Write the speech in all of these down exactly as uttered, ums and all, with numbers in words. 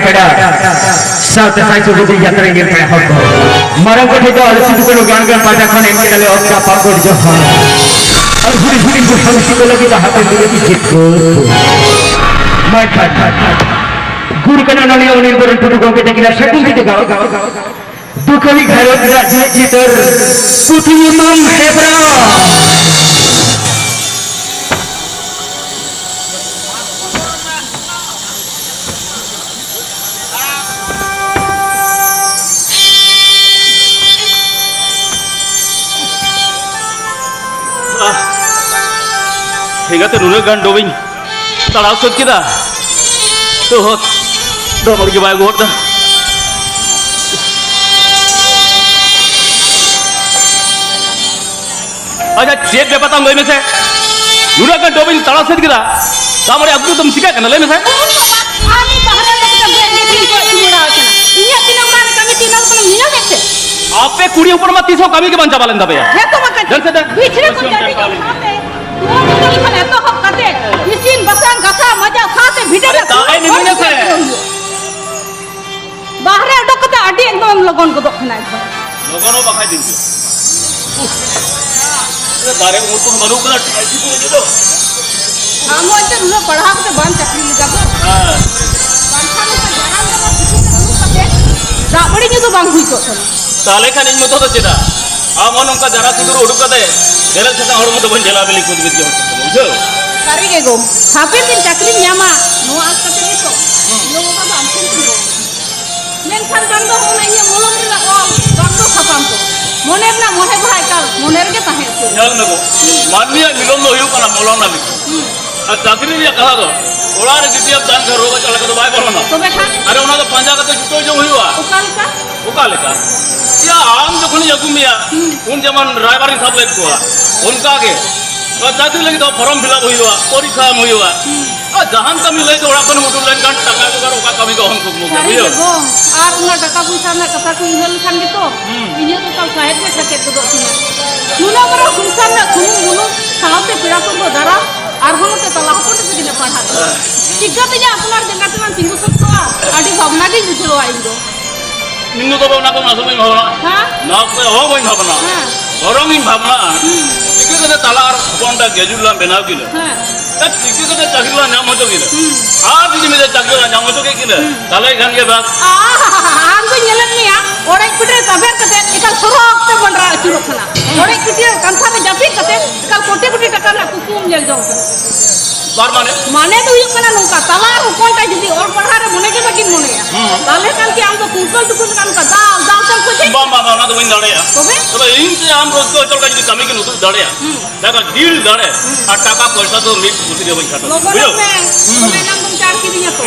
ᱯᱮᱲᱟ ᱥᱟᱶᱛᱮ ᱥᱟᱭ ᱥᱚᱵᱩᱡ ᱡᱟᱛᱨᱟ ᱧᱮᱞ ᱯᱮᱲᱟ ᱦᱚᱲ ᱠᱚ, ᱢᱟᱨᱟᱝ ᱠᱚ ᱴᱷᱮᱱ ᱫᱚ ᱟᱞᱮ ᱥᱤᱫᱩ ᱠᱟᱹᱱᱦᱩ ᱜᱟᱲ ᱜᱟᱲ ᱯᱟᱦᱴᱟ ᱠᱷᱚᱱ ᱮᱢ ᱠᱮᱫᱟᱞᱮ ᱚᱛ ᱠᱟᱯᱟ ᱜᱚᱰ ᱡᱚᱦᱟᱨ᱾ ᱟᱨ ᱦᱩᱰᱤᱧ ᱦᱩᱰᱤᱧ ᱵᱚᱭᱦᱟ ᱢᱤᱥᱤ ᱠᱚ ᱞᱟᱹᱜᱤᱫ ᱫᱚ ᱦᱟᱯᱮ ᱫᱩᱲᱩᱵ ᱡᱤᱛᱠᱟᱹᱨ᱾ ᱢᱟ ᱮᱱᱠᱷᱟᱱ ᱜᱩᱨ ᱠᱟᱱᱟ ᱱᱚᱰᱮ ᱚᱱᱤᱞ ᱵᱚᱨᱚᱱ ᱴᱩᱰᱩ ᱜᱚᱢᱠᱮ ᱛᱟᱹᱠᱤᱱᱟᱜ ᱥᱟᱹᱜᱩᱱ ᱛᱮ ᱡᱚᱦᱟᱨ᱾ ᱫᱩᱠᱷᱟᱹᱞᱤ ᱜᱷᱟᱨᱚᱸᱡᱽ ᱨᱮᱱᱟᱜ ᱡᱤᱣᱤᱫ ᱪᱤᱛᱟᱹᱨ ᱯᱩᱛᱷᱤ ᱧᱩᱛᱩᱢ ᱦᱮᱯᱨᱟᱣ᱾ ᱮᱸᱜᱟᱛᱮ, ᱱᱩᱱᱟᱹᱜ ᱜᱟᱱ ᱰᱚᱵᱤᱧ ᱛᱟᱲᱟᱣ ᱥᱟᱹᱛ ᱠᱮᱫᱟ, ᱛᱚ ᱦᱚᱸ ᱰᱚᱵᱚᱲ ᱜᱮ ᱵᱟᱭ ᱜᱚᱦᱚᱲ ᱫᱟ᱾ ᱟᱪᱪᱷᱟ, ᱪᱮᱫ ᱵᱮᱯᱟᱨ ᱛᱟᱢ ᱞᱟᱹᱭ ᱢᱮᱥᱮ? ᱱᱩᱱᱟᱹᱜ ᱜᱟᱱ ᱰᱚᱵᱤᱧ ᱛᱟᱲᱟᱣ ᱥᱟᱹᱛ ᱠᱮᱫᱟ, ᱛᱟᱨᱯᱚᱨᱮ ᱟᱹᱜᱩ ᱫᱚᱢ ᱪᱤᱠᱟᱹᱜ ᱠᱟᱱᱟ? ᱞᱟᱹᱭ ᱢᱮᱥᱮ᱾ ᱟᱢ ᱵᱟᱦᱨᱮ ᱞᱮᱠᱟᱛᱮ ᱵᱮᱨᱮᱫ ᱠᱟᱛᱮ ᱤᱧ ᱠᱚᱭᱚᱜ ᱛᱤᱸᱜᱩ ᱵᱟᱲᱟ ᱟᱠᱟᱱᱟ᱾ ᱤᱧᱟᱹᱜ ᱛᱤᱱᱟᱹᱜ ᱢᱟᱨᱟᱝ ᱠᱟᱹᱢᱤ ᱛᱤᱱᱟᱹᱜ ᱞᱚᱜᱚᱱ ᱧᱮᱞ ᱢᱮᱥᱮ᱾ ᱟᱯᱮ ᱠᱩᱲᱤ ᱦᱚᱯᱚᱱ ᱢᱟ ᱛᱤᱥ ᱦᱚᱸ ᱠᱟᱹᱢᱤ ᱜᱮ ᱵᱟᱝ ᱪᱟᱵᱟ ᱞᱮᱱ ᱛᱟᱯᱮᱭᱟ᱾ ᱦᱮᱸ ᱛᱚ ᱵᱟᱠᱷᱟᱱ᱾ ᱫᱮᱱ ᱥᱮ ᱫᱮᱱ᱾ ᱵᱤᱪᱷᱱᱟᱹ ᱠᱚ ᱡᱟᱹᱯᱤᱫ ᱥᱟᱶᱛᱮ ᱫᱩᱣᱟᱹᱨ ᱫᱩᱣᱟᱹᱨ ᱠᱷᱚᱱ ᱮᱛᱚᱦᱚᱵ ᱠᱟᱛᱮ ᱤᱥᱤᱱ ᱵᱟᱥᱟᱝ ᱜᱟᱥᱟᱣ ᱢᱟᱡᱟᱣ ᱥᱟᱶᱛᱮ ᱵᱷᱤᱰᱟᱹ ᱟᱨᱮ ᱨᱮ ᱛᱟᱦᱮᱸ ᱠᱩᱲᱤ ᱢᱤᱱᱟᱹᱧᱟ ᱦᱚᱯᱚᱱ ᱥᱮ᱾ ᱠᱚ ᱦᱩᱭᱩᱜᱼᱟ᱾ ᱵᱟᱦᱨᱮ ᱚᱰᱚᱠ ᱠᱟᱛᱮ ᱟᱹᱰᱤ ᱮᱠᱫᱚᱢ ᱞᱚᱜᱚᱱ ᱜᱚᱫᱚᱜ ᱠᱟᱱᱟ ᱮᱠᱫᱚᱢ᱾ ᱞᱚᱜᱚᱱ ᱦᱚᱸ ᱵᱟᱠᱷᱟᱡ ᱫᱤᱱ ᱜᱮ᱾ ᱩᱦ᱾ ᱫᱟᱨᱮ ᱩᱢᱩᱞ ᱠᱚᱦᱚᱸ ᱵᱟᱹᱱᱩᱜ ᱠᱟᱫᱟ, ᱴᱷᱟᱭ ᱴᱷᱤᱠ ᱠᱚ ᱤᱫᱤ ᱫᱚ᱾ ᱟᱢ ᱦᱚᱸ ᱮᱱᱛᱮ ᱱᱩᱱᱟᱹᱜ ᱯᱟᱲᱦᱟᱣ ᱠᱟᱛᱮ ᱵᱟᱢ ᱪᱟᱹᱠᱨᱤ ᱞᱮᱫᱟ ᱛᱚ? ᱦᱮᱸ᱾ ᱵᱟᱝᱠᱷᱟᱱ ᱱᱚᱝᱠᱟ ᱡᱟᱦᱟᱸ ᱞᱮᱠᱟ ᱥᱤᱛᱩᱝ ᱨᱮ ᱫᱩᱲᱩᱵ ᱠᱟᱛᱮ ᱫᱟᱜ ᱢᱟᱹᱰᱤ ᱧᱩ ᱫᱚ ᱵᱟᱝ ᱦᱩᱭ ᱠᱚᱜ ᱛᱟᱢᱟ᱾ ᱛᱟᱦᱞᱮ ᱠᱷᱟᱱ ᱤᱧ ᱢᱚᱛᱚ ᱫᱚ ᱪᱮᱫᱟᱜ? ᱟᱢ ᱦᱚᱸ ᱱᱚᱝᱠᱟ ᱡᱟᱨᱟ ᱥᱤᱸᱫᱩᱨ ᱩᱰᱩᱠ ᱠᱟᱛᱮ ᱵᱮᱨᱮᱞ ᱥᱟᱠᱟᱢ ᱦᱚᱲᱢᱚ ᱫᱚ ᱵᱟᱹᱧ ᱡᱷᱟᱞᱟᱣ ᱵᱤᱞᱤ ᱠᱚ ᱫᱤᱵᱤ ᱠᱚ, ᱵᱩᱡᱷᱟᱹᱣ? ᱥᱟᱹᱨᱤ ᱜᱮ ᱜᱳ, ᱦᱟᱯᱮᱱ ᱫᱤᱱ ᱪᱟᱹᱠᱨᱤᱧ ᱧᱟᱢᱟ, ᱱᱚᱣᱟ ᱟᱸᱥ ᱠᱟᱛᱮ ᱜᱮᱛᱚ ᱤᱧ ᱜᱚ ᱵᱟᱵᱟ ᱫᱚ ᱟᱢ ᱴᱷᱮᱱ ᱠᱤᱱ ᱜᱚᱲᱚ᱾ ᱢᱮᱱᱠᱷᱟᱱ ᱵᱟᱝ ᱫᱚ ᱚᱱᱟ ᱤᱧᱟᱹᱜ ᱢᱚᱞᱚᱝ ᱨᱮᱱᱟᱜ ᱚᱞ, ᱵᱟᱝ ᱫᱚ ᱥᱟᱯᱟᱢ ᱠᱚ᱾ ᱢᱚᱱᱮ ᱨᱮᱱᱟᱜ ᱢᱚᱱᱮ ᱵᱟᱦᱟ ᱮᱠᱟᱞ ᱢᱚᱱᱮ ᱨᱮᱜᱮ ᱛᱟᱦᱮᱸ ᱩᱛᱟᱹᱨ᱾ ᱧᱮᱞ ᱢᱮ ᱜᱳ, ᱢᱟᱹᱱᱢᱤᱭᱟᱜ ᱢᱤᱞᱚᱱ ᱫᱚ ᱦᱩᱭᱩᱜ ᱠᱟᱱᱟ ᱢᱚᱞᱚᱝ ᱨᱮᱱᱟᱜ ᱢᱤᱞᱚᱱ᱾ ᱦᱩᱸ᱾ ᱟᱨ ᱪᱟᱹᱠᱨᱤ ᱨᱮᱭᱟᱜ ᱠᱟᱛᱷᱟ ᱫᱚ, ᱚᱲᱟᱜ ᱨᱮ ᱡᱩᱫᱤ ᱟᱢ ᱛᱟᱦᱮᱱ ᱠᱷᱟᱱ ᱨᱳᱜᱽ ᱟᱡᱟᱨ ᱞᱮᱠᱟ ᱫᱚ ᱵᱟᱭ ᱯᱟᱨᱚᱢᱟ᱾ ᱛᱚᱵᱮ ᱠᱷᱟᱱ? ᱟᱨᱮ, ᱚᱱᱟ ᱫᱚ ᱯᱟᱸᱡᱟ ᱠᱟᱛᱮ ᱡᱩᱴᱟᱹᱣ ᱡᱚᱝ ᱦᱩᱭᱩᱜᱼᱟ᱾ ᱚᱠᱟ ᱞᱮᱠᱟ? ᱚᱠᱟ ᱞᱮᱠᱟ? ᱭᱟ, ᱟᱢ ᱡᱚᱠᱷᱚᱱᱤᱧ ᱟᱹᱜᱩ ᱢᱮᱭᱟ, ᱦᱩᱸ᱾ ᱩᱱ ᱡᱮᱢᱚᱱ ᱨᱟᱭᱵᱟᱨᱤᱧ ᱥᱟᱵ ᱞᱮᱫ ᱠᱚᱣᱟ, ᱚᱱᱠᱟ ᱜᱮ᱾ ᱱᱚᱣᱟ ᱪᱟᱹᱠᱨᱤ ᱞᱟᱹᱜᱤᱫ ᱫᱚ ᱯᱷᱚᱨᱚᱢ ᱯᱷᱤᱞᱟᱯ ᱦᱩᱭᱩᱜᱼᱟ, ᱯᱚᱨᱤᱠᱠᱷᱟ ᱮᱢ ᱦᱩᱭᱩᱜᱼᱟ᱾ ᱦᱩᱸ᱾ ᱟᱨ ᱡᱟᱦᱟᱱ ᱠᱟᱹᱢᱤ ᱞᱟᱹᱭ ᱛᱮ ᱚᱲᱟᱜ ᱠᱷᱚᱱ ᱩᱰᱩᱠ ᱞᱮᱱᱠᱷᱟᱱ ᱴᱟᱠᱟ ᱡᱚᱜᱟᱲ ᱚᱠᱟ ᱠᱟᱹᱢᱤ ᱜᱮ ᱚᱦᱚᱢ ᱠᱩᱠᱢᱩ ᱠᱮᱭᱟ, ᱥᱟᱹᱨᱤ ᱜᱮ ᱵᱩᱡᱷᱟᱹᱣ? ᱜᱚ, ᱟᱨ ᱚᱱᱟ ᱴᱟᱠᱟ ᱯᱚᱭᱥᱟ ᱨᱮᱱᱟᱜ ᱠᱟᱛᱷᱟ ᱠᱚ ᱩᱭᱦᱟᱹᱨ ᱞᱮᱠᱷᱟᱱ ᱜᱮᱛᱚ ᱦᱩᱸ᱾ ᱤᱧᱟᱹᱜ ᱫᱚ ᱮᱠᱟᱞ ᱥᱟᱦᱮᱫ ᱜᱮ ᱥᱟᱠᱮᱛ ᱜᱚᱫᱚᱜ ᱛᱤᱧᱟ᱾ ᱱᱩᱱᱟᱹᱜ ᱢᱟᱨᱟᱝ ᱥᱚᱝᱥᱟᱨ ᱨᱮᱱᱟᱜ ᱥᱩᱱᱩᱢ ᱵᱩᱞᱩᱝ ᱥᱟᱶᱛᱮ ᱯᱮᱲᱟ ᱯᱟᱹᱨᱵᱷᱟᱹ ᱫᱟᱨᱟᱢ ᱟᱨᱦᱚᱸ ᱱᱚᱛᱮ ᱛᱟᱞᱟ ᱦᱚᱯᱚᱱ ᱛᱟᱠᱚ ᱛᱤᱱᱟᱹᱜ ᱯᱟᱲᱦᱟᱜ ᱠᱟᱱᱟ᱾ ᱪᱤᱠᱟᱹᱛᱮ ᱤᱧᱟᱹᱜ ᱟᱯᱱᱟᱨ ᱡᱟᱸᱜᱟ ᱛᱮᱢᱟ ᱛᱤᱸᱜᱩ ᱥᱟᱹᱛ ᱠᱚᱜᱼᱟ? ᱟᱹᱰᱤ ᱤᱧ ᱫᱚ᱾ ᱤᱧ ᱫᱚ ᱛᱚᱵᱮ ᱚᱱᱟ ᱠᱚ ᱱᱟᱥᱮ ᱵᱟᱹᱧ ᱵᱷᱟᱵᱽᱱᱟᱜᱼᱟ᱾ ᱦᱮᱸ? ᱱᱟᱥᱮ ᱦᱚᱸ ᱵᱟᱹᱧ ᱵᱷᱟᱵᱽᱱᱟᱜᱼᱟ᱾ ᱦᱮᱸ᱾ ᱵᱚᱨᱚᱝ ᱤᱧ ᱵᱷᱟᱵᱽᱱᱟᱜᱼᱟ, ᱦᱩᱸ᱾ ᱪᱤᱠᱟᱹ ᱠᱟᱛᱮ ᱛᱟᱞᱟ ᱟᱨ ᱦᱚᱯᱚᱱ ᱴᱟᱜ ᱜᱮᱡᱩᱨ ᱞᱟᱝ ᱵᱮᱱᱟᱣ ᱠᱤᱱᱟ? ᱦᱮᱸ᱾ ᱮ, ᱪᱤᱠᱟᱹ ᱠᱟᱛᱮ ᱪᱟᱹᱠᱨᱤ ᱞᱟᱝ ᱧᱟᱢ ᱦᱚᱪᱚ ᱠᱤᱱᱟ? ᱦᱩᱸ᱾ ᱟᱨ ᱡᱩᱫᱤ ᱢᱤᱫᱴᱮᱡ ᱪᱟᱹᱠᱨᱤ ᱞᱟᱝ ᱧᱟᱢ ᱦᱚᱪᱚ ᱠᱮᱫ ᱠᱤᱱᱟ, ᱦᱩᱸ᱾ ᱛᱟᱦᱞᱮ ᱠᱷᱟᱱ ᱜᱮ ᱵᱟᱥ᱾ ᱟᱦᱟ, ᱟᱢ ᱫᱚ ᱧᱮᱞᱮᱫ ᱢᱮᱭᱟ, ᱚᱲᱮᱡ ᱯᱤᱴᱟᱹ ᱛᱟᱵᱮᱨ ᱠᱟᱛᱮ ᱮᱠᱟᱞ ᱥᱚᱨᱚᱜ ᱛᱮ ᱢᱚᱸᱰᱨᱟ ᱟᱹᱪᱩᱨᱚᱜ ᱠᱟᱱᱟ᱾ ᱚᱲᱮᱡ ᱯᱤᱴᱟᱹ ᱠᱟᱱᱛᱷᱟ ᱨᱮ ᱡᱟᱹᱯᱤᱫ ᱠᱟᱛᱮ ᱮᱠᱟᱞ ᱠᱳᱴᱤ ᱠᱳᱴᱤ ᱴᱟᱠᱟ ᱨᱮᱱᱟᱜ ᱠᱩᱠᱢᱩᱢ ᱧᱮᱞ ᱡᱚᱝ ᱠᱟᱱᱟ᱾ ᱛᱟᱨ ᱢᱟᱱᱮ? ᱢᱟᱱᱮ ᱫᱚ ᱦᱩᱭᱩᱜ ᱠᱟᱱᱟ ᱱᱚᱝᱠᱟ, ᱛᱟᱞᱟ ᱟᱨ ᱦᱚᱯᱚᱱ ᱴᱟᱜ ᱡᱩᱫᱤ ᱚᱞ ᱯᱟᱲᱦᱟᱣ ᱨᱮ ᱢᱚᱱᱮ ᱜᱮ ᱵᱟᱹᱠᱤᱱ ᱢᱚᱱᱮᱭᱟ, ᱦᱩᱸ᱾ ᱛᱟᱦᱞᱮ ᱠᱷᱟᱱ ᱠᱤ ᱟᱢ ᱫᱚ ᱠᱩᱝᱠᱟᱹᱞ ᱴᱩᱠᱩᱞ ᱞᱮᱠᱟ ᱱᱚᱝᱠᱟ ᱫᱟᱞ ᱫᱟᱞ ᱛᱮᱢ ᱠᱷᱚᱡᱮ? ᱵᱟᱝ, ᱵᱟᱝ, ᱵᱟᱝ, ᱚᱱᱟ ᱫᱚ ᱵᱟᱹᱧ ᱫᱟᱲᱮᱭᱟᱜᱼᱟ᱾ ᱛᱚᱵᱮ? ᱛᱚᱵᱮ ᱤᱧ ᱛᱮ ᱟᱢ ᱨᱟᱹᱥᱠᱟᱹ ᱦᱚᱪᱚ ᱞᱮᱠᱟ ᱡᱩᱫᱤ ᱠᱟᱹᱢᱤ ᱠᱤᱱ ᱩᱫᱩᱜ ᱫᱟᱲᱮᱭᱟᱜᱼᱟ, ᱦᱩᱸ᱾ ᱡᱟᱦᱟᱸ ᱫᱤᱞ ᱫᱟᱲᱮ ᱦᱩᱸ᱾ ᱟᱨ ᱴᱟᱠᱟ ᱯᱚᱭᱥᱟ ᱫᱚ ᱢᱤᱫ ᱯᱩᱛᱷᱤ ᱨᱮ ᱵᱟᱹᱧ ᱠᱷᱟᱴᱚ᱾ ᱞᱚᱜᱚᱱᱚᱜ ᱢᱮ᱾ ᱦᱩᱸ᱾ ᱛᱚᱵᱮ ᱮᱱᱟᱝ ᱫᱚᱢ ᱪᱟᱲ ᱠᱤᱫᱤᱧᱟ ᱛᱚ᱾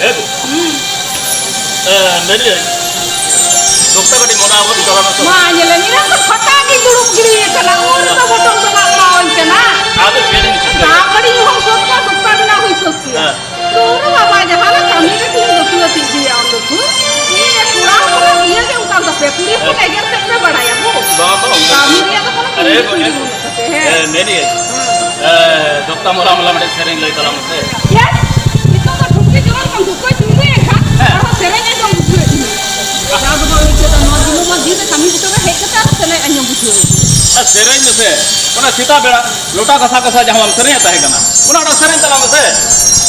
ᱦᱮᱸ ᱜᱚ᱾ ᱦᱩᱸ᱾ ᱮ, ᱢᱮᱱᱮᱫᱟᱹᱧ, ᱫᱚᱠᱛᱟ ᱠᱟᱹᱴᱤᱡ ᱢᱚᱱᱮ ᱟᱵᱚ ᱫᱚ ᱪᱟᱞᱟᱣ ᱱᱟ ᱛᱚ᱾ ᱢᱟ, ᱧᱮᱞᱮ ᱢᱮ, ᱤᱧ ᱫᱚ ᱯᱷᱟᱸᱠᱟ ᱜᱤᱧ ᱫᱩᱲᱩᱵ ᱜᱤᱲᱤ ᱟᱠᱟᱱᱟ᱾ ᱩᱱ ᱨᱮᱫᱚ ᱵᱚᱴᱚᱞ ᱫᱚ ᱱᱟᱜ ᱮᱢᱟᱣᱟᱹᱧ ᱠᱟᱱᱟ᱾ ᱟᱫᱚ ᱪᱮᱫ ᱮᱢ ᱪᱤᱠᱟᱹᱭᱟ? ᱫᱟᱜ ᱢᱟᱹᱰᱤ ᱧᱩ ᱦᱚᱸᱢ ᱥᱟᱹᱛ ᱠᱚᱜᱼᱟ, ᱫᱚᱠᱛᱟ ᱵᱮᱱᱟᱣ ᱦᱚᱸᱭ ᱥᱟᱹᱛ ᱠᱮᱭᱟ᱾ ᱦᱮᱸ᱾ ᱫᱩᱨ ᱵᱟᱵᱟ, ᱡᱟᱦᱟᱱᱟᱜ ᱠᱟᱹᱢᱤ ᱨᱮ ᱛᱤᱱᱟᱹᱜ ᱞᱟᱹᱴᱩ ᱞᱟᱹᱴᱩ ᱤᱫᱤᱭᱟ ᱟᱢ ᱫᱚ, ᱫᱷᱩᱨ᱾ ᱤᱧ ᱨᱮ ᱠᱚᱲᱟ ᱦᱚᱯᱚᱱᱟᱜ ᱤᱭᱟᱹ ᱜᱮ ᱚᱱᱠᱟ ᱫᱚ ᱯᱮ ᱠᱩᱲᱤ ᱦᱚᱯᱚᱱ ᱮᱜᱮᱨ ᱛᱮᱫ ᱯᱮ ᱵᱟᱲᱟᱭᱟ, ᱵᱩᱡᱽ? ᱵᱟᱝ, ᱵᱟᱝ, ᱚᱱᱠᱟ ᱠᱟᱹᱢᱤ ᱫᱚ ᱨᱮᱭᱟᱜ ᱫᱚ ᱠᱳᱱᱳ ᱟᱨᱮ, ᱠᱩᱞᱤ ᱜᱚᱱᱮ, ᱠᱩᱞᱤ ᱵᱟᱹᱱᱩᱜ ᱛᱟᱯᱮ, ᱦᱮᱸ᱾ ᱮ, ᱢᱮᱱᱮᱫ ᱟᱹᱧ, ᱦᱮᱸ᱾ ᱮ, ᱫᱚᱠᱛᱟ ᱢᱚᱞᱟ ᱢᱚᱞᱟ ᱢᱤᱫᱴᱮᱱ ᱥᱮᱨᱮᱧ ᱞᱟᱹᱭ ᱛᱟᱞᱟᱝ ᱢᱮᱥᱮ᱾ ᱪᱮᱫ? ᱱᱤᱛᱚᱜ ᱫᱚ ᱴᱷᱩᱢᱠᱤ ᱡᱚᱦᱟᱨ ᱠᱷᱚᱱ ᱫᱷᱩᱯᱟᱹᱭ ᱛᱤᱸᱜᱩᱭᱮᱱ ᱠᱷᱟᱱ, ᱦᱮᱸ᱾ ᱟᱨᱦᱚᱸ ᱥᱮᱨᱮᱧ ᱟᱸᱡᱚᱢ ᱵᱩᱡᱷᱟᱹᱣᱮᱫ ᱢᱮᱭᱟ᱾ ᱡᱟᱦᱟᱸ ᱫᱚᱵᱚᱱ ᱟᱹᱭᱠᱟᱹᱣ ᱫᱟ, ᱱᱚᱣᱟ ᱫᱤᱱᱟᱹᱢᱟᱱ ᱫᱤᱱ ᱨᱮ ᱠᱟᱹᱢᱤ ᱵᱩᱴᱟᱹ ᱨᱮ ᱦᱮᱡ ᱠᱟᱛᱮ ᱟᱨᱦᱚᱸ ᱥᱮᱨᱮᱧ ᱟᱸᱡᱚᱢ ᱵᱩᱡᱷᱟᱹᱣᱮᱫ ᱢᱮᱭᱟ᱾ ᱟᱨ ᱥᱮᱨᱮᱧ ᱢᱮᱥᱮ, ᱚᱱᱟ ᱥᱮᱛᱟᱜ ᱵᱮᱲᱟ ᱞᱚᱴᱟ ᱜᱷᱟᱥᱟ ᱜᱷᱟᱥᱟ ᱡᱟᱦᱟᱸ ᱵᱟᱢ ᱥᱮᱨᱮᱧᱮᱫ ᱛᱟᱦᱮᱸ ᱠᱟᱱᱟ, ᱚᱱᱟ ᱚᱱᱟ ᱥᱮᱨᱮᱧ ᱛᱟᱞᱟᱝ ᱢᱮᱥᱮ᱾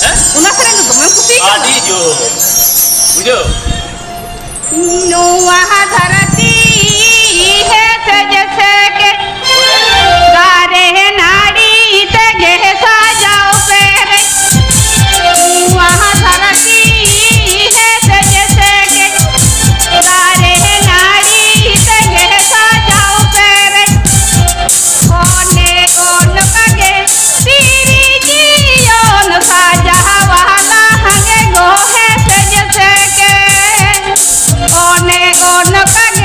ᱦᱮᱸ? ᱚᱱᱟ ᱥᱮᱨᱮᱧ ᱫᱚ ᱫᱚᱢᱮᱢ ᱠᱩᱥᱤᱭᱟᱜ ᱠᱟᱱᱟ᱾ ᱟᱹᱰᱤ ᱡᱳᱨ᱾ ᱵᱩᱡᱷᱟᱹᱣ? ᱱᱚᱣᱟ ᱫᱷᱟᱹᱨᱛᱤ ᱦᱮᱸᱥᱮ ᱡᱮᱥᱮ ᱠᱮ ᱫᱟᱨᱮ ᱱᱟᱹᱲᱤ ᱛᱮᱜᱮ ᱥᱟᱡᱟᱣ ᱯᱮᱨᱮᱡ᱾ ᱱᱚᱣᱟ ᱫᱷᱟᱹᱨᱛᱤ ᱦᱮᱸᱥᱮ ᱡᱮᱥᱮ ᱠᱮ ᱫᱟᱨᱮ ᱱᱟᱹᱲᱤ ᱛᱮᱜᱮ ᱥᱟᱡᱟᱣ ᱯᱮᱨᱮᱡ᱾ ᱚᱱᱮ ᱚᱱᱠᱟ ᱜᱮ ᱥᱤᱨᱡᱤᱭᱚᱱ ᱥᱟᱡᱟᱣᱟᱞᱟ ᱦᱟᱸᱜᱮ ᱜᱚ ᱦᱮᱸᱥᱮ ᱡᱮᱥᱮ ᱠᱮ᱾ ᱚᱱᱮ ᱚᱱᱠᱟ ᱜᱮ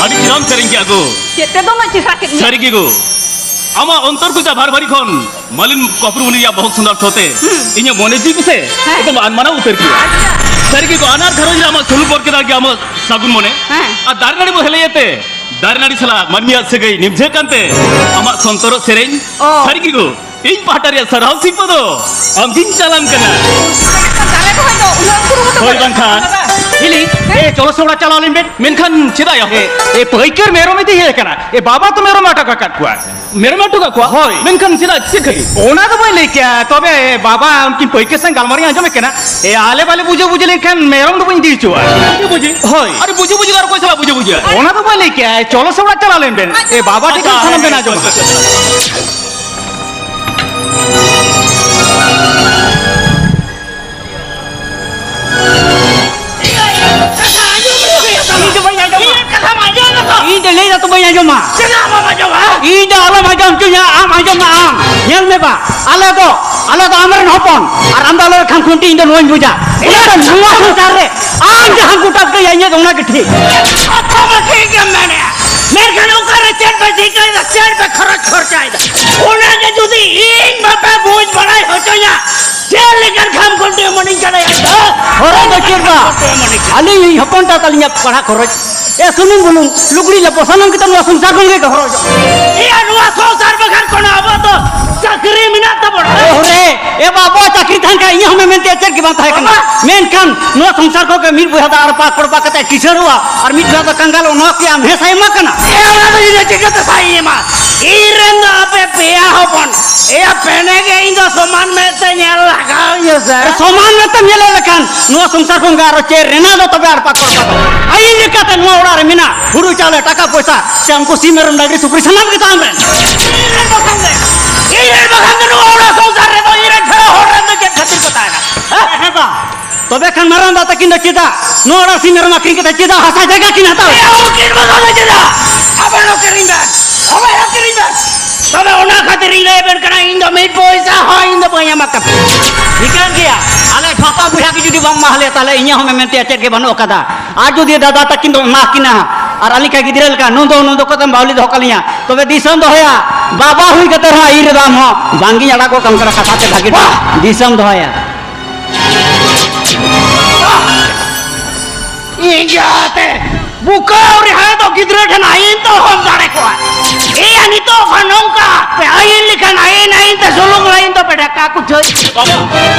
ᱟᱹᱰᱤ ᱪᱮᱦᱨᱟᱢ ᱥᱮᱨᱮᱧ ᱠᱮᱜᱼᱟ ᱜᱳ᱾ ᱪᱮᱫ ᱛᱮᱫᱚ ᱩᱱᱟᱹᱜ ᱪᱮᱦᱨᱟ ᱠᱮᱫ ᱢᱮᱭᱟ? ᱥᱟᱹᱨᱤ ᱜᱮ ᱜᱳ, ᱟᱢᱟᱜ ᱚᱱᱛᱚᱨ ᱠᱚᱪᱟ ᱵᱷᱟᱨ ᱵᱷᱟᱹᱨᱤ ᱠᱷᱚᱱ ᱢᱟᱹᱞᱤᱱ ᱠᱚᱯᱨᱩᱢᱩᱱᱤ ᱨᱮᱭᱟᱜ ᱵᱚᱦᱚᱜ ᱥᱚᱸᱫᱷᱟᱲ ᱛᱷᱚᱛᱮ ᱦᱩᱸ᱾ ᱤᱧᱟᱹᱜ ᱢᱚᱱᱮ ᱡᱤᱣᱤ ᱠᱚᱥᱮ ᱦᱮᱸ᱾ ᱮᱠᱫᱚᱢ ᱟᱱᱢᱟᱱᱟᱣ ᱩᱛᱟᱹᱨ ᱠᱮᱜᱼᱟ᱾ ᱟᱪᱪᱷᱟ᱾ ᱥᱟᱹᱨᱤ ᱜᱮ ᱜᱳ, ᱟᱱᱟᱨ ᱜᱷᱟᱨᱚᱸᱡᱽ ᱨᱮ ᱟᱢᱟᱜ ᱥᱩᱞᱩᱠ ᱵᱚᱨᱠᱮᱫᱟᱨ ᱜᱮ ᱟᱢᱟᱜ ᱥᱟᱹᱜᱩᱱ ᱢᱚᱱᱮ᱾ ᱦᱮᱸ᱾ ᱟᱨ ᱫᱟᱨᱮ ᱱᱟᱹᱲᱤ ᱵᱚ ᱦᱮᱞᱮᱭᱮ ᱛᱮ ᱫᱟᱨᱮ ᱱᱟᱹᱲᱤ ᱥᱟᱞᱟᱜ ᱢᱟᱹᱱᱢᱤᱭᱟᱜ ᱥᱟᱹᱜᱟᱹᱭ ᱱᱤᱵᱷᱡᱟᱹ ᱠᱟᱱᱛᱮ ᱟᱢᱟᱜ ᱥᱚᱱᱛᱚᱨᱚᱜ ᱥᱮᱨᱮᱧ᱾ ᱚ᱾ ᱥᱟᱹᱨᱤ ᱜᱮ ᱜᱳ, ᱤᱧ ᱯᱟᱦᱴᱟ ᱨᱮᱭᱟᱜ ᱥᱟᱨᱦᱟᱣ ᱥᱤᱨᱯᱟᱹ ᱫᱚ ᱟᱢ ᱜᱤᱧ ᱪᱟᱞᱟᱢ ᱠᱟᱱᱟ᱾ ᱫᱟᱨᱮ ᱨᱚᱦᱚᱭ ᱫᱚ ᱩᱱᱟᱹᱜ ᱮᱢ ᱠᱩᱨᱩᱢᱩᱴᱩ ᱦᱳᱭ ᱫᱟᱲᱮᱭᱟᱜᱼᱟ? ᱵᱟᱝᱠᱷᱟᱱ᱾ ᱦᱤᱞᱤ, ᱮ, ᱪᱚᱞᱚ ᱥᱮ ᱚᱲᱟᱜ ᱪᱟᱞᱟᱣ ᱞᱮᱱ ᱵᱮᱱ᱾ ᱢᱮᱱᱠᱷᱟᱱ ᱪᱮᱫᱟᱜ ᱭᱟ? ᱮ, ᱮ, ᱯᱟᱹᱭᱠᱟᱹᱨ ᱢᱮᱨᱚᱢ ᱤᱫᱤ ᱦᱮᱡ ᱟᱠᱟᱱᱟ᱾ ᱮ, ᱵᱟᱵᱟ ᱛᱚ ᱢᱮᱨᱚᱢ ᱟᱴᱚᱠ ᱟᱠᱟᱫ ᱠᱚᱣᱟ᱾ ᱢᱮᱨᱚᱢ ᱟᱴᱚᱠ ᱟᱠᱟᱫ ᱠᱚᱣᱟ? ᱦᱳᱭ᱾ ᱢᱮᱱᱠᱷᱟᱱ ᱪᱮᱫᱟᱜ, ᱪᱮᱫ ᱠᱷᱟᱹᱛᱤᱨ? ᱚᱱᱟ ᱫᱚ ᱵᱟᱹᱧ ᱞᱟᱹᱭ ᱠᱮᱭᱟ, ᱛᱚᱵᱮ ᱵᱟᱵᱟ ᱩᱱᱠᱤᱱ ᱯᱟᱹᱭᱠᱟᱹᱨ ᱥᱟᱶ ᱜᱟᱞᱢᱟᱨᱟᱣ ᱤᱧ ᱟᱸᱡᱚᱢᱮᱫ ᱠᱟᱱᱟ᱾ ᱮ, ᱟᱞᱮ ᱵᱟᱞᱮ ᱵᱩᱡᱷᱟᱹ ᱵᱩᱡᱷᱟᱹ ᱞᱮᱱᱠᱷᱟᱱ ᱢᱮᱨᱚᱢ ᱫᱚ ᱵᱟᱹᱧ ᱤᱫᱤ ᱦᱚᱪᱚᱣᱟᱜᱼᱟ᱾ ᱵᱩᱡᱷᱟᱹ ᱵᱩᱡᱷᱤ? ᱦᱳᱭ᱾ ᱟᱨ ᱵᱩᱡᱷᱟᱹ ᱵᱩᱡᱷᱤ ᱫᱚ ᱟᱨ ᱚᱠᱚᱭ ᱥᱟᱞᱟᱜ ᱵᱩᱡᱷᱟᱹ ᱵᱩᱡᱷᱤ? ᱚᱱᱟ ᱫᱚ ᱵᱟᱹᱧ ᱞᱟᱹᱭ ᱠᱮᱭᱟ, ᱪᱚᱞᱚ ᱥᱮ ᱚᱲᱟᱜ ᱪᱟᱞᱟᱣ ᱞᱮᱱ ᱵᱮᱱ᱾ ᱮ, ᱵᱟᱵᱟ ᱴᱷᱮᱱ ᱟᱪᱪᱷᱟ, ᱠᱷᱚᱱ ᱥᱟᱱᱟᱢ ᱦᱮᱸ, ᱵᱮᱱ ᱦᱮᱸ, ᱟᱸᱡᱚᱢᱟ᱾ ᱦᱮᱸ, ᱦᱮᱸ᱾ ᱤᱧ ᱫᱚ ᱵᱟᱹᱧ ᱟᱸᱡᱚᱢᱟ᱾ ᱤᱧᱟᱹᱜ ᱠᱟᱛᱷᱟᱢ ᱟᱸᱡᱚᱢ ᱫᱟ ᱛᱚ? ᱤᱧ ᱫᱚ ᱞᱟᱹᱭ ᱫᱟᱛᱚ ᱵᱟᱹᱧ ᱟᱸᱡᱚᱢᱟ᱾ ᱪᱮᱫᱟᱜ ᱵᱟᱢ ᱟᱸᱡᱚᱢᱟ? ᱤᱧ ᱫᱚ ᱟᱞᱚᱢ ᱟᱸᱡᱚᱢ ᱦᱚᱪᱚᱧᱟ, ᱟᱢ ᱟᱸᱡᱚᱢ ᱢᱮ ᱟᱢ᱾ ᱧᱮᱞ ᱢᱮ ᱵᱟ, ᱟᱞᱮ ᱫᱚ, ᱟᱞᱮ ᱫᱚ ᱟᱢᱨᱮᱱ ᱦᱚᱯᱚᱱ, ᱟᱨ ᱟᱢ ᱫᱚ ᱟᱞᱮ ᱨᱮᱱ ᱠᱷᱟᱢᱠᱷᱩᱱᱴᱤ, ᱤᱧ ᱫᱚ ᱱᱚᱣᱟᱧ ᱵᱩᱡᱟ᱾ ᱤᱧ ᱫᱚ ᱱᱚᱣᱟ ᱥᱚᱝᱥᱟᱨ ᱨᱮ ᱟᱢ ᱡᱟᱦᱟᱸ ᱜᱚᱴᱟ ᱜᱚᱴᱟᱭᱟ ᱤᱧᱟᱹᱜ ᱫᱚ ᱚᱱᱟ ᱜᱮ ᱴᱷᱤᱠ᱾ ᱠᱟᱛᱷᱟ ᱢᱟ ᱴᱷᱤᱠ ᱜᱮᱢ ᱢᱮᱱᱮᱜᱼᱟ, ᱢᱮᱱᱠᱷᱟᱱ ᱚᱠᱟᱨᱮ ᱪᱮᱫ ᱯᱮ ᱪᱤᱠᱟᱹᱭᱮᱫᱟ, ᱪᱮᱫ ᱯᱮ ᱠᱷᱚᱨᱚᱪ ᱠᱷᱚᱨᱪᱟᱭᱮᱫᱟ? ᱚᱱᱟ ᱜᱮ ᱡᱩᱫᱤ ᱤᱧ ᱵᱟᱯᱮ ᱵᱩᱡᱽ ᱵᱟᱲᱟᱭ ᱦᱚᱪᱚᱧᱟ, ᱪᱮᱫ ᱞᱮᱠᱟᱱ ᱠᱷᱟᱢᱠᱷᱩᱱᱴᱤ ᱮᱢᱟᱱᱤᱧ ᱠᱟᱱᱟ ᱭᱟ? ᱦᱚᱨᱚ ᱫᱚ ᱪᱮᱫ ᱵᱟ? ᱠᱷᱟᱢᱠᱷᱩᱱᱴᱤ ᱮᱢᱟᱱᱤᱧ ᱠᱟᱱᱟ᱾ ᱟᱹᱞᱤᱧ ᱞᱤᱧ ᱦᱚᱯᱚᱱ ᱛᱟᱛᱟ ᱞᱤᱧᱟ ᱯᱟᱲᱦᱟᱜ ᱠᱷᱚᱨᱚᱪ᱾ ᱮ, ᱥᱩᱱᱩᱢ ᱵᱩᱞᱩᱝ, ᱞᱩᱜᱽᱲᱤ ᱞᱟᱯᱚ, ᱥᱟᱱᱟᱢ ᱠᱤᱛᱟᱹ ᱱᱚᱣᱟ ᱥᱚᱝᱥᱟᱨ ᱠᱷᱚᱱ ᱜᱮ ᱦᱚᱨᱚᱡᱚᱜ᱾ ᱮᱭᱟ, ᱱᱚᱣᱟ ᱥᱚᱝᱥᱟᱨ ᱵᱟᱠᱷᱟᱱ ᱠᱳᱱᱳ ᱟᱵᱚ ᱫᱚ ᱪᱟᱹᱠᱨᱤ ᱢᱮᱱᱟᱜ ᱛᱟᱵᱚᱱᱟ? ᱮ, ᱦᱚᱨᱮ, ᱮ ᱵᱟ, ᱟᱵᱚᱣᱟᱜ ᱪᱟᱹᱠᱨᱤ ᱛᱟᱦᱮᱱ ᱠᱷᱟᱱ ᱤᱧᱟᱹᱜ ᱦᱚᱸ ᱢᱮᱱᱛᱮ ᱪᱮᱫ ᱜᱮ ᱵᱟᱝ ᱛᱟᱦᱮᱸ ᱠᱟᱱᱟ᱾ ᱵᱟᱵᱟ! ᱢᱮᱱᱠᱷᱟᱱ ᱱᱚᱣᱟ ᱥᱚᱝᱥᱟᱨ ᱠᱷᱚᱱ ᱜᱮ ᱢᱤᱫ ᱵᱚᱭᱦᱟ ᱫᱚ ᱟᱲᱯᱟ ᱠᱚᱲᱯᱟ ᱠᱟᱛᱮ ᱠᱤᱥᱟᱹᱬᱚᱜᱼᱟ ᱟᱨ ᱢᱤᱫ ᱵᱚᱭᱦᱟ ᱫᱚ ᱠᱟᱝᱜᱟᱞᱚᱜᱼᱟ, ᱱᱚᱣᱟ ᱠᱤ ᱟᱢ ᱦᱮᱸ ᱥᱟᱭ ᱮᱢᱟ ᱠᱟᱱᱟ? ᱮ, ᱚᱱᱟ ᱫᱚ ᱤᱧ ᱫᱚ ᱪᱤᱠᱟᱹᱛᱮ ᱥᱟᱭ ᱤᱧ ᱮᱢᱟ? ᱤᱧ ᱨᱮᱱ ᱫᱚ ᱟᱯᱮ ᱯᱮᱭᱟ ᱦᱚᱯᱚᱱ, ᱮᱭᱟ, ᱯᱮᱱᱮ ᱜᱮ ᱤᱧ ᱫᱚ ᱥᱚᱢᱟᱱ ᱢᱮᱫ ᱛᱮ ᱧᱮᱞ ᱞᱟᱜᱟᱣ ᱤᱧᱟᱹ ᱥᱮ᱾ ᱥᱚᱢᱟᱱ ᱢᱮᱫ ᱛᱮᱢ ᱧᱮᱞᱮᱫ ᱞᱮᱠᱷᱟᱱ ᱱᱚᱣᱟ ᱥᱚᱝᱥᱟᱨ ᱠᱷᱚᱱ ᱜᱮ ᱟᱨᱚ ᱪᱮᱫ ᱨᱮᱱᱟᱜ ᱫᱚ ᱛᱚᱵᱮ ᱟᱲᱯᱟ ᱠᱚᱲᱯᱟ ᱫᱚ? ᱟᱹᱭᱤᱱ ᱞᱮᱠᱟᱛᱮ ᱱᱚᱣᱟ ᱚᱲᱟᱜ ᱨᱮ ᱢᱮᱱᱟᱜ ᱦᱩᱲᱩ ᱪᱟᱣᱞᱮ, ᱴᱟᱠᱟ ᱯᱚᱭᱥᱟ, ᱥᱮ ᱩᱱᱠᱩ ᱥᱤᱢ ᱢᱮᱨᱚᱢ ᱰᱟᱝᱨᱤ ᱥᱩᱠᱨᱤ ᱥᱟᱱᱟᱢ ᱜᱮ ᱛᱟᱢ ᱨᱮᱱ᱾ ᱤᱧ ᱨᱮᱱ ᱵᱟᱠᱷᱟᱱ ᱫᱚ, ᱤᱧ ᱨᱮᱱ ᱵᱟᱠᱷᱟᱱ ᱫᱚ ᱱᱚᱣᱟ ᱚᱲᱟᱜ ᱥᱚᱝᱥᱟᱨ ᱨᱮᱫᱚ ᱤᱧ ᱨᱮᱱ ᱪᱷᱟᱲᱟ ᱦᱚᱲ ᱨᱮᱱ ᱫᱚ ᱪᱮᱫ ᱠᱷᱟᱹᱛᱤᱨ ᱠᱚ ᱛᱟᱦᱮᱱᱟ? ᱦᱮᱸ? ᱦᱮᱸ ᱵᱟ, ᱛᱚᱵᱮ ᱠᱷᱟᱱ ᱢᱟᱨᱟᱝ ᱫᱟ ᱛᱟᱹᱠᱤᱱ ᱫᱚ ᱪᱮᱫᱟᱜ ᱱᱚᱣᱟ ᱚᱲᱟᱜ ᱥᱤᱢ ᱢᱮᱨᱚᱢ ᱟᱹᱠᱷᱨᱤᱧ ᱠᱟᱛᱮ ᱪᱮᱫᱟᱜ ᱦᱟᱥᱟ ᱡᱟᱭᱜᱟ ᱠᱤᱱ ᱦᱟᱛᱟᱣ? ᱮ, ᱩᱱᱠᱤᱱ ᱵᱟᱠᱷᱟᱱ ᱫᱚ ᱪᱮᱫᱟᱜ? ᱟᱵᱮᱱ ᱦᱚᱸ ᱠᱤᱨᱤᱧ ᱵᱮᱱ, ᱟᱵᱮᱱ ᱦᱚᱸ ᱠᱤᱨᱤᱧ ᱵᱮᱱ᱾ ᱛᱚᱵᱮ ᱚᱱᱟ ᱠᱷᱟᱹᱛᱤᱨ ᱤᱧ ᱞᱟᱹᱭ ᱟᱵᱮᱱ ᱠᱟᱱᱟ, ᱤᱧ ᱫᱚ ᱢᱤᱫ ᱯᱚᱭᱥᱟ ᱦᱚᱸ ᱤᱧ ᱫᱚ ᱵᱟᱹᱧ ᱮᱢᱟ ᱠᱟᱯᱮ᱾ ᱴᱷᱤᱠᱟᱹᱱ ᱜᱮᱭᱟ, ᱟᱞᱮ ᱡᱷᱚᱛᱚ ᱵᱚᱭᱦᱟ ᱜᱮ ᱡᱩᱫᱤ ᱵᱟᱢ ᱮᱢᱟ ᱞᱮᱭᱟ, ᱛᱟᱦᱞᱮ ᱤᱧᱟᱹᱜ ᱦᱚᱸ ᱢᱮᱱ ᱛᱮᱭᱟᱜ ᱪᱮᱫ ᱜᱮ ᱵᱟᱹᱱᱩᱜ ᱟᱠᱟᱫᱟ᱾ ᱟᱨ ᱡᱩᱫᱤ ᱫᱟᱫᱟ ᱛᱟᱹᱠᱤᱱ ᱫᱚ ᱮᱢᱟ ᱠᱤᱱᱟ, ᱟᱨ ᱟᱹᱞᱤᱧ ᱞᱮᱠᱟ ᱜᱤᱫᱽᱨᱟᱹ ᱞᱮᱠᱟ ᱱᱩᱫᱚ ᱱᱩᱫᱚ ᱠᱟᱛᱮᱢ ᱵᱟᱹᱦᱩᱞᱤ ᱫᱚᱦᱚ ᱠᱟᱞᱤᱧᱟ, ᱛᱚᱵᱮ ᱫᱤᱥᱚᱢ ᱫᱚᱦᱚᱭᱟ᱾ ᱵᱟᱵᱟ ᱦᱩᱭ ᱠᱟᱛᱮ ᱨᱮᱦᱚᱸ ᱟᱹᱭᱩᱨ ᱨᱮᱫᱚ ᱟᱢ ᱦᱚᱸ ᱵᱟᱝᱜᱤᱧ ᱟᱲᱟᱜ ᱜᱚᱫ ᱠᱟᱢ ᱠᱟᱱᱟ, ᱠᱟᱛᱷᱟ ᱛᱮ ᱵᱷᱟᱜᱮ ᱴᱷᱤᱠ᱾ ᱵᱟᱦ! ᱫᱤᱥᱚᱢ ᱫᱚᱦᱚᱭᱟ᱾ ᱤᱧ ᱡᱟᱛᱮ ᱵᱩᱠᱟᱹ ᱟᱹᱣᱨᱤ ᱦᱟᱭ ᱫᱚ ᱜᱤᱫᱽᱨᱟᱹ ᱴᱷᱮᱱ ᱟᱹᱭᱤᱱ ᱛᱚ ᱦᱚᱢ ᱫᱟᱲᱮ ᱠᱚᱣᱟ᱾ ᱮᱭᱟ ᱱᱤᱛᱚᱜ ᱠᱷᱚᱱ ᱱᱚᱝᱠᱟ ᱯᱮ ᱟᱹᱭᱤᱱ ᱞᱮᱠᱷᱟᱱ ᱟᱹᱭᱤᱱ ᱟᱹᱭᱤᱱ ᱛᱮ ᱥᱩᱞᱩᱠ ᱞᱟᱭᱤᱱ ᱫᱚ ᱯᱮ ᱰᱷᱟᱠᱟ ᱠᱚ ᱪᱟᱹᱭ᱾ ᱵᱟᱵᱟ,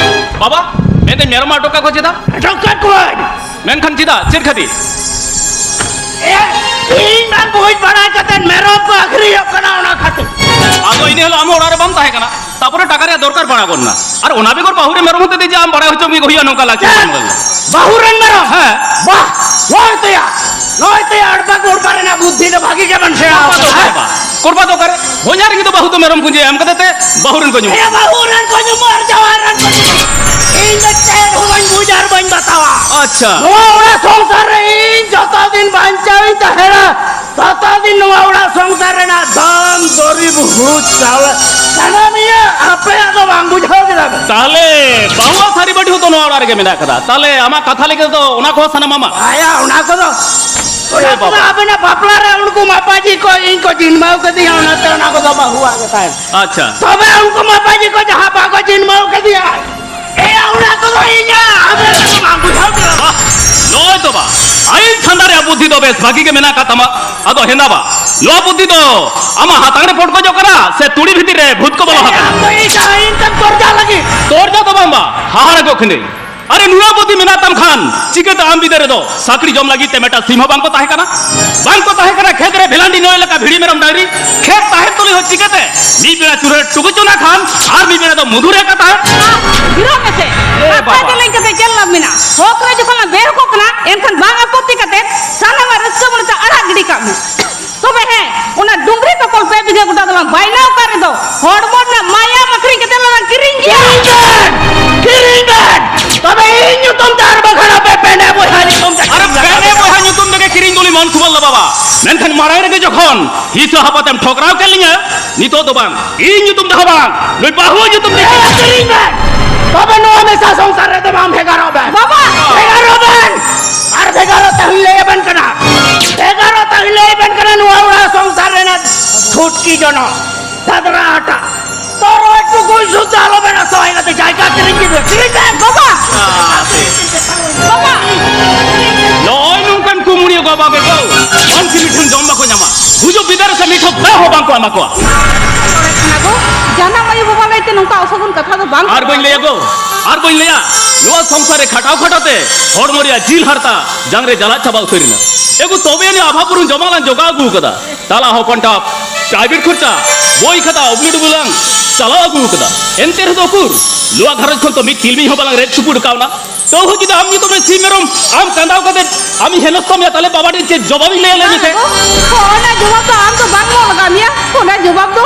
ᱵᱟᱵᱟ, ᱢᱮᱱᱫᱟᱹᱧ ᱢᱮᱨᱚᱢ ᱟᱴᱚᱠ ᱠᱟᱠᱚ ᱪᱮᱫᱟᱜ? ᱟᱴᱚᱠ ᱠᱟᱠᱚᱣᱟᱹᱧ᱾ ᱢᱮᱱᱠᱷᱟᱱ ᱪᱮᱫᱟᱜ? ᱪᱮᱫ ᱠᱷᱟᱹᱛᱤᱨ? ᱮ, ᱤᱧ ᱵᱟᱝ ᱵᱩᱡᱽ ᱵᱟᱲᱟ ᱠᱟᱛᱮ ᱢᱮᱨᱚᱢ ᱠᱚ ᱟᱹᱠᱷᱨᱤᱧᱚᱜ ᱠᱟᱱᱟ ᱚᱱᱟ ᱠᱷᱟᱹᱛᱤᱨ᱾ ᱟᱫᱚ ᱤᱱᱟᱹ ᱦᱤᱞᱳᱜ ᱟᱢ ᱚᱲᱟᱜ ᱨᱮ ᱵᱟᱢ ᱛᱟᱦᱮᱸ ᱠᱟᱱᱟ, ᱛᱟᱯᱚᱨᱮ ᱴᱟᱠᱟ ᱨᱮᱭᱟᱜ ᱫᱚᱨᱠᱟᱨ ᱯᱟᱲᱟᱣ ᱜᱚᱫ ᱮᱱᱟ᱾ ᱟᱨ ᱚᱱᱟ ᱵᱮᱜᱚᱨ ᱵᱟᱹᱦᱩ ᱨᱮ ᱢᱮᱨᱚᱢ ᱦᱚᱛᱮ ᱛᱮ ᱡᱮ ᱟᱢ ᱵᱟᱲᱟᱭ ᱦᱚᱪᱚ ᱢᱮ ᱦᱩᱭᱩᱜᱼᱟ ᱱᱚᱝᱠᱟ ᱞᱟᱹᱠᱛᱤ ᱪᱮᱫ? ᱵᱟᱝ ᱠᱟᱱᱟ᱾ ᱵᱟᱹᱦᱩ ᱨᱮᱱ ᱢᱮᱨᱚᱢ? ᱦᱮᱸ᱾ ᱵᱟᱦ, ᱱᱚᱜᱼᱚᱭ ᱛᱚᱭᱟ, ᱱᱚᱜᱼᱚᱭ ᱛᱚᱭᱟ ᱟᱲᱵᱟ ᱜᱩᱲᱵᱟ ᱨᱮᱱᱟᱜ ᱵᱩᱫᱽᱫᱷᱤ ᱫᱚ ᱵᱷᱟᱹᱜᱤ ᱜᱮ ᱵᱟᱝ ᱥᱮᱬᱟ ᱠᱚᱨᱵᱟ ᱟᱠᱟᱫᱟ, ᱫᱚ ᱦᱮᱸ? ᱚᱠᱟᱨᱮ ᱵᱟ? ᱠᱚᱨᱵᱟ ᱫᱚ ᱚᱠᱟᱨᱮ? ᱦᱚᱧᱦᱟᱨ ᱜᱮ ᱫᱚ ᱵᱟᱹᱦᱩ ᱫᱚ ᱢᱮᱨᱚᱢ ᱠᱚ ᱡᱮ ᱮᱢ ᱠᱟᱛᱮ ᱛᱮ ᱵᱟᱹᱦᱩ ᱨᱮᱱ ᱠᱚ ᱧᱩᱢ᱾ ᱮᱭᱟ ᱵᱟᱹᱦᱩ ᱨᱮᱱ ᱠᱚ ᱧᱩᱢ ᱟᱨ ᱡᱟᱶᱟᱭ ᱨᱮᱱ ᱠᱚ ᱧᱩᱢ᱾ ᱤᱧ ᱫᱚ ᱪᱮᱫ ᱦᱚᱸ ᱵᱟᱹᱧ ᱵᱩᱡᱽ ᱟᱨ ᱵᱟᱹᱧ ᱵᱟᱛᱟᱣᱟ᱾ ᱟᱪᱪᱷᱟ᱾ ᱱᱚᱣᱟ ᱚᱲᱟᱜ ᱥᱚᱝᱥᱟᱨ ᱨᱮ ᱤᱧ ᱡᱚᱛᱚ ᱫᱤᱱ ᱵᱟᱧᱪᱟᱣ ᱤᱧ ᱛᱟᱦᱮᱱᱟ, ᱛᱚᱛᱚ ᱫᱤᱱ ᱱᱚᱣᱟ ᱚᱲᱟᱜ ᱥᱚᱝᱥᱟᱨ ᱨᱮᱱᱟᱜ ᱫᱷᱚᱱ ᱫᱩᱨᱤᱵᱽ ᱦᱩᱲᱩ ᱪᱟᱣᱞᱮ ᱥᱟᱱᱟᱢ ᱤᱭᱟᱹ ᱟᱯᱮᱭᱟᱜ ᱫᱚ ᱵᱟᱝ ᱵᱩᱡᱷᱟᱹᱣ ᱠᱮᱫᱟ ᱯᱮ? ᱛᱟᱦᱞᱮ ᱵᱟᱹᱦᱩ ᱟᱨ ᱛᱷᱟᱹᱨᱤ ᱵᱟᱹᱴᱤ ᱦᱚᱸ ᱛᱚ ᱱᱚᱣᱟ ᱚᱲᱟᱜ ᱨᱮᱜᱮ ᱢᱮᱱᱟᱜ ᱠᱟᱫᱟ᱾ ᱛᱟᱦᱞᱮ ᱟᱢᱟᱜ ᱠᱟᱛᱷᱟ ᱞᱮᱠᱟ ᱛᱮᱫᱚ ᱚᱱᱟ ᱠᱚᱦᱚᱸ ᱥᱟᱱᱟᱢ ᱟᱢᱟᱜ? ᱟᱭᱟ, ᱚᱱᱟ ᱠᱚᱫᱚ, ᱚᱱᱟ ᱮ ᱠᱚᱫᱚ ᱵᱟᱵᱟ᱾ ᱟᱵᱮᱱᱟᱜ ᱵᱟᱯᱞᱟ ᱨᱮ ᱩᱱᱠᱩ ᱢᱟᱯᱟᱡᱤ ᱠᱚ ᱤᱧ ᱠᱚ ᱡᱤᱱᱢᱟᱹᱣ ᱠᱟᱫᱤᱧᱟ, ᱚᱱᱟᱛᱮ ᱚᱱᱟ ᱠᱚᱫᱚ ᱵᱟᱹᱦᱩᱣᱟᱜ ᱜᱮ ᱛᱟᱦᱮᱱ᱾ ᱟᱪᱪᱷᱟ᱾ ᱛᱚᱵᱮ ᱩᱱᱠᱩ ᱢᱟᱯᱟᱡᱤ ᱠᱚ ᱡᱟᱦᱟᱸ ᱵᱟᱠᱚ ᱡᱤᱱᱢᱟᱹᱣ ᱠᱟᱫᱤᱧᱟ, ᱮᱭᱟ, ᱚᱱᱟ ᱠᱚᱫᱚ ᱤᱧᱟᱜ, ᱟᱵᱮᱱ ᱫᱚ ᱵᱟᱝ ᱵᱩᱡᱷᱟᱹᱣ ᱠᱮᱫᱟ᱾ ᱵᱟᱦ, ᱱᱚᱜᱼᱚᱭ ᱛᱚ ᱵᱟ, ᱟᱹᱭᱤᱱ ᱛᱷᱟᱱᱟ ᱨᱮᱭᱟᱜ ᱵᱩᱫᱽᱫᱷᱤ ᱫᱚ ᱵᱮᱥ ᱵᱷᱟᱹᱜᱤ ᱜᱮ ᱢᱮᱱᱟᱜ ᱟᱠᱟᱫ ᱛᱟᱢᱟ᱾ ᱟᱫᱚ ᱦᱮᱸᱫᱟ ᱵᱟ, ᱱᱚᱣᱟ ᱵᱩᱫᱽᱫᱷᱤ ᱫᱚ ᱟᱢᱟᱜ ᱦᱟᱛᱟᱝ ᱨᱮ ᱯᱚᱴᱠᱚᱡᱚᱜ ᱠᱟᱱᱟ ᱥᱮ ᱛᱩᱲᱤ ᱵᱷᱤᱛᱤᱨ ᱨᱮ ᱵᱷᱩᱛ ᱠᱚ ᱵᱚᱞᱚ ᱟᱠᱟᱱᱟ? ᱟᱢ ᱫᱚ ᱤᱧ ᱥᱟᱶ ᱤᱧ ᱛᱮᱢ ᱛᱚᱨᱡᱟ ᱞᱟᱹᱜᱤᱫ? ᱛᱚᱨᱡᱟ ᱫᱚ ᱵᱟᱝ ᱵᱟ, ᱦᱟᱦᱟᱲᱟ ᱠᱚ ᱠᱷᱤᱸᱰᱟᱹᱭ᱾ ᱟᱨᱮ ᱱᱩᱱᱟᱹᱜ ᱵᱩᱫᱷᱤ ᱢᱮᱱᱟᱜ ᱛᱟᱢ ᱠᱷᱟᱱ ᱪᱤᱠᱟᱹᱛᱮ ᱟᱢ ᱵᱤᱫᱟᱹᱞ ᱨᱮᱫᱚ ᱥᱟᱠᱲᱤ ᱡᱚᱢ ᱞᱟᱹᱜᱤᱫ ᱛᱮ ᱢᱤᱫᱴᱟᱝ ᱥᱤᱢ ᱦᱚᱸ ᱵᱟᱝ ᱠᱚ ᱛᱟᱦᱮᱸ ᱠᱟᱱᱟ? ᱵᱟᱝ ᱠᱚ ᱛᱟᱦᱮᱸ ᱠᱟᱱᱟ ᱠᱷᱮᱛ ᱨᱮ ᱵᱷᱮᱞᱟᱱᱰᱤ ᱱᱚᱭ ᱞᱮᱠᱟ ᱵᱷᱤᱲᱤ ᱢᱮᱨᱚᱢ ᱰᱟᱝᱨᱤ? ᱠᱷᱮᱛ ᱛᱟᱦᱮᱸ ᱛᱩᱞᱩᱡ ᱦᱚᱸ ᱪᱤᱠᱟᱹᱛᱮ ᱢᱤᱫ ᱵᱮᱲᱟ ᱪᱩᱞᱦᱟᱹ ᱨᱮ ᱴᱩᱠᱩᱡ ᱪᱚᱸᱫᱟ ᱠᱷᱟᱱ ᱟᱨ ᱢᱤᱫ ᱵᱮᱲᱟ ᱫᱚ ᱢᱚᱫᱷᱩ ᱨᱮ ᱠᱟᱛᱷᱟ? ᱜᱤᱨᱟᱹ ᱢᱮᱥᱮ᱾ ᱮ ᱠᱟᱛᱷᱟ ᱵᱟᱵᱟ᱾ ᱡᱮᱞᱮᱧ ᱠᱟᱛᱮ ᱪᱮᱫ ᱞᱟᱵᱷ ᱢᱮᱱᱟᱜᱼᱟ? ᱦᱚᱠ ᱨᱮ ᱡᱚᱠᱷᱚᱱ ᱞᱟᱝ ᱵᱮᱦᱚᱠᱚᱜ ᱠᱟᱱᱟ, ᱮᱱᱠᱷᱟᱱ ᱵᱟᱝ ᱟᱯᱚᱛᱛᱤ ᱠᱟᱛᱮ ᱥᱟᱱᱟᱢᱟᱜ ᱨᱟᱹᱥᱠᱟᱹ ᱢᱚᱱᱮ ᱛᱮ ᱟᱲᱟᱜ ᱜᱤᱰᱤ ᱠᱟᱜ ᱢᱮ᱾ ᱛᱚᱵᱮ ᱦᱮᱸ, ᱚᱱᱟ ᱰᱩᱝᱨᱤ ᱛᱚᱯᱚᱞ ᱯᱮ ᱵᱤᱜᱷᱟᱹ ᱜᱚᱰᱟ ᱫᱚᱞᱟᱝ ᱵᱟᱭᱱᱟ ᱚᱠᱟ ᱨᱮᱫᱚ ᱦᱚᱲᱢᱚ ᱨᱮᱱᱟᱜ ᱢᱟᱭᱟᱢ ᱟᱹᱠᱷᱨᱤᱧ ᱠᱟᱛᱮ ᱞᱟᱝ ᱠᱤᱨᱤᱧ ᱜᱮᱭᱟ᱾ ᱠᱤᱨᱤᱧ ᱵᱮᱱ! ᱠᱤᱨᱤᱧ ᱵᱮᱱ! ᱛᱚᱵᱮ ᱤᱧ ᱧᱩᱛᱩᱢ ᱛᱮ ᱟᱨ ᱵᱟᱠᱷᱟᱱ ᱟᱯᱮ ᱯᱮᱸᱰᱮ ᱵᱚᱭᱦᱟ ᱧᱩᱛᱩᱢ ᱛᱮ ᱟᱨ ᱠᱤᱨᱤᱧ ᱯᱮᱸᱰᱮ ᱵᱮᱱ! ᱵᱚᱭᱦᱟ ᱧᱩᱛᱩᱢ ᱛᱮᱜᱮ ᱠᱤᱨᱤᱧ ᱫᱚᱞᱤᱧ ᱢᱚᱱ ᱥᱩᱵᱚᱞ ᱫᱚ ᱵᱟᱵᱟ᱾ ᱢᱮᱱᱠᱷᱟᱱ ᱢᱟᱲᱟᱝ ᱨᱮᱜᱮ ᱡᱚᱠᱷᱚᱱ ᱦᱤᱥᱟᱹ ᱦᱟᱯᱟᱛᱮᱢ ᱴᱷᱚᱠᱨᱟᱣ ᱠᱮᱫ ᱞᱤᱧᱟ, ᱱᱤᱛᱚᱜ ᱫᱚ ᱵᱟᱝ, ᱤᱧ ᱧᱩᱛᱩᱢ ᱛᱮᱦᱚᱸ ᱵᱟᱝ, ᱱᱩᱭ ᱵᱟᱹᱦᱩ ᱧᱩᱛᱩᱢ ᱛᱮ ᱠᱤᱨᱤᱧ ᱵᱮᱱ! ᱛᱚᱵᱮ ᱱᱚᱣᱟ ᱢᱮᱥᱟ ᱥᱚᱝᱥᱟᱨ ᱨᱮᱫᱚ ᱵᱟᱝ ᱵᱷᱮᱜᱟᱨᱚᱜ ᱵᱮᱱ᱾ ᱵᱟᱵᱟ! ᱵᱷᱮᱜᱟᱨᱚᱜ ᱵᱮᱱ! ᱟᱨ ᱵᱷᱮᱜᱟᱨᱚᱜ ᱛᱟᱹᱦᱩᱧ ᱞᱟᱹᱭ ᱟᱵᱮᱱ ᱠᱟᱱᱟ᱾ ᱵᱷᱮᱜᱟᱨᱚᱜ ᱛᱟᱹᱦᱩᱧ ᱞᱟᱹᱭ ᱟᱵᱮᱱ ᱠᱟᱱᱟ ᱱᱚᱣᱟ ᱚᱲᱟᱜ ᱥᱚᱝᱥᱟᱨ ᱨᱮᱱᱟᱜ ᱪᱷᱩᱴᱠᱤ ᱡᱚᱱᱚᱜ, ᱥᱟᱫᱽᱨᱟ ᱦᱟᱴᱟᱜ, ᱛᱚᱨᱚᱡ ᱴᱩᱠᱩᱡ ᱥᱩᱫᱽᱫᱷᱟ ᱟᱞᱚ ᱵᱮᱱ ᱟᱥᱟᱭᱟ, ᱚᱱᱟᱛᱮ ᱡᱟᱭᱜᱟ ᱠᱤᱨᱤᱧ ᱠᱮᱫ ᱵᱮᱱ, ᱠᱤᱨᱤᱧ ᱵᱮᱱ᱾ ᱵᱟᱵᱟ! ᱵᱟᱵᱟ! ᱱᱚᱜᱼᱚᱭ ᱱᱚᱝᱠᱟᱱ ᱠᱩᱢᱲᱤ ᱜᱚ ᱵᱟᱵᱟ ᱠᱚ ᱵᱟᱝᱠᱤ ᱢᱤᱫ ᱴᱷᱮᱱ ᱡᱚᱢ ᱵᱟᱠᱚ ᱧᱟᱢᱟ, ᱜᱩᱡᱩᱜ ᱵᱤᱫᱟᱹ ᱨᱮ ᱥᱮ ᱢᱤᱫ ᱴᱷᱚᱯ ᱫᱟᱜ ᱦᱚᱸ ᱵᱟᱝ ᱠᱚ ᱮᱢᱟ ᱠᱚᱣᱟ᱾ ᱨᱚᱲᱮᱫ ᱠᱟᱱᱟ ᱠᱚ, ᱡᱟᱱᱟᱢ ᱟᱭᱳ ᱵᱟᱵᱟ ᱞᱟᱹᱭᱛᱮ ᱱᱚᱝᱠᱟ ᱚᱥᱚᱜᱩᱱ ᱠᱟᱛᱷᱟ ᱫᱚ ᱵᱟᱝ ᱟᱨ ᱵᱟᱹᱧ ᱞᱟᱹᱭᱟ ᱜᱚ, ᱟᱨ ᱵᱟᱹᱧ ᱞᱟᱹᱭᱟ, ᱱᱚᱣᱟ ᱥᱚᱝᱥᱟᱨ ᱨᱮ ᱠᱷᱟᱴᱟᱣ ᱠᱷᱟᱴᱟᱣ ᱛᱮ ᱦᱚᱲᱢᱚ ᱨᱮᱭᱟᱜ ᱡᱤᱞ ᱦᱟᱨᱛᱟ ᱡᱟᱝ ᱨᱮ ᱡᱟᱞᱟᱫ ᱪᱟᱵᱟ ᱩᱛᱟᱹᱨ ᱮᱱᱟ᱾ ᱮᱜᱳ, ᱛᱚᱵᱮ ᱟᱹᱱᱤᱡ ᱟᱵᱷᱟ ᱵᱩᱨᱩ ᱡᱚᱢᱟᱜ ᱞᱟᱝ ᱡᱚᱜᱟᱣ ᱟᱹᱜᱩ ᱟᱠᱟᱫᱟ᱾ ᱛᱟᱞᱟ ᱦᱚᱯᱚᱱ ᱴᱟᱯ ᱯᱨᱟᱭᱵᱷᱮᱴ ᱠᱷᱚᱨᱪᱟ, ᱵᱳᱭ ᱠᱷᱟᱛᱟ ᱩᱵᱞᱩ ᱰᱩᱵᱞᱩ ᱞᱟᱝ ᱪᱟᱞᱟᱣ ᱟᱹᱜᱩ ᱟᱠᱟᱫᱟ᱾ ᱮᱱᱛᱮ ᱨᱮᱦᱚᱸ ᱩᱠᱩᱨ, ᱱᱚᱣᱟ ᱜᱷᱟᱨᱚᱸᱡᱽ ᱠᱷᱚᱱ ᱛᱚ ᱢᱤᱫ ᱛᱤᱞᱢᱤᱧ ᱦᱚᱸ ᱵᱟᱞᱟᱝ ᱨᱮᱫ ᱥᱩᱯᱩᱨ ᱠᱟᱣᱱᱟ᱾ ᱛᱟᱹᱣ ᱦᱚᱸ ᱡᱩᱫᱤ ᱟᱢ ᱧᱩᱛᱩᱢ ᱨᱮ ᱥᱤᱢ ᱢᱮᱨᱚᱢ ᱟᱢ ᱠᱟᱸᱫᱟᱣ ᱠᱟᱛᱮ ᱟᱢᱤᱧ ᱦᱮᱱᱚᱥᱛᱟ ᱢᱮᱭᱟ, ᱛᱟᱦᱞᱮ ᱵᱟᱵᱟ ᱴᱷᱮᱱ ᱪᱮᱫ ᱡᱚᱵᱟᱵᱤᱧ ᱞᱟᱹᱭᱟ, ᱞᱟᱹᱭ ᱢᱮᱥᱮ? ᱚᱱᱟ ᱡᱚᱵᱟᱵ ᱫᱚ ᱟᱢ ᱫᱚ ᱵᱟᱝ ᱮᱢᱚᱜ ᱞᱟᱜᱟᱣ ᱢᱮᱭᱟ, ᱚᱱᱟ ᱡᱚᱵᱟᱵ ᱫᱚ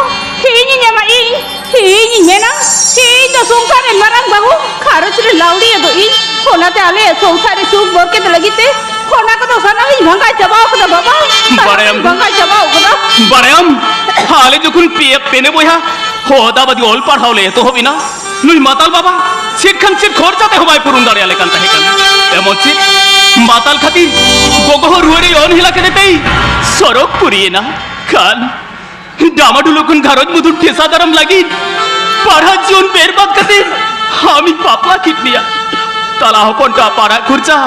ᱤᱧᱤᱧ ᱮᱢᱟ, ᱤᱧ᱾ ᱤᱧᱤᱧ ᱢᱮᱱᱟ, ᱤᱧ ᱫᱚ ᱥᱚᱝᱥᱟᱨ ᱨᱮᱱ ᱢᱟᱨᱟᱝ ᱵᱟᱹᱦᱩ, ᱜᱷᱟᱨᱚᱸᱡᱽ ᱨᱮ ᱞᱟᱹᱣᱲᱤᱭᱟᱹ ᱫᱚ ᱤᱧ᱾ ᱚᱱᱟᱛᱮ ᱟᱞᱮᱭᱟᱜ ᱥᱚᱝᱥᱟᱨ ᱨᱮ ᱥᱩᱠ ᱵᱚᱨᱠᱮᱛ ᱞᱟᱹᱜᱤᱫ ᱛᱮ ᱚᱱᱟ ᱠᱚᱫᱚ ᱥᱟᱱᱟᱢᱤᱧ ᱵᱷᱟᱸᱜᱟᱣ ᱪᱟᱵᱟᱣ ᱠᱟᱫᱟ ᱵᱟᱵᱟ, ᱥᱟᱱᱟᱢᱤᱧ ᱵᱟᱲᱟᱭᱟᱢ᱾ ᱵᱷᱟᱸᱜᱟᱣ ᱪᱟᱵᱟᱣ ᱠᱟᱫᱟ᱾ ᱵᱟᱲᱟᱭᱟᱢ, ᱟᱞᱮ ᱡᱚᱠᱷᱚᱱ ᱯᱮ, ᱯᱮᱱᱮ ᱵᱚᱭᱦᱟ ᱦᱚᱫᱟ ᱵᱟᱫᱤ ᱚᱞ ᱯᱟᱲᱦᱟᱣ ᱞᱮ ᱮᱛᱚᱦᱚᱵ ᱮᱱᱟ, ᱱᱩᱭ ᱢᱟᱛᱟᱞ ᱵᱟᱵᱟ ᱪᱮᱫ ᱠᱷᱟᱱ ᱪᱮᱫ ᱠᱷᱚᱨᱪᱟ ᱛᱮᱦᱚᱸ ᱵᱟᱭ ᱯᱩᱨᱩᱱ ᱫᱟᱲᱮᱭᱟᱞᱮ ᱠᱟᱱ ᱛᱟᱦᱮᱸ ᱠᱟᱱᱟ᱾ ᱮᱢᱚᱱ ᱪᱮᱫ ᱢᱟᱛᱟᱞ ᱠᱷᱟᱹᱛᱤᱨ ᱜᱚᱜᱚ ᱦᱚᱸ ᱨᱩᱣᱟᱹᱲᱮ ᱚᱱᱦᱮᱞᱟ ᱠᱮᱫᱮ ᱛᱮᱭ ᱥᱚᱨᱚᱜᱽᱯᱩᱨᱤ ᱮᱱᱟ᱾ ᱠᱷᱟᱱ ᱰᱟᱢᱟᱰᱩᱞ ᱠᱷᱚᱱ ᱜᱷᱟᱨᱚᱸᱡᱽ ᱢᱩᱫᱩᱱ ᱴᱷᱮᱥᱟ ᱫᱟᱨᱟᱢ ᱞᱟᱹᱜᱤᱫ ᱯᱟᱲᱦᱟᱜ ᱡᱤᱭᱚᱱ ᱵᱮᱨᱵᱟᱫ ᱠᱟᱛᱮ ᱟᱢᱤᱧ ᱵᱟᱯᱞᱟ ᱠᱮᱫ ᱢᱮᱭᱟ᱾ ᱛᱟᱞᱟ ᱦᱚᱯᱚᱱ ᱴᱟ ᱯᱟᱲᱦᱟᱜ ᱠᱷᱚᱨᱪᱟ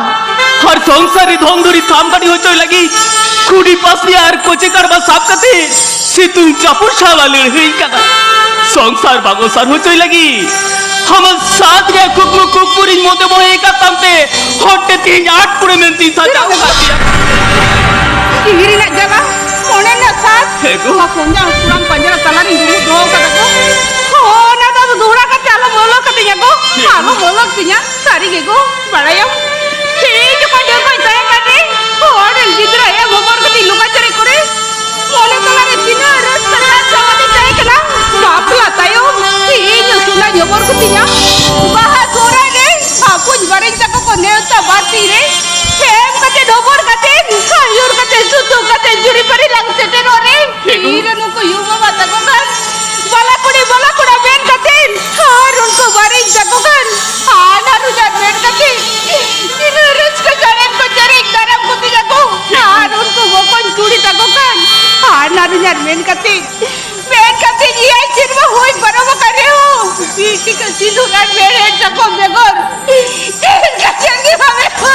ᱟᱨ ᱥᱚᱝᱥᱟᱨ ᱨᱮ ᱫᱷᱚᱱ ᱫᱩᱨᱤ ᱛᱷᱟᱢ ᱠᱟᱹᱴᱤ ᱦᱚᱪᱚᱭ ᱞᱟᱹᱜᱤᱫ ᱠᱷᱩᱰᱤ ᱯᱟᱥᱱᱤ ᱟᱨ ᱠᱚᱪᱮ ᱠᱟᱲᱵᱟ ᱥᱟᱵ ᱠᱟᱛᱮ ᱥᱤᱛᱩᱝ ᱪᱟᱯᱩ ᱥᱟᱞᱟ ᱞᱟᱹᱲᱦᱟᱹᱭ ᱠᱟᱱᱟ᱾ ᱥᱚᱝᱥᱟᱨ ᱵᱟᱝ ᱚᱥᱟᱨ ᱦᱚᱪᱚᱭ ᱞᱟᱹᱜᱤᱫ ᱟᱢᱟᱜ ᱥᱟᱛ ᱨᱮᱭᱟᱜ ᱠᱩᱠᱢᱩ ᱠᱩᱠᱢᱩᱨᱤᱧ ᱢᱚᱛᱮ ᱵᱚᱦᱮ ᱠᱟᱛᱟᱢ ᱛᱮ ᱦᱚᱴᱮ ᱛᱤᱦᱤᱧ ᱟᱴ ᱠᱩᱲᱮ ᱢᱮᱱᱛᱤᱧ ᱥᱟᱡᱟᱣ ᱟᱠᱟᱫ ᱢᱮᱭᱟ᱾ ᱡᱤᱣᱤ ᱨᱮᱱᱟᱜ ᱡᱟᱞᱟ, ᱢᱚᱱᱮ ᱨᱮᱱᱟᱜ ᱥᱟᱛ, ᱦᱮᱸ ᱜᱚ᱾ ᱱᱚᱣᱟ ᱠᱚᱧᱡᱟᱝ ᱦᱟᱹᱥᱩᱨᱟᱢ ᱯᱟᱸᱡᱽᱨᱟ ᱛᱟᱞᱟᱨᱤᱧ ᱫᱩᱲᱩᱵ ᱫᱚᱦᱚ ᱠᱟᱫᱟ ᱜᱚ᱾ ᱦᱚᱸ, ᱚᱱᱟ ᱫᱚ ᱟᱫᱚ ᱫᱚᱦᱲᱟ ᱠᱟᱛᱮ ᱟᱞᱚᱢ ᱵᱚᱞᱚ ᱠᱟᱹᱛᱤᱧᱟ ᱜᱚ, ᱦᱮᱸ᱾ ᱟᱞᱚᱢ ᱵᱚᱞᱚ ᱠᱟᱹᱛᱤᱧᱟ᱾ ᱥᱟᱹᱨᱤ ᱜᱮ ᱜᱚ, ᱵᱟᱲᱟᱭᱟᱢ, ᱤᱧ ᱡᱚᱠᱷᱚᱱ ᱡᱚᱠᱷᱚᱱ ᱛᱟᱦᱮᱸ ᱠᱟᱱ ᱨᱮ, ᱦᱚᱲ ᱨᱮᱱ ᱜᱤᱫᱽᱨᱟᱹ ᱮ ᱵᱚᱛᱚᱨ ᱠᱟᱛᱮ ᱞᱩᱠᱟ ᱪᱮᱨᱮ ᱠᱚᱨᱮ, ᱢᱚᱱᱮ ᱛᱟᱞᱟᱨᱮ ᱛᱤᱱᱟᱹᱜ ᱨᱟᱹᱥᱠᱟᱹ ᱨᱮᱱᱟᱜ ᱥᱟᱶᱟᱫᱤᱧ ᱛᱟᱦᱮᱸ ᱠᱟᱱᱟ᱾ ᱵᱟᱯᱞᱟ ᱛᱟᱭᱚᱢ ᱤᱧ ᱩᱥᱩᱞᱟ ᱡᱚᱵᱚᱨ ᱠᱟᱹᱛᱤᱧᱟ᱾ ᱵᱟᱦᱟ ᱥᱚᱦᱨᱟᱭ ᱨᱮ ᱟᱹᱯᱩᱧ ᱵᱟᱨᱮᱧ ᱛᱟᱠᱚ ᱠᱚ ᱱᱮᱣᱛᱟ ᱵᱟᱨᱛᱤ ᱨᱮ ᱮᱢ ᱠᱟᱛᱮ ᱰᱚᱵᱚᱨ ᱠᱟᱛᱮ ᱟᱹᱭᱩᱨ ᱠᱟᱛᱮ ᱥᱩᱛᱩᱜ ᱠᱟᱛᱮ ᱡᱩᱨᱤ ᱯᱟᱹᱨᱤ ᱞᱟᱝ ᱥᱮᱴᱮᱨᱚᱜ ᱨᱮ ᱦᱮᱸ᱾ ᱛᱤᱨᱮ ᱱᱩᱠᱩ ᱭᱩ ᱵᱟᱵᱟ ᱛᱟᱠᱚ ᱠᱷᱟᱱ ᱵᱟᱞᱟ ᱠᱩᱲᱤ ᱵᱟᱞᱟ ᱠᱚᱲᱟ ᱢᱮᱱ ᱠᱟᱛᱮ ᱟᱨ ᱩᱱᱠᱩ ᱵᱟᱨᱮᱧ ᱛᱟᱠᱚ ᱠᱷᱟᱱ ᱟᱨ ᱢᱮᱱ ᱠᱟᱛᱮ, ᱢᱮᱱ ᱠᱟᱛᱮ ᱮᱭᱟᱭ ᱥᱮᱨᱢᱟ ᱦᱩᱭ ᱯᱟᱨᱚᱢ ᱟᱠᱟᱱ ᱨᱮᱦᱚᱸ, ᱵᱤᱨ ᱴᱤᱠᱟᱹ ᱥᱤᱸᱫᱩᱨ ᱟᱨ ᱢᱮᱲᱦᱮᱫ ᱥᱟᱠᱚᱢ ᱵᱮᱜᱚᱨ ᱪᱮᱫ ᱜᱮ ᱵᱟᱢ ᱮᱢᱟ᱾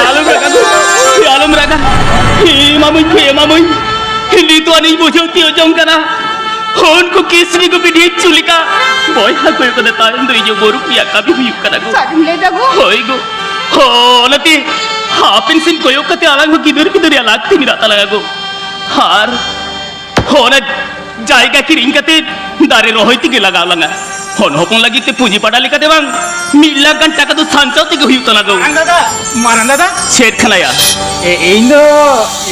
ᱟᱞᱚᱢ ᱨᱟᱜᱟ ᱜᱳ, ᱟᱞᱚᱢ ᱨᱟᱜᱟ᱾ ᱮᱢᱟᱢᱟᱹᱧ ᱜᱳ, ᱮᱢᱟᱢᱟᱹᱧ᱾ ᱱᱤᱛᱚᱜ ᱟᱹᱱᱤᱡ ᱵᱩᱡᱷᱟᱹᱣ ᱛᱤᱭᱳᱜ ᱡᱚᱝ ᱠᱟᱱᱟ᱾ ᱩᱱᱠᱩ ᱠᱤᱥᱱᱤ ᱠᱚ ᱵᱤᱰᱷᱤ ᱪᱩᱞᱤᱠᱟ ᱵᱚᱭᱦᱟ ᱠᱚᱭᱚᱜ ᱠᱟᱛᱮ ᱛᱟᱭᱚᱢ ᱫᱚ ᱤᱧᱟᱹᱜ ᱵᱚᱨᱚ ᱨᱮᱭᱟᱜ ᱠᱟᱹᱢᱤ ᱦᱩᱭᱩᱜ ᱠᱟᱱᱟ ᱜᱳ᱾ ᱥᱟᱹᱨᱤᱢ ᱞᱟᱹᱭ ᱫᱟ ᱜᱳ? ᱦᱳᱭ ᱜᱳ, ᱦᱳ, ᱚᱱᱟᱛᱮ ᱦᱟᱯᱮᱱ ᱥᱮᱱ ᱠᱚᱭᱚᱜ ᱠᱟᱛᱮ ᱟᱞᱟᱝ ᱦᱚᱸ ᱜᱤᱫᱟᱹᱨ ᱯᱤᱫᱟᱹᱨ ᱨᱮᱭᱟᱜ ᱞᱟᱹᱠᱛᱤ ᱢᱮᱱᱟᱜ ᱛᱟᱞᱟᱝᱟ ᱜᱳ᱾ ᱟᱨ ᱦᱚᱸ, ᱚᱱᱟ ᱡᱟᱭᱜᱟ ᱠᱤᱨᱤᱧ ᱠᱟᱛᱮ ᱫᱟᱨᱮ ᱨᱚᱦᱚᱭ ᱛᱮᱜᱮ ᱞᱟᱜᱟᱣ ᱞᱟᱝᱟ᱾ ᱦᱚᱱ ᱦᱚᱯᱚᱱ ᱞᱟᱹᱜᱤᱫ ᱛᱮ ᱯᱩᱸᱡᱤ ᱯᱟᱰᱟ ᱞᱮᱠᱟᱛᱮ ᱵᱟᱝ, ᱢᱤᱫ ᱞᱟᱠᱷ ᱜᱟᱱ ᱴᱟᱠᱟ ᱫᱚ ᱥᱟᱧᱪᱟᱣ ᱛᱮᱜᱮ ᱦᱩᱭᱩᱜ ᱛᱟᱞᱟᱝᱟ ᱜᱳ᱾ ᱢᱟᱨᱟᱝ ᱫᱟᱫᱟ, ᱢᱟᱨᱟᱝ ᱫᱟᱫᱟ᱾ ᱪᱮᱫ ᱠᱟᱱᱟᱭᱟ? ᱮ, ᱤᱧ ᱫᱚ,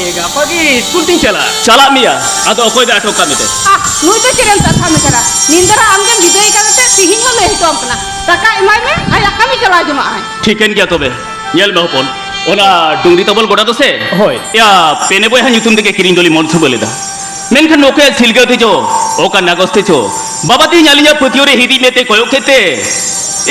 ᱮ, ᱜᱟᱯᱟ ᱜᱮ ᱥᱠᱩᱞ ᱛᱤᱧ ᱪᱟᱞᱟᱜᱼᱟ᱾ ᱪᱟᱞᱟᱜ ᱢᱮᱭᱟ, ᱟᱫᱚ ᱚᱠᱚᱭ ᱫᱚ ᱟᱴᱚᱠ ᱠᱟᱜ ᱢᱮᱛᱮ? ᱟᱦ, ᱱᱩᱭ ᱫᱚ ᱪᱮᱫ ᱮᱢ ᱠᱟᱛᱷᱟ ᱢᱮ ᱠᱟᱱᱟ? ᱧᱤᱫᱟᱹ ᱨᱮ ᱟᱢ ᱜᱮᱢ ᱵᱤᱫᱟᱹᱭ ᱠᱟᱫᱮ ᱛᱮ ᱛᱤᱦᱤᱧ ᱦᱚᱸ ᱞᱟᱹᱭ ᱦᱚᱪᱚᱣᱟᱢ ᱠᱟᱱᱟ᱾ ᱴᱟᱠᱟ ᱮᱢᱟᱭ ᱢᱮ, ᱟᱭᱟᱜ ᱠᱟᱹᱢᱤ ᱪᱟᱞᱟᱣ ᱡᱚᱝᱟᱜ ᱟᱭ᱾ ᱴᱷᱤᱠᱟᱹᱱ ᱜᱮᱭᱟ ᱛᱚᱵᱮ᱾ ᱧᱮᱞ ᱢᱮ ᱦᱚᱯᱚᱱ, ᱚᱱᱟ ᱰᱩᱝᱨᱤ ᱛᱟᱵᱚᱞ ᱜᱚᱰᱟ ᱫᱚ ᱥᱮ? ᱦᱳᱭ᱾ ᱭᱟ, ᱯᱮᱱᱮ ᱵᱚᱭᱦᱟ ᱧᱩᱛᱩᱢ ᱛᱮᱜᱮ ᱠᱤᱨᱤᱧ ᱫᱚᱞᱤᱧ ᱢᱚᱱᱥᱩᱵᱟᱹ ᱞᱮᱫᱟ᱾ ᱢᱮᱱᱠᱷᱟᱱ ᱚᱠᱚᱭᱟᱜ ᱥᱤᱞᱜᱟᱹ ᱛᱮᱪᱚ, ᱚᱠᱟ ᱱᱟᱜᱚᱥ ᱛᱮᱪᱚ, ᱵᱟᱵᱟ ᱛᱮᱦᱮᱧ ᱟᱹᱞᱤᱧᱟᱜ ᱯᱟᱹᱛᱭᱟᱹᱣ ᱨᱮ ᱦᱤᱫᱤᱡ ᱢᱮᱫ ᱛᱮ ᱠᱚᱭᱚᱜ ᱠᱮᱫ ᱛᱮ,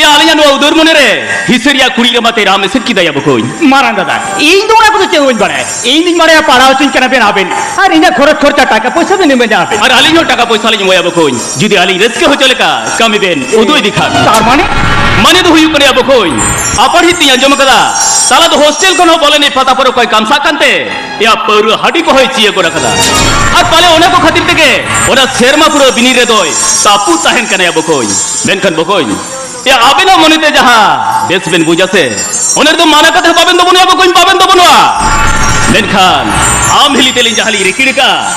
ᱭᱟ, ᱟᱹᱞᱤᱧᱟᱜ ᱱᱚᱣᱟ ᱩᱫᱟᱹᱨ ᱢᱚᱱᱮ ᱨᱮ ᱦᱤᱥᱟᱹ ᱨᱮᱭᱟᱜ ᱠᱩᱲᱤ ᱨᱟᱢᱟ ᱛᱮ ᱨᱟᱢ ᱮᱥᱮᱫ ᱠᱮᱫᱟᱭᱟ ᱵᱚᱠᱚᱧ᱾ ᱢᱟᱨᱟᱝ ᱫᱟᱫᱟ, ᱤᱧ ᱫᱚ ᱚᱱᱟ ᱠᱚᱫᱚ ᱪᱮᱫ ᱦᱚᱸ ᱵᱟᱹᱧ ᱵᱟᱲᱟᱭᱟ᱾ ᱤᱧ ᱫᱩᱧ ᱵᱟᱲᱟᱭᱟ ᱯᱟᱲᱦᱟᱣ ᱦᱚᱪᱚᱧ ᱠᱟᱱᱟ ᱵᱮᱱ ᱟᱵᱮᱱ, ᱟᱨ ᱤᱧᱟᱹᱜ ᱠᱷᱚᱨᱚᱪ ᱠᱷᱚᱨᱪᱟ ᱴᱟᱠᱟ ᱯᱚᱭᱥᱟ ᱵᱮᱱ ᱮᱢᱟᱹᱧᱟ ᱟᱵᱮᱱ᱾ ᱟᱨ ᱟᱹᱞᱤᱧ ᱦᱚᱸ ᱴᱟᱠᱟ ᱯᱚᱭᱥᱟ ᱞᱤᱧ ᱮᱢᱚᱜᱼᱟ ᱵᱚᱠᱚᱧ, ᱡᱩᱫᱤ ᱟᱹᱞᱤᱧ ᱨᱟᱹᱥᱠᱟᱹ ᱦᱚᱪᱚ ᱞᱮᱠᱟ ᱠᱟᱹᱢᱤ ᱵᱮᱱ ᱩᱫᱩᱜ ᱤᱫᱤ ᱠᱷᱟᱱ᱾ ᱛᱟᱨ ᱢᱟᱱᱮ? ᱢᱟᱱᱮ ᱫᱚ ᱦᱩᱭᱩᱜ ᱠᱟᱱᱟ ᱵᱚᱠᱚᱧ, ᱟᱯᱟᱨᱦᱤᱛ ᱛᱤᱧ ᱟᱸᱡᱚᱢ ᱟᱠᱟᱫᱟ, ᱥᱟᱞᱟ ᱫᱚ ᱦᱳᱥᱴᱮᱞ ᱠᱷᱚᱱ ᱦᱚᱸ ᱵᱚᱞᱮ ᱱᱤᱡ ᱯᱟᱛᱟ ᱯᱚᱨᱚᱵᱽ ᱠᱚᱭ ᱠᱟᱢᱥᱟᱜ ᱠᱟᱱᱛᱮ, ᱭᱟ, ᱯᱟᱹᱣᱨᱟᱹ ᱦᱟᱺᱰᱤ ᱠᱚᱦᱚᱸᱭ ᱪᱤᱭᱟᱹ ᱜᱚᱫ ᱟᱠᱟᱫᱟ᱾ ᱟᱨ ᱯᱟᱞᱮ ᱚᱱᱟ ᱠᱚ ᱠᱷᱟᱹᱛᱤᱨ ᱛᱮᱜᱮ ᱚᱱᱟ ᱥᱮᱨᱢᱟ ᱯᱩᱨᱟᱹ ᱵᱤᱱᱤᱰ ᱨᱮᱫᱚᱭ ᱛᱟᱹᱯᱩ ᱛᱟᱦᱮᱱ ᱠᱟᱱᱟ ᱵᱚᱠᱚᱧ᱾ ᱢᱮᱱᱠᱷᱟᱱ ᱵᱚᱠᱚᱧ, ᱭᱟ, ᱟᱵᱮᱱᱟᱜ ᱢᱚᱱᱮᱛᱮ ᱡᱟᱦᱟᱸ ᱵᱮᱥ ᱵᱮᱱ ᱵᱩᱡᱟ ᱥᱮ, ᱚᱱᱟ ᱨᱮᱫᱚ ᱢᱟᱱᱟ ᱠᱟᱛᱷᱟ ᱵᱟᱵᱮᱱ ᱫᱚᱵᱚᱱᱚᱜᱼᱟ ᱵᱚᱠᱚᱧ, ᱵᱟᱵᱮᱱ ᱫᱚᱵᱚᱱᱚᱜᱼᱟ᱾ ᱢᱮᱱᱠᱷᱟᱱ ᱟᱢ ᱦᱤᱞᱤ ᱛᱮᱞᱤᱧ ᱡᱟᱦᱟᱸ ᱞᱤᱧ ᱨᱤᱠᱤᱲ ᱟᱠᱟᱫ,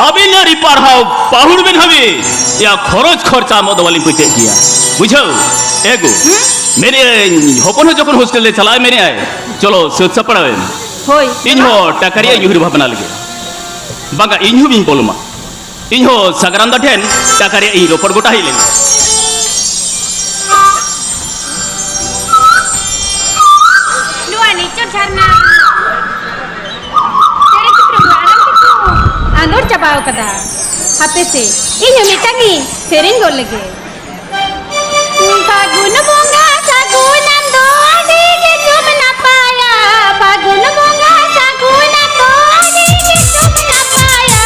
ᱟᱹᱵᱤᱱ ᱟᱹᱨᱤ ᱯᱟᱲᱦᱟᱣ ᱯᱟᱹᱦᱩᱲ ᱵᱤᱱ ᱦᱟᱹᱵᱤᱡ, ᱭᱟ, ᱠᱷᱚᱨᱚᱪ ᱠᱷᱚᱨᱪᱟ ᱮᱢᱚᱜ ᱫᱚ ᱵᱟᱹᱞᱤᱧ ᱯᱟᱹᱪᱟᱹᱜ ᱜᱮᱭᱟ᱾ ᱵᱩᱡᱷᱟᱹᱣ? ᱮ ᱜᱳ᱾ ᱦᱩᱸ? ᱢᱮᱱᱮᱫ ᱟᱹᱧ, ᱦᱚᱯᱚᱱ ᱦᱚᱸ ᱡᱚᱠᱷᱚᱱ ᱦᱳᱥᱴᱮᱞ ᱨᱮ ᱪᱟᱞᱟᱜ ᱮ ᱢᱮᱱᱮᱫ ᱟᱭ, ᱪᱚᱞᱚ, ᱥᱟᱹᱛ ᱥᱟᱯᱲᱟᱣ ᱮᱢ᱾ ᱦᱳᱭ᱾ ᱤᱧ ᱦᱚᱸ ᱴᱟᱠᱟ ᱨᱮᱭᱟᱜ ᱤᱧ ᱩᱭᱦᱟᱹᱨ ᱵᱷᱟᱵᱽᱱᱟ ᱞᱮᱜᱮ᱾ ᱵᱟᱝᱟ, ᱤᱧ ᱦᱚᱸ ᱵᱤᱧ ᱵᱚᱞᱚᱢᱟ᱾ ᱤᱧ ᱦᱚᱸ ᱥᱟᱜᱟᱨᱟᱢ ᱫᱟ ᱴᱷᱮᱱ ᱴᱟᱠᱟ ᱨᱮᱭᱟᱜ ᱤᱧ ᱨᱚᱯᱚᱲ ᱜᱚᱴᱟ ᱦᱮᱡ ᱞᱮᱱᱟ᱾ ᱱᱚᱣᱟ ᱱᱤᱪᱚᱲ ᱡᱷᱟᱨᱱᱟ ᱪᱮᱬᱮ ᱪᱤᱯᱨᱩ ᱠᱚ ᱟᱲᱟᱝ ᱛᱮᱠᱚ ᱟᱸᱫᱳᱲ ᱪᱟᱵᱟᱣ ᱠᱟᱫᱟ᱾ ᱦᱟᱯᱮ ᱥᱮ, ᱤᱧ ᱦᱚᱸ ᱢᱤᱫᱴᱟᱝ ᱤᱧ ᱥᱮᱨᱮᱧ ᱜᱚᱫ ᱞᱮᱜᱮ᱾ ᱯᱷᱟᱹᱜᱩᱱ ᱵᱚᱸᱜᱟ ᱥᱟᱹᱜᱩᱱᱟᱢ ᱫᱚ ᱟᱹᱰᱤ ᱜᱮ ᱪᱚᱢ ᱱᱟᱯᱟᱭᱟ᱾ ᱯᱷᱟᱹᱜᱩᱱ ᱵᱚᱸᱜᱟ ᱥᱟᱹᱜᱩᱱᱟᱢ ᱫᱚ ᱟᱹᱰᱤ ᱜᱮ ᱪᱚᱢ ᱱᱟᱯᱟᱭᱟ᱾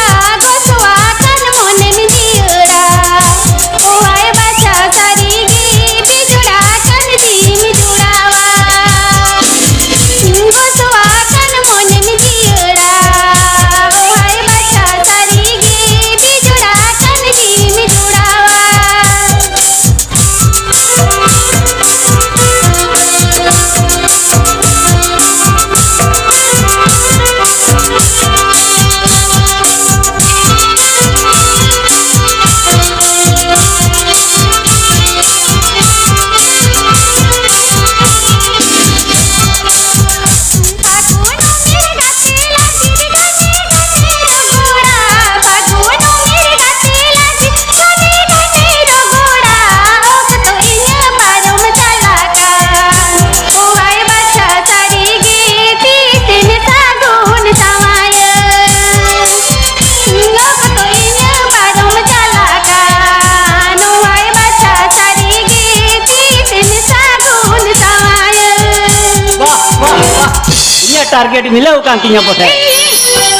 ᱴᱟᱨᱜᱮᱴ ᱢᱤᱞᱟᱹᱣ ᱟᱠᱟᱱ ᱛᱤᱧᱟ ᱵᱚᱴᱷᱮ᱾ ᱮᱭ, ᱮᱭ,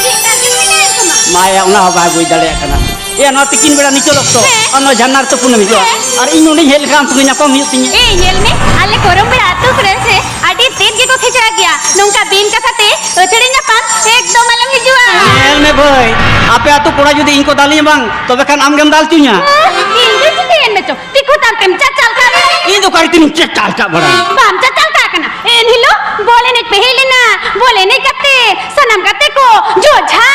ᱪᱮᱫ ᱴᱟᱨᱜᱮᱴ ᱢᱮᱱᱟᱜᱼᱟ ᱮᱱᱠᱷᱟᱱ ᱢᱟ? ᱢᱟᱭᱟ, ᱚᱱᱟ ᱦᱚᱸ ᱵᱟᱭ ᱵᱩᱡᱽ ᱫᱟᱲᱮᱭᱟᱜ ᱠᱟᱱᱟ᱾ ᱮᱭᱟ, ᱱᱚᱣᱟ ᱛᱤᱠᱤᱱ ᱵᱮᱲᱟ ᱱᱤᱪᱚᱞ ᱚᱠᱛᱚ ᱦᱮᱸ᱾ ᱟᱨ ᱱᱚᱣᱟ ᱡᱷᱟᱨᱱᱟ ᱨᱮ ᱛᱩᱯᱩᱱ ᱮᱢ ᱦᱤᱡᱩᱜᱼᱟ᱾ ᱦᱮᱸ᱾ ᱟᱨ ᱤᱧ ᱱᱚᱸᱰᱮᱧ ᱦᱮᱡ ᱞᱮᱠᱷᱟᱱ ᱟᱢ ᱥᱚᱸᱜᱮ ᱧᱟᱯᱟᱢ ᱦᱩᱭᱩᱜ ᱛᱤᱧᱟ᱾ ᱮᱭ, ᱧᱮᱞ ᱢᱮ, ᱟᱞᱮ ᱠᱚᱨᱚᱢ ᱵᱮᱲᱟ ᱟᱹᱛᱩ ᱠᱚᱨᱮ ᱥᱮ ᱟᱹᱰᱤ ᱛᱮᱫ ᱜᱮᱠᱚ ᱠᱷᱮᱪᱲᱟ ᱜᱮᱭᱟ᱾ ᱱᱚᱝᱠᱟ ᱵᱤᱱ ᱠᱟᱛᱷᱟ ᱛᱮ ᱟᱹᱛᱷᱟᱹᱲᱤ ᱧᱟᱯᱟᱢ ᱮᱠᱫᱚᱢ ᱟᱞᱚᱢ ᱦᱤᱡᱩᱜᱼᱟ᱾ ᱧᱮᱞ ᱢᱮ ᱵᱷᱟᱹᱭ, ᱟᱯᱮ ᱟᱹᱛᱩ ᱠᱚᱲᱟ ᱡᱩᱫᱤ ᱤᱧ ᱠᱚ ᱫᱟᱞᱤᱧᱟ ᱵᱟᱝ, ᱛᱚᱵᱮ ᱠᱷᱟᱱ ᱟᱢ ᱜᱮᱢ ᱫᱟᱞ ᱦᱚᱪᱚᱧᱟ᱾ ᱤᱧ ᱫᱚ ᱪᱤᱠᱟᱹᱭᱮᱱ ᱢᱮᱪᱚ? ᱫᱤᱠᱩ ᱛᱟᱢ ᱛᱮᱢ ᱪᱟᱪᱟᱞ ᱠᱟᱜ ᱵᱟᱲᱟᱭ᱾ ᱤᱧ ᱫᱚ ᱚᱠᱟ ᱨᱮ ᱛᱤᱱᱟᱹᱜ ᱪᱟᱪᱟᱞ ᱠᱟᱜ ᱵᱟᱲᱟᱭ᱾ ᱵᱟᱢ ᱪᱟᱪᱟᱞ ᱠᱟᱜ ᱠᱟᱱᱟ᱾ ᱮᱱ ᱦᱤᱞᱳᱜ ᱵᱚᱞ ᱮᱱᱮᱡ ᱯᱮ ᱦᱮᱡ ᱞᱮᱱᱟ, ᱵᱚᱞ ᱮᱱᱮᱡ ᱠᱟᱛᱮ ᱥᱟᱱᱟᱢ ᱜᱟᱛᱮ ᱠᱚ ᱡᱚᱡᱷᱟ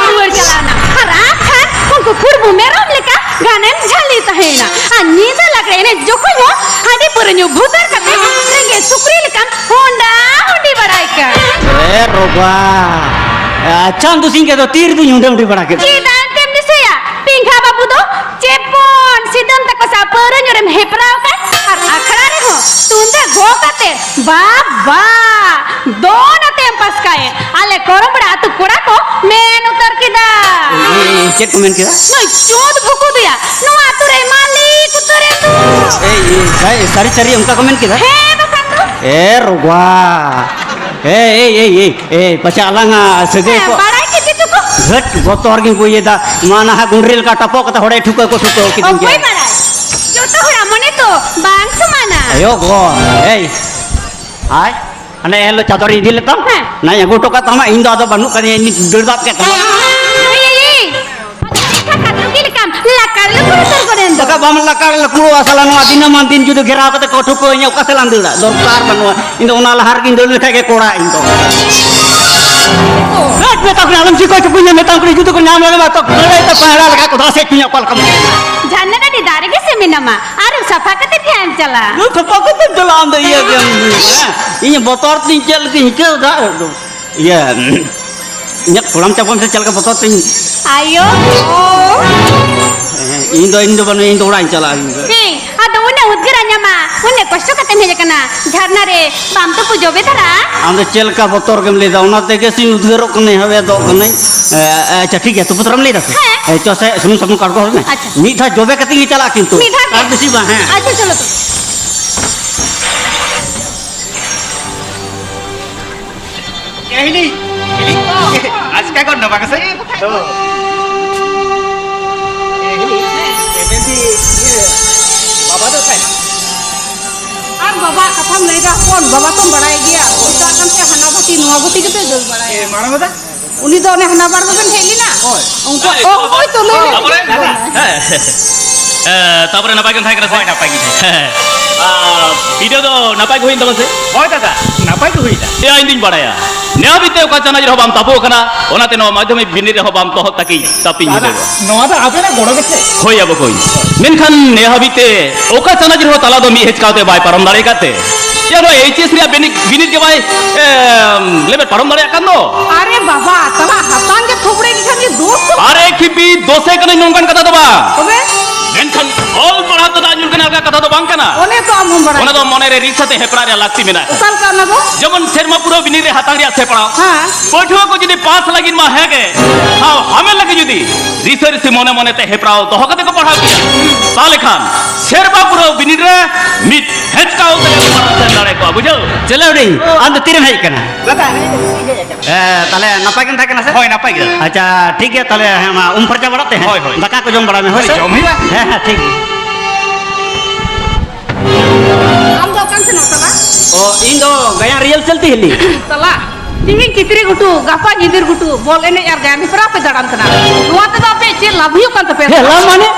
ᱨᱩᱣᱟᱹᱲ ᱪᱟᱞᱟᱣᱱᱟ᱾ ᱟᱨ ᱟᱢ ᱠᱷᱟᱱ ᱩᱱᱠᱩ ᱠᱩᱨᱵᱩ ᱢᱮᱨᱚᱢ ᱞᱮᱠᱟ ᱜᱷᱟᱱᱮᱢ ᱡᱷᱟᱹᱞᱤ ᱛᱟᱦᱮᱸᱭᱮᱱᱟ᱾ ᱟᱨ ᱧᱤᱫᱟᱹ ᱞᱟᱜᱽᱲᱮ ᱮᱱᱮᱡ ᱡᱚᱠᱷᱚᱱ ᱦᱚᱸ ᱦᱟᱺᱰᱤ ᱯᱟᱹᱣᱨᱟᱹ ᱧᱩ ᱵᱷᱩᱛᱟᱨ ᱠᱟᱛᱮ ᱨᱮᱸᱜᱮᱡ ᱥᱩᱠᱨᱤ ᱞᱮᱠᱟᱢ ᱦᱚᱸᱰᱟ ᱦᱚᱸᱰᱤ ᱵᱟᱲᱟᱭ ᱠᱟᱱ᱾ ᱮ ᱨᱚᱵᱟ, ᱟᱪᱪᱷᱟ, ᱟᱢ ᱫᱚ ᱥᱤᱧ ᱜᱮ ᱫᱚ ᱛᱤ ᱨᱮᱫᱚᱧ ᱦᱩᱰᱟᱹ ᱦᱩᱰᱤ ᱵᱟᱲᱟ ᱠᱮᱫ᱾ ᱪᱮᱫᱟᱜ ᱮᱱᱛᱮᱢ ᱫᱤᱥᱟᱹᱭᱟ? ᱯᱤᱝᱜᱷᱟ ᱵᱟᱹᱵᱩ ᱫᱚ ᱪᱮᱯᱚᱱ ᱥᱤᱫᱟᱹᱢ ᱛᱟᱠᱚ ᱥᱟᱶ ᱯᱟᱹᱣᱨᱟᱹ ᱧᱩ ᱨᱮᱢ ᱦᱮᱯᱨᱟᱣ ᱠᱟᱱ, ᱟᱨ ᱟᱠᱷᱲᱟ ᱨᱮᱦᱚᱸ ᱛᱩᱢᱫᱟᱜ ᱜᱚᱜ ᱠᱟᱛᱮ ᱵᱟᱵᱟ ᱫᱚᱱ ᱟᱛᱮᱢ ᱯᱟᱥᱠᱟᱭᱮᱫ᱾ ᱟᱞᱮ ᱠᱚᱨᱚᱢᱵᱲᱟ ᱟᱹᱛᱩ ᱠᱚᱲᱟ ᱠᱚ ᱢᱮᱱ ᱩᱛᱟᱹᱨ ᱠᱮᱫᱟ᱾ ᱮ, ᱮ, ᱪᱮᱫ ᱠᱚ ᱢᱮᱱ ᱠᱮᱫᱟ? ᱱᱩᱭ ᱪᱳᱫ ᱵᱷᱩᱠᱩ ᱫᱚᱭᱟ ᱱᱚᱣᱟ ᱟᱹᱛᱩ ᱨᱮ ᱢᱟᱹᱞᱤᱠ ᱩᱛᱟᱹᱨ ᱮᱱ ᱫᱚ᱾ ᱮ, ᱮ, ᱥᱟᱹ-, ᱥᱟᱹᱨᱤ ᱥᱟᱹᱨᱤ ᱚᱱᱠᱟ ᱠᱚ ᱢᱮᱱ ᱠᱮᱫᱟ? ᱦᱮᱸ, ᱵᱟᱠᱷᱟᱱ ᱫᱚ᱾ ᱮ ᱨᱚᱵᱟ, ᱮ, ᱮ, ᱮ, ᱮ, ᱮ, ᱯᱟᱪᱷᱮ ᱟᱞᱟᱝ ᱟᱜ ᱥᱟᱹᱜᱟᱹᱭ ᱦᱮᱸ, ᱠᱚ ᱵᱟᱲᱟᱭ ᱠᱮᱫ ᱜᱮᱪᱚ ᱠᱚ᱾ ᱜᱷᱟᱹᱴ ᱵᱚᱛᱚᱨ ᱜᱤᱧ ᱵᱩᱡ ᱮᱫᱟ᱾ ᱢᱟ ᱱᱟᱦᱟᱜ ᱜᱩᱸᱰᱨᱤ ᱞᱮᱠᱟ ᱴᱟᱯᱚᱜ ᱠᱟᱛᱮ ᱦᱚᱲᱮ ᱴᱷᱩᱠᱟᱹ ᱠᱚ ᱴᱷᱩᱠᱟᱹᱣ ᱠᱤᱫᱤᱧ ᱚᱠᱚᱭ ᱜᱮᱭᱟ᱾ ᱵᱟᱲᱟᱭ? ᱡᱚᱛᱚ ᱦᱚᱲᱟᱜ ᱢᱚᱱᱮ ᱛᱚ ᱵᱟᱝ ᱥᱚᱢᱟᱱᱟ᱾ ᱟᱭᱳ ᱜᱚ, ᱮᱭ, ᱟᱭ, ᱦᱟᱱᱮ ᱮᱱ ᱦᱤᱞᱳᱜ ᱪᱟᱫᱚᱨ ᱤᱫᱤ ᱞᱮᱫ ᱛᱟᱢ, ᱦᱮᱸ᱾ ᱱᱟᱧ ᱟᱹᱜᱩ ᱦᱚᱴᱚ ᱠᱟᱜ ᱛᱟᱢᱟ, ᱤᱧ ᱫᱚ ᱟᱫᱚ ᱵᱟᱹᱱᱩᱜ ᱠᱟᱫᱤᱧᱟ, ᱤᱧ ᱫᱟᱹᱲ ᱫᱟᱵ ᱠᱮᱫ ᱛᱟᱢᱟ᱾ ᱮᱭ, ᱮᱭ, ᱮᱭ, ᱪᱮᱫ ᱞᱮᱠᱟ ᱠᱟᱛᱞᱩ ᱜᱮ ᱞᱮᱠᱟᱢ ᱞᱟᱠᱟᱲ ᱞᱩᱠᱩᱲ ᱩᱛᱟᱹᱨ ᱜᱚᱫ ᱮᱱ ᱫᱚ᱾ ᱵᱟᱠᱷᱟᱡ ᱵᱟᱢ ᱞᱟᱠᱟᱲ ᱞᱩᱠᱩᱲᱚᱜᱼᱟ ᱥᱟᱞᱟ, ᱱᱚᱣᱟ ᱫᱤᱱᱟᱹᱢᱟᱱ ᱫᱤᱱ ᱡᱩᱫᱤ ᱜᱷᱮᱨᱟᱣ ᱠᱟᱛᱮ ᱠᱚ ᱴᱷᱩᱠᱟᱹᱣ ᱤᱧᱟ, ᱚᱠᱟ ᱥᱮᱫ ᱞᱟᱝ ᱫᱟᱹᱲᱟ? ᱫᱚᱨᱠᱟᱨ ᱵᱟᱹᱱᱩᱜᱼᱟ, ᱤᱧ ᱫᱚ ᱚᱱᱟ ᱞᱟᱦᱟ ᱨᱮᱜᱤᱧ ᱫᱟᱹᱲ ᱞᱮᱠᱷᱟᱡ ᱜᱮ ᱠᱚᱲᱟ ᱤᱧ ᱫᱚ᱾ ᱦᱟᱹᱴ, ᱢᱮᱛᱟ ᱠᱚ ᱠᱟᱱᱟ, ᱟᱞᱚᱢ ᱪᱤᱠᱟᱹ ᱦᱚᱪᱚ ᱠᱚᱣᱟ, ᱢᱮᱛᱟᱢ ᱠᱟᱱᱟ, ᱡᱩᱫᱤ ᱠᱚ ᱧᱟᱢ ᱞᱮᱢᱟ ᱛᱚ ᱠᱟᱹᱲᱟᱹᱭ ᱛᱮ ᱯᱟᱭᱲᱟ ᱞᱮᱠᱟ ᱠᱚ ᱫᱟᱥᱮ ᱦᱚᱪᱚᱧᱟ, ᱚᱠᱟ ᱞᱮᱠᱟᱢ ᱢᱚᱱᱮᱭᱟ? ᱡᱷᱟᱨᱱᱟ ᱰᱟᱹᱰᱤ ᱫᱟᱨᱮ ᱜᱮ ᱥᱮ ᱢᱮᱱᱟᱢᱟ, ᱟᱹᱨᱩᱵ ᱥᱟᱯᱷᱟ ᱠᱟᱛᱮ ᱴᱷᱮᱱ ᱪᱟᱞᱟᱜ᱾ ᱱᱩᱭ ᱥᱟᱯᱷᱟ ᱠᱟᱛᱮᱢ ᱪᱟᱞᱟᱜ ᱟᱢ ᱫᱚ ᱤᱭᱟᱹ ᱜᱮᱢ ᱦᱮᱸ? ᱤᱧ ᱵᱚᱛᱚᱨ ᱛᱤᱧ ᱪᱮᱫ ᱞᱮᱠᱟᱧ ᱟᱹᱭᱠᱟᱹᱣ ᱫᱟ᱾ ᱤᱭᱟᱹ, ᱤᱧᱟᱹᱜ ᱠᱚᱲᱟᱢ ᱪᱟᱯᱟᱢ ᱥᱮ ᱪᱮᱫ ᱞᱮᱠᱟ ᱵᱚᱛᱚᱨ ᱛᱤᱧ᱾ ᱟᱭᱳ᱾ ᱦᱮᱸ, ᱤᱧ ᱫᱚ, ᱤᱧ ᱫᱚ ᱵᱟᱹᱱᱩᱧ, ᱤᱧ ᱫᱚ ᱚᱲᱟᱜ ᱤᱧ ᱪᱟᱞᱟᱜᱼᱟ, ᱤᱧ ᱫᱚ᱾ ᱦᱮᱸ, ᱟᱫᱚ ᱩᱱᱟᱹᱜ ᱩᱫᱽᱜᱟᱹᱨ ᱧᱟᱢᱟ, ᱩᱱᱟᱹᱜ ᱠᱚᱥᱴᱚ ᱠᱟᱛᱮᱢ ᱦᱮᱡ ᱟᱠᱟᱱᱟ ᱡᱷᱟᱨᱱᱟ ᱨᱮ, ᱵᱟᱢ ᱛᱩᱯᱩ ᱡᱚᱵᱮ ᱫᱷᱟᱨᱟ? ᱟᱢ ᱫᱚ ᱪᱮᱫ ᱞᱮᱠᱟ ᱵᱚᱛᱚᱨ ᱜᱮᱢ ᱞᱟᱹᱭ ᱫᱟ, ᱚᱱᱟ ᱛᱮᱜᱮ ᱥᱮᱧ ᱩᱫᱽᱜᱟᱹᱨᱚᱜ ᱠᱟᱹᱱᱟᱹᱧ, ᱦᱟᱣᱮᱫᱚᱜ ᱠᱟᱹᱱᱟᱹᱧ᱾ ᱮ, ᱮ, ᱟᱪᱪᱷᱟ, ᱴᱷᱤᱠ ᱜᱮᱭᱟ, ᱛᱩᱯᱩ ᱛᱚᱨᱟᱢ ᱞᱟᱹᱭ ᱫᱟ ᱥᱮ? ᱦᱮᱸ᱾ ᱮ, ᱪᱚ ᱥᱮ, ᱥᱩᱱᱩᱢ ᱥᱟᱵᱚᱱ ᱠᱚ ᱟᱬᱜᱚ ᱦᱚᱫ ᱢᱮ᱾ ᱟᱪᱪᱷᱟ᱾ ᱢᱤᱫ ᱫᱷᱟᱣ ᱡᱚᱵᱮ ᱠᱟᱛᱮ ᱜᱮ ᱪᱟᱞᱟᱜ ᱠᱤᱱᱛᱩ᱾ ᱢᱤᱫ ᱫᱷᱟᱣ ᱜᱮ? ᱟᱨ ᱵᱮᱥᱤ ᱵᱟᱝ, ᱦᱮᱸ᱾ ᱟᱪᱪᱷᱟ, ᱪᱚᱞᱚ ᱛᱚ᱾ ᱮ, ᱦᱤᱞᱤ, ᱦᱤᱞᱤ᱾ ᱟᱪᱠᱟ ᱜᱚᱫ ᱱᱟ ᱵᱟᱝ ᱥᱮ? ᱛᱚ᱾ ᱮ, ᱦᱤᱞᱤ, ᱮ, ᱢᱮᱱᱫᱤᱧ, ᱤᱭᱟᱹ, ᱵᱟᱵᱟ ᱫᱚ ᱚᱠᱟᱭ? ᱟᱨ ᱵᱟᱵᱟ ᱠᱟᱛᱷᱟᱢ ᱞᱟᱹᱭᱫᱟ ᱦᱚᱯᱚᱱ, ᱵᱟᱵᱟ ᱛᱚᱢ ᱵᱟᱲᱟᱭ ᱜᱮᱭᱟ, ᱚᱱᱠᱟ ᱠᱟᱱᱛᱮ ᱦᱟᱱᱟ ᱵᱷᱟᱹᱴᱤ ᱱᱚᱣᱟ ᱵᱷᱟᱹᱴᱤ ᱠᱟᱛᱮ ᱫᱟᱹᱲ ᱵᱟᱲᱟᱭᱟ᱾ ᱮ, ᱢᱟᱲᱟᱝ ᱫᱟ? ᱩᱱᱤ ᱫᱚ ᱚᱱᱮ ᱦᱟᱱᱟ ᱵᱟᱨ ᱫᱚᱵᱮᱱ ᱦᱮᱡ ᱞᱮᱱᱟ? ᱦᱳᱭ᱾ ᱩᱱᱠᱩ, ᱚ, ᱦᱳᱭ ᱛᱚ, ᱞᱟᱹᱭ ᱞᱮᱜᱮ᱾ ᱛᱟᱯᱚᱨᱮ ᱫᱟᱫᱟ? ᱦᱮᱸ᱾ ᱮ, ᱛᱟᱯᱚᱨᱮ ᱱᱟᱯᱟᱭ ᱜᱮᱢ ᱛᱟᱦᱮᱸ ᱠᱟᱱᱟ ᱥᱮ? ᱦᱳᱭ, ᱱᱟᱯᱟᱭ ᱜᱮ ᱛᱟᱦᱮᱸ ᱠᱟᱱᱟ᱾ ᱦᱮᱸ᱾ ᱟᱨ video ᱫᱚ ᱱᱟᱯᱟᱭ ᱜᱮ ᱦᱩᱭᱮᱱ ᱛᱟᱢᱟ ᱥᱮ? ᱦᱳᱭ ᱫᱟᱫᱟ, ᱱᱟᱯᱟᱭ ᱜᱮ ᱦᱩᱭᱱᱟ᱾ ᱮᱭᱟ, ᱤᱧ ᱫᱩᱧ ᱵᱟᱲᱟᱭᱟ᱾ ᱱᱮ ᱦᱟᱹᱵᱤᱡ ᱛᱮ ᱚᱠᱟ ᱪᱟᱱᱟᱪ ᱨᱮᱦᱚᱸ ᱵᱟᱢ ᱛᱟᱵᱚ ᱟᱠᱟᱱᱟ, ᱚᱱᱟᱛᱮ ᱱᱚᱣᱟ ᱢᱟᱫᱽᱫᱷᱚᱢᱤᱠ ᱵᱤᱱᱤᱰ ᱨᱮᱦᱚᱸ ᱵᱟᱢ ᱛᱚᱦᱚᱫ ᱛᱟᱹᱠᱤᱡ ᱛᱟᱹᱯᱤᱧ ᱫᱟᱫᱟ, ᱦᱤᱞᱟᱹᱣᱟ᱾ ᱱᱚᱣᱟ ᱫᱚ ᱟᱵᱮᱱᱟᱜ ᱜᱚᱲᱚ ᱜᱮᱥᱮ᱾ ᱦᱳᱭ ᱟᱵᱚ ᱠᱚ᱾ ᱢᱮᱱᱠᱷᱟᱱ ᱱᱮ ᱦᱟᱹᱵᱤᱡ ᱛᱮ ᱚᱠᱟ ᱪᱟᱱᱟᱪ ᱨᱮᱦᱚᱸ ᱛᱟᱞᱟ ᱫᱚ ᱢᱤᱫ ᱦᱮᱪᱠᱟᱣ ᱛᱮ ᱵᱟᱭ ᱯᱟᱨᱚᱢ ᱫᱟᱲᱮ ᱟᱠᱟᱫ ᱛᱮ, ᱭᱟ, ᱱᱚᱣᱟ H S ᱨᱮᱭᱟᱜ ᱵᱤᱱᱤᱰ, ᱵᱤᱱᱤᱰ ᱜᱮ ᱵᱟᱭ, ᱮ, ᱞᱮᱵᱮᱫ ᱯᱟᱨᱚᱢ ᱫᱟᱲᱮᱭᱟᱜ ᱠᱟᱱ ᱫᱚ᱾ ᱟᱨᱮ ᱵᱟᱵᱟ, ᱛᱟᱞᱟ ᱦᱟᱛᱟᱝ ᱜᱮ ᱛᱷᱚᱵᱲᱮ ᱜᱮ ᱠᱷᱟᱱ ᱜᱮ ᱫᱳᱥ ᱫᱚ᱾ ᱟᱨᱮ ᱠᱷᱤᱯᱤ, ᱫᱳᱥᱮ ᱠᱟᱹᱱᱟᱹᱧ ᱱᱚᱝᱠᱟᱱ ᱠᱟᱛᱷᱟ ᱫᱚ ᱵᱟᱝ᱾ ᱛᱚᱵᱮ? ᱢᱮᱱᱠᱷᱟᱱ ᱚᱞ ᱯᱟᱲᱦᱟᱣ ᱛᱮ ᱫᱟᱜ ᱧᱩᱨ ᱠᱟᱱᱟ, ᱚᱱᱠᱟ ᱠᱟᱛᱷᱟ ᱫᱚ ᱵᱟᱝ ᱠᱟᱱᱟ᱾ ᱚᱱᱮ ᱛᱚ ᱟᱢ ᱦᱚᱸᱢ ᱵᱟᱲᱟᱭᱟ᱾ ᱚᱱᱟ ᱫᱚ ᱢᱚᱱᱮ ᱨᱮ ᱨᱤᱥ ᱟᱛᱮ ᱦᱮᱯᱨᱟᱣ ᱨᱮᱭᱟᱜ ᱞᱟᱹᱠᱛᱤ ᱢᱮᱱᱟᱜᱼᱟ᱾ ᱚᱠᱟ ᱞᱮᱠᱟ ᱚᱱᱟ ᱫᱚ? ᱡᱮᱢᱚᱱ ᱥᱮᱨᱢᱟ ᱯᱩᱨᱟᱹᱣ ᱵᱤᱱᱤᱰ ᱨᱮ ᱦᱟᱛᱟᱝ ᱨᱮᱭᱟᱜ ᱥᱮᱯᱲᱟᱣ᱾ ᱦᱮᱸ᱾ ᱯᱟᱹᱴᱷᱩᱣᱟᱹ ᱠᱚ ᱡᱩᱫᱤ ᱯᱟᱥ ᱞᱟᱹᱜᱤᱫ ᱢᱟ ᱦᱮᱸ ᱜᱮ, ᱴᱷᱟᱶ ᱦᱟᱢᱮᱴ ᱞᱟᱹᱜᱤᱫ ᱡᱩᱫᱤ ᱨᱤᱥᱟᱹ ᱨᱤᱥᱤ ᱢᱚᱱᱮ ᱢᱚᱱᱮ ᱛᱮ ᱦᱮᱯᱨᱟᱣ ᱫᱚᱦᱚ ᱠᱟᱛᱮ ᱠᱚ ᱯᱟᱲᱦᱟᱣ ᱠᱮᱭᱟ, ᱛᱟᱦᱞᱮ ᱠᱷᱟᱱ ᱥᱮᱨᱢᱟ ᱯᱩᱨᱟᱹᱣ ᱵᱤᱱᱤᱰ ᱨᱮ ᱢᱤᱫ ᱦᱮᱪᱠᱟᱣ ᱛᱮ ᱯᱟᱲᱦᱟᱣ ᱥᱮᱱ ᱫᱟᱲᱮ ᱠᱚᱜᱼᱟ, ᱵᱩᱡᱷᱟᱹᱣ? ᱪᱮᱞᱮ ᱦᱩᱰᱤᱧ, ᱟᱢ ᱫᱚ ᱛᱤᱨᱮᱢ ᱦᱮᱡ ᱟᱠᱟᱱᱟ? ᱫᱟᱫᱟ, ᱦᱮᱸ, ᱱᱟᱯᱟᱭ ᱜᱮᱢ ᱛᱟᱦᱮᱸ ᱠᱟᱱᱟ ᱥᱮ? ᱦᱳᱭ, ᱱᱟᱯᱟᱭ ᱜᱮ᱾ ᱟᱪᱪᱷᱟ, ᱴᱷᱤᱠ ᱜᱮᱭᱟ, ᱛᱟᱦᱞᱮ ᱦᱮᱸ, ᱢᱟ, ᱩᱢ ᱯᱷᱟᱨᱪᱟ ᱵᱟᱲᱟᱜ ᱛᱮ, ᱦᱮᱸ? ᱦᱳᱭ, ᱦᱳᱭ᱾ ᱫᱟᱠᱟ ᱠᱚ ᱡᱚᱢ ᱵᱟᱲᱟᱭ ᱢᱮ, ᱦᱳᱭ ᱦᱳᱭ, ᱥᱮ? ᱡᱚᱢ ᱦᱩᱭᱩᱜᱼᱟ᱾ ᱦᱮᱸ, ᱦᱮᱸ, ᱴᱷᱤᱠ ᱜᱮᱭᱟ᱾ ᱟᱢ ᱫᱚ ᱚᱠᱟᱱ ᱥᱮᱱᱚᱜ ᱛᱟᱞᱟ? ᱚ, ᱤᱧ ᱫᱚ ᱜᱟᱭᱟᱱ ᱨᱤᱦᱟᱨᱥᱟᱞ ᱛᱮ ᱦᱤᱞᱤ᱾ ᱛᱟᱞᱟ? ᱛᱤᱦᱤᱧ ᱪᱤᱛᱨᱤ ᱜᱷᱩᱴᱩ, ᱜᱟᱯᱟ ᱧᱤᱫᱤᱨ ᱜᱷᱩᱴᱩ, ᱵᱚᱞ ᱮᱱᱮᱡ ᱟᱨ ᱜᱟᱭᱟᱱ ᱦᱮᱯᱨᱟᱣ ᱯᱮ ᱫᱟᱬᱟᱱ ᱠᱟᱱᱟ᱾ ᱱᱚᱣᱟ ᱛᱮᱫᱚ ᱟᱯᱮ ᱪᱮᱫ ᱞᱟᱵᱷ ᱦᱩᱭᱩᱜ ᱠᱟᱱ ᱛᱟᱯᱮᱭᱟ? ᱦᱮᱸ, ᱞᱟᱵᱷ ᱢᱟᱱᱮ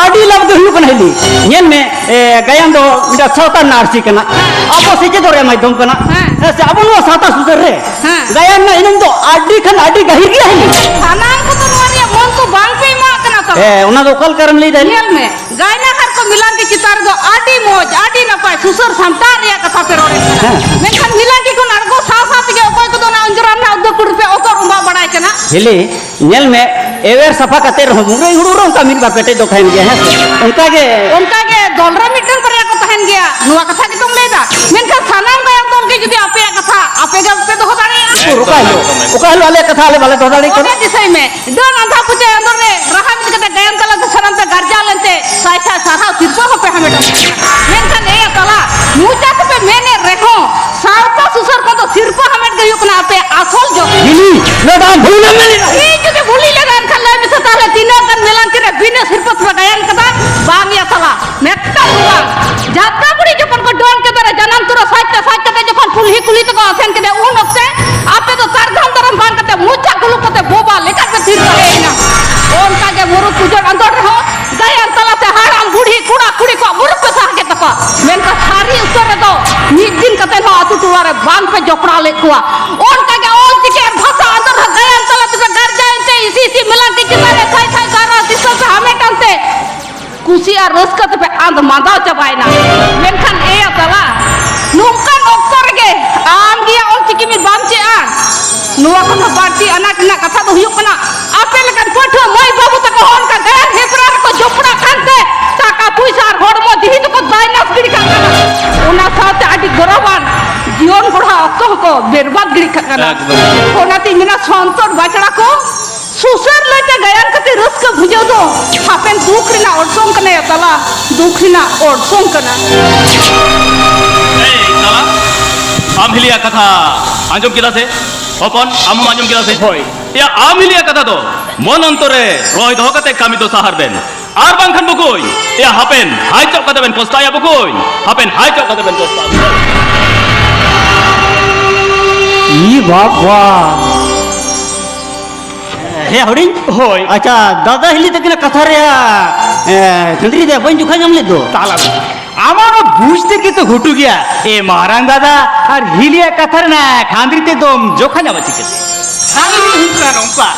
ᱟᱹᱰᱤ ᱞᱟᱵᱷ ᱜᱮ ᱦᱩᱭᱩᱜ ᱠᱟᱱᱟ ᱦᱤᱞᱤ᱾ ᱧᱮᱞ ᱢᱮ, ᱮ, ᱜᱟᱭᱟᱱ ᱫᱚ ᱢᱤᱫᱴᱟᱝ ᱥᱟᱶᱛᱟ ᱨᱮᱱᱟᱜ ᱟᱹᱨᱥᱤ ᱠᱟᱱᱟ᱾ ᱦᱮᱸ᱾ ᱟᱵᱚ ᱥᱮᱪᱮᱫᱚᱜ ᱨᱮᱭᱟᱜ ᱢᱟᱫᱽᱫᱷᱚᱢ ᱠᱟᱱᱟ᱾ ᱦᱮᱸ᱾ ᱦᱮᱸ ᱥᱮ, ᱟᱵᱚ ᱱᱚᱣᱟ ᱥᱟᱶᱛᱟ ᱥᱩᱥᱟᱹᱨ ᱨᱮ ᱦᱮᱸ᱾ ᱜᱟᱭᱟᱱ ᱨᱮᱱᱟᱜ ᱮᱱᱮᱢ ᱫᱚ ᱟᱹᱰᱤ ᱠᱷᱟᱱ ᱟᱹᱰᱤ ᱜᱟᱹᱦᱤᱨ ᱜᱮᱭᱟ ᱦᱤᱞᱤ᱾ ᱥᱟᱱᱟᱢ ᱠᱚᱫᱚ ᱱᱚᱣᱟ ᱨᱮᱭᱟᱜ ᱢᱚᱱ ᱠᱚ ᱵᱟᱝ ᱯᱮ ᱮᱢᱟᱜ ᱠᱟᱱᱟ ᱛᱚ? ᱦᱮᱸ, ᱚᱱᱟ ᱫᱚ ᱚᱠᱟ ᱞᱮᱠᱟ ᱨᱮᱢ ᱞᱟᱹᱭ ᱫᱟ ᱦᱤᱞᱤ? ᱧᱮᱞ ᱢᱮ, ᱜᱟᱭᱱᱟᱦᱟᱨ ᱠᱚ ᱢᱤᱞᱟᱝᱠᱤ ᱪᱮᱛᱟᱱ ᱨᱮᱫᱚ ᱟᱹᱰᱤ ᱢᱚᱡᱽ, ᱟᱹᱰᱤ ᱱᱟᱯᱟᱭ ᱥᱩᱥᱟᱹᱨ ᱥᱟᱢᱴᱟᱣ ᱨᱮᱭᱟᱜ ᱠᱟᱛᱷᱟ ᱯᱮ ᱨᱚᱲᱮᱫ ᱠᱟᱱᱟ᱾ ᱦᱮᱸ᱾ ᱢᱮᱱᱠᱷᱟᱱ ᱢᱤᱞᱟᱝᱠᱤ ᱠᱷᱚᱱ ᱟᱬᱜᱚ ᱥᱟᱶ ᱥᱟᱶ ᱛᱮᱜᱮ ᱚᱠᱚᱭ ᱠᱚᱫᱚ ᱚᱱᱟ ᱚᱸᱡᱽᱨᱟ ᱨᱮᱱᱟᱜ ᱩᱫᱽᱫᱟᱹ ᱠᱩᱲᱤ ᱯᱮ ᱚᱛᱚᱨ ᱩᱢᱵᱟᱜ ᱵᱟᱲᱟᱭ ᱠᱟᱱᱟ᱾ ᱦᱤᱞᱤ, ᱧᱮᱞ ᱢᱮ, ᱮᱣᱮᱨ ᱥᱟᱯᱷᱟ ᱠᱟᱛᱮ ᱨᱮᱦᱚᱸ ᱢᱩᱨᱟᱹᱭ ᱦᱩᱲᱩ ᱨᱮ ᱚᱱᱠᱟ ᱢᱤᱫ ᱵᱟᱨ ᱯᱮᱴᱮᱡ ᱫᱚ ᱛᱟᱦᱮᱱ ᱜᱮᱭᱟ, ᱦᱮᱸ ᱥᱮ? ᱚᱱᱠᱟ ᱜᱮ᱾ ᱚᱱᱠᱟ ᱜᱮ ᱫᱚᱞ ᱨᱮ ᱢᱤᱫᱴᱟᱝ ᱵᱟᱨᱭᱟ ᱠᱚ ᱛᱟᱦᱮᱱ ᱜᱮᱭᱟ, ᱱᱚᱣᱟ ᱠᱟᱛᱷᱟ ᱜᱮᱛᱚᱢ ᱞᱟᱹᱭᱫᱟ᱾ ᱢᱮᱱᱠᱷᱟᱱ ᱥᱟᱱᱟᱢ ᱜᱟᱭᱟᱱ ᱫᱚᱞ ᱜᱮ ᱡᱩᱫᱤ ᱟᱯᱮᱭᱟᱜ ᱠᱟᱛᱷᱟ ᱟᱯᱮ ᱜᱮ ᱵᱟᱯᱮ ᱫᱚᱦᱚ ᱫᱟᱲᱮᱭᱟᱜᱼᱟ᱾ ᱩᱠᱩᱨ, ᱚᱠᱟ ᱦᱤᱞᱳᱜ, ᱚᱠᱟ ᱦᱤᱞᱳᱜ ᱟᱞᱮᱭᱟᱜ ᱠᱟᱛᱷᱟ ᱟᱞᱮ ᱵᱟᱞᱮ ᱫᱚᱦᱚ ᱫᱟᱲᱮ ᱠᱟᱫᱟ? ᱚᱱᱟ ᱫᱤᱥᱟᱹᱭ ᱢᱮ, ᱰᱟᱹᱱ ᱟᱸᱫᱷᱟ ᱯᱟᱹᱛᱭᱟᱹᱣ ᱟᱸᱫᱚᱲ ᱨᱮ ᱨᱟᱦᱟ ᱢᱤᱫ ᱠᱟᱛᱮ ᱜᱟᱭᱟᱱ ᱛᱟᱞᱟᱛᱮ ᱥᱟᱱᱟᱢ ᱯᱮ ᱜᱟᱨᱡᱟᱣ ᱞᱮᱱᱛᱮ ᱥᱟᱭ ᱥᱟᱭ ᱥᱟᱨᱦᱟᱣ ᱥᱤᱨᱯᱟᱹ ᱦᱚᱸᱯᱮ ᱦᱟᱢᱮᱴ ᱟᱠᱟᱫᱟ᱾ ᱢᱮᱱᱠᱷᱟᱱ ᱮᱭ ᱛᱟᱞᱟ, ᱢᱚᱪᱟ ᱛᱮᱯᱮ ᱢᱮᱱᱮᱫ ᱨᱮᱦᱚᱸ ᱥᱟᱶᱛᱟ ᱥᱩᱥᱟᱹᱨ ᱠᱷᱚᱱ ᱫᱚ ᱥᱤᱨᱯᱟᱹ ᱦᱟᱢᱮᱴ ᱜᱮ ᱦᱩᱭᱩᱜ ᱠᱟᱱᱟ ᱟᱯᱮᱭᱟᱜ ᱟᱥᱚᱞ ᱱᱚᱣᱟ ᱫᱚ ᱟᱢ ᱵᱷᱩᱞ ᱮᱢ ᱢᱮᱱ ᱮᱫᱟ᱾ ᱤᱧ ᱡᱩᱫᱤ ᱵᱷᱩᱞᱤᱧ ᱞᱟᱹᱭ ᱮᱫᱟ, ᱮᱱᱠᱷᱟᱱ ᱞᱟᱹᱭ ᱢᱮᱥᱮ ᱛᱟᱦᱞᱮ, ᱛᱤᱱᱟᱹᱜ ᱜᱟᱱ ᱢᱮᱞᱟᱝᱠᱤ ᱨᱮ ᱵᱤᱱᱟᱹ ᱥᱤᱨᱯᱟᱹ ᱛᱮᱯᱮ ᱜᱟᱭᱟᱱ ᱠᱟᱫᱟ? ᱵᱟᱝ ᱭᱟ ᱥᱟᱞᱟ, ᱢᱤᱫᱴᱟᱝ ᱦᱚᱸ ᱵᱟᱝ᱾ ᱡᱟᱛᱨᱟ ᱵᱩᱲᱦᱤ ᱡᱚᱠᱷᱚᱱ ᱠᱚ ᱰᱚᱱ ᱠᱮᱫᱟ ᱨᱮ, ᱡᱟᱱᱟᱢ ᱛᱚᱨᱟ ᱥᱟᱡ ᱛᱮ ᱥᱟᱡ ᱠᱟᱛᱮ ᱡᱚᱠᱷᱚᱱ ᱠᱩᱞᱦᱤ ᱠᱩᱞᱦᱤ ᱛᱮᱠᱚ ᱟᱥᱮᱱ ᱠᱮᱫᱮ, ᱩᱱ ᱚᱠᱛᱮ ᱟᱯᱮ ᱫᱚ ᱥᱟᱨᱫᱷᱟᱢ ᱫᱟᱨᱟᱢ ᱵᱟᱝ ᱠᱟᱛᱮ ᱢᱚᱪᱟ ᱠᱩᱞᱩᱯ ᱠᱟᱛᱮ ᱵᱳᱵᱟ ᱞᱮᱠᱟ ᱯᱮ ᱛᱷᱤᱨ ᱛᱟᱦᱮᱸᱭᱮᱱᱟ᱾ ᱚᱱᱠᱟ ᱜᱮ ᱢᱩᱨᱩᱫ ᱯᱩᱡᱟᱹᱨ ᱟᱸᱫᱳᱲ ᱨᱮᱦᱚᱸ ᱜᱟᱭᱟᱱ ᱛᱟᱞᱟᱛᱮ ᱦᱟᱲᱟᱢ ᱵᱩᱲᱦᱤ ᱠᱚᱲᱟ ᱠᱩᱲᱤ ᱠᱚᱣᱟᱜ ᱢᱩᱨᱩᱫ ᱯᱮ ᱥᱟᱦᱟ ᱠᱮᱫ ᱛᱟᱠᱚᱣᱟ᱾ ᱢᱮᱱᱠᱷᱟᱱ ᱥᱟᱹᱨᱤ ᱩᱛᱟᱹᱨ ᱨᱮᱫᱚ ᱢᱤᱫ ᱫᱤᱱ ᱠᱟᱛᱮ ᱦᱚᱸ ᱟᱹᱛᱩ ᱴᱚᱞᱟ ᱨᱮ ᱵᱟᱝ ᱯᱮ ᱡᱚᱯᱲᱟᱣ ᱞᱮᱫ ᱠᱚᱣᱟ᱾ ᱚᱱᱠᱟ ᱜᱮ ᱚᱞ ᱪᱤᱠᱤ ᱟᱨ ᱵᱷᱟᱥᱟ ᱟᱸᱫᱳᱲ ᱦᱚᱸ ᱜᱟᱭᱟᱱ ᱛᱟᱞᱟ ᱛᱮᱯᱮ ᱜᱟᱨᱡᱟᱭᱮᱱ ᱛᱮ ᱤᱥᱤ ᱤᱥᱤ ᱢᱮᱞᱟ ᱠᱤᱪᱷᱩ ᱨᱮ ᱛᱷᱟᱭ ᱛᱷᱟᱭ ᱥᱟᱨᱟ ᱫᱤᱥᱚᱢ ᱯᱮ ᱦᱟᱢᱮᱴ ᱟᱱᱛᱮ ᱠᱩᱥᱤ ᱟᱨ ᱨᱟᱹᱥᱠᱟᱹ ᱛᱮᱯᱮ ᱟᱸᱫᱽ ᱢᱟᱸᱫᱟᱣ ᱪᱟᱵᱟᱭᱮᱱᱟ᱾ ᱢᱮᱱᱠᱷᱟᱱ ᱮᱭᱟ ᱛᱟᱞᱟ, ᱱᱚᱝᱠᱟᱱ ᱚᱠᱛᱚ ᱨᱮᱜᱮ ᱟᱢ ᱜᱮᱭᱟ ᱚᱞ ᱪᱤᱠᱤ ᱢᱤᱫ ᱵᱟᱢ ᱪᱮᱫᱼᱟ? ᱱᱚᱣᱟ ᱠᱷᱚᱱ ᱦᱚᱸ ᱵᱟᱹᱲᱛᱤ ᱟᱱᱟᱴ ᱨᱮᱱᱟᱜ ᱠᱟᱛᱷᱟ ᱫᱚ ᱦᱩᱭᱩᱜ ᱠᱟᱱᱟ, ᱟᱯᱮ ᱞᱮᱠᱟᱱ ᱯᱟᱹᱴᱷᱩᱣᱟᱹ ᱢᱟᱹᱭ ᱵᱟᱹᱵᱩ ᱛᱟᱠᱚ ᱦᱚᱸ ᱚᱱᱠᱟ ᱜᱟᱭᱟᱱ ᱦᱮᱯᱨᱟᱣ ᱨᱮᱠᱚ ᱡᱚᱯᱲᱟᱜ ᱠᱟᱱᱛᱮ ᱴᱟᱠᱟ ᱯᱩᱭᱥᱟᱹ ᱟᱨ ᱦᱚᱲᱢᱚ ᱡᱤᱣᱤ ᱫᱚᱠᱚ ᱫᱟᱭᱱᱟᱥ ᱜᱤᱰᱤ ᱠᱟᱜ ᱠᱟᱱᱟ᱾ ᱚᱱᱟ ᱥᱟᱶᱛᱮ ᱟᱹᱰᱤ ᱜᱚᱨᱚᱵᱟᱱ ᱡᱤᱭᱚᱱ ᱜᱚᱲᱦᱟ ᱚᱠᱛᱚ ᱦᱚᱸᱠᱚ ᱵᱮᱨᱵᱟᱫ ᱜᱤᱰᱤ ᱠᱟᱜ ᱠᱟᱱᱟ᱾ ᱮᱠᱫᱚᱢ᱾ ᱚᱱᱟᱛᱤᱧ ᱢᱮᱱᱟ, ᱥᱚᱱᱛᱚᱨ ᱵᱟᱪᱲᱟ ᱠᱚ, ᱥᱩᱥᱟᱹᱨ ᱞᱟᱹᱭᱛᱮ ᱜᱟᱭᱟᱱ ᱠᱟᱛᱮ ᱨᱟᱹᱥᱠᱟᱹ ᱵᱩᱡᱷᱟᱹᱣ ᱫᱚ ᱦᱟᱯᱮᱱ ᱫᱩᱠ ᱨᱮᱱᱟᱜ ᱚᱨᱥᱚᱝ ᱠᱟᱱᱟ ᱭᱟ ᱛᱟᱞᱟ, ᱫᱩᱠ ᱨᱮᱱᱟᱜ ᱚᱨᱥᱚᱝ ᱠᱟᱱᱟ᱾ ᱮᱭ ᱛᱟᱞᱟ, ᱟᱢ ᱦᱤᱞᱤᱭᱟᱜ ᱠᱟᱛᱷᱟ ᱟᱸᱡᱚᱢ ᱠᱮᱫᱟ ᱥᱮ? ᱦᱚᱯᱚᱱ, ᱟᱢ ᱦᱚᱸᱢ ᱟᱸᱡᱚᱢ ᱠᱮᱫᱟ ᱥᱮ? ᱦᱳᱭ᱾ ᱭᱟ, ᱟᱢ ᱦᱤᱞᱤᱭᱟᱜ ᱠᱟᱛᱷᱟ ᱫᱚ ᱢᱚᱱ ᱚᱱᱛᱚᱨ ᱨᱮ ᱨᱚᱦᱚᱭ ᱫᱚᱦᱚ ᱠᱟᱛᱮ ᱠᱟᱹᱢᱤ ᱫᱚ ᱥᱟᱦᱟᱨ ᱵᱮᱱ᱾ ᱟᱨ ᱵᱟᱝᱠᱷᱟᱱ ᱵᱩᱠᱩᱧ, ᱭᱟ, ᱦᱟᱯᱮᱱ ᱦᱟᱭ ᱪᱚᱜ ᱠᱟᱛᱮ ᱵᱮᱱ ᱯᱚᱥᱛᱟᱭᱟ ᱵᱩᱠᱩᱧ, ᱦᱟᱯᱮᱱ ᱦᱟᱭ ᱪᱚᱜ ᱠᱟᱛᱮ ᱵᱮᱱ ᱯᱚᱥᱛᱟᱭᱟ᱾ ᱤ ᱵᱟᱵᱟ᱾ ᱦᱮ ᱦᱩᱰᱤᱧ᱾ ᱦᱳᱭ᱾ ᱟᱪᱪᱷᱟ, ᱫᱟᱫᱟ ᱦᱤᱞᱤ ᱛᱟᱹᱠᱤᱱᱟᱜ ᱠᱟᱛᱷᱟ ᱨᱮᱭᱟᱜ, ᱮ, ᱠᱷᱟᱹᱱᱰᱨᱤ ᱫᱚ ᱵᱟᱹᱧ ᱡᱚᱠᱷᱟ ᱧᱟᱢ ᱞᱮᱫ ᱫᱚ᱾ ᱛᱟᱞᱟ ᱨᱮ᱾ ᱟᱢᱟᱜ ᱚᱱᱟ ᱵᱩᱡᱽ ᱛᱮᱜᱮ ᱛᱚ ᱜᱷᱩᱴᱩ ᱜᱮᱭᱟ᱾ ᱮ ᱢᱟᱨᱟᱝ ᱫᱟᱫᱟ ᱟᱨ ᱦᱤᱞᱤᱭᱟᱜ ᱠᱟᱛᱷᱟ ᱨᱮᱱᱟᱜ ᱠᱷᱟᱸᱫᱽᱨᱤ ᱛᱮᱫᱚᱢ ᱡᱚᱠᱷᱟ ᱧᱟᱢᱟ ᱪᱤᱠᱟᱹᱛᱮ? ᱠᱷᱟᱸᱫᱽᱨᱤ ᱫᱚ ᱦᱩᱭᱩᱜ ᱠᱟᱱᱟ ᱱᱚᱝᱠᱟ,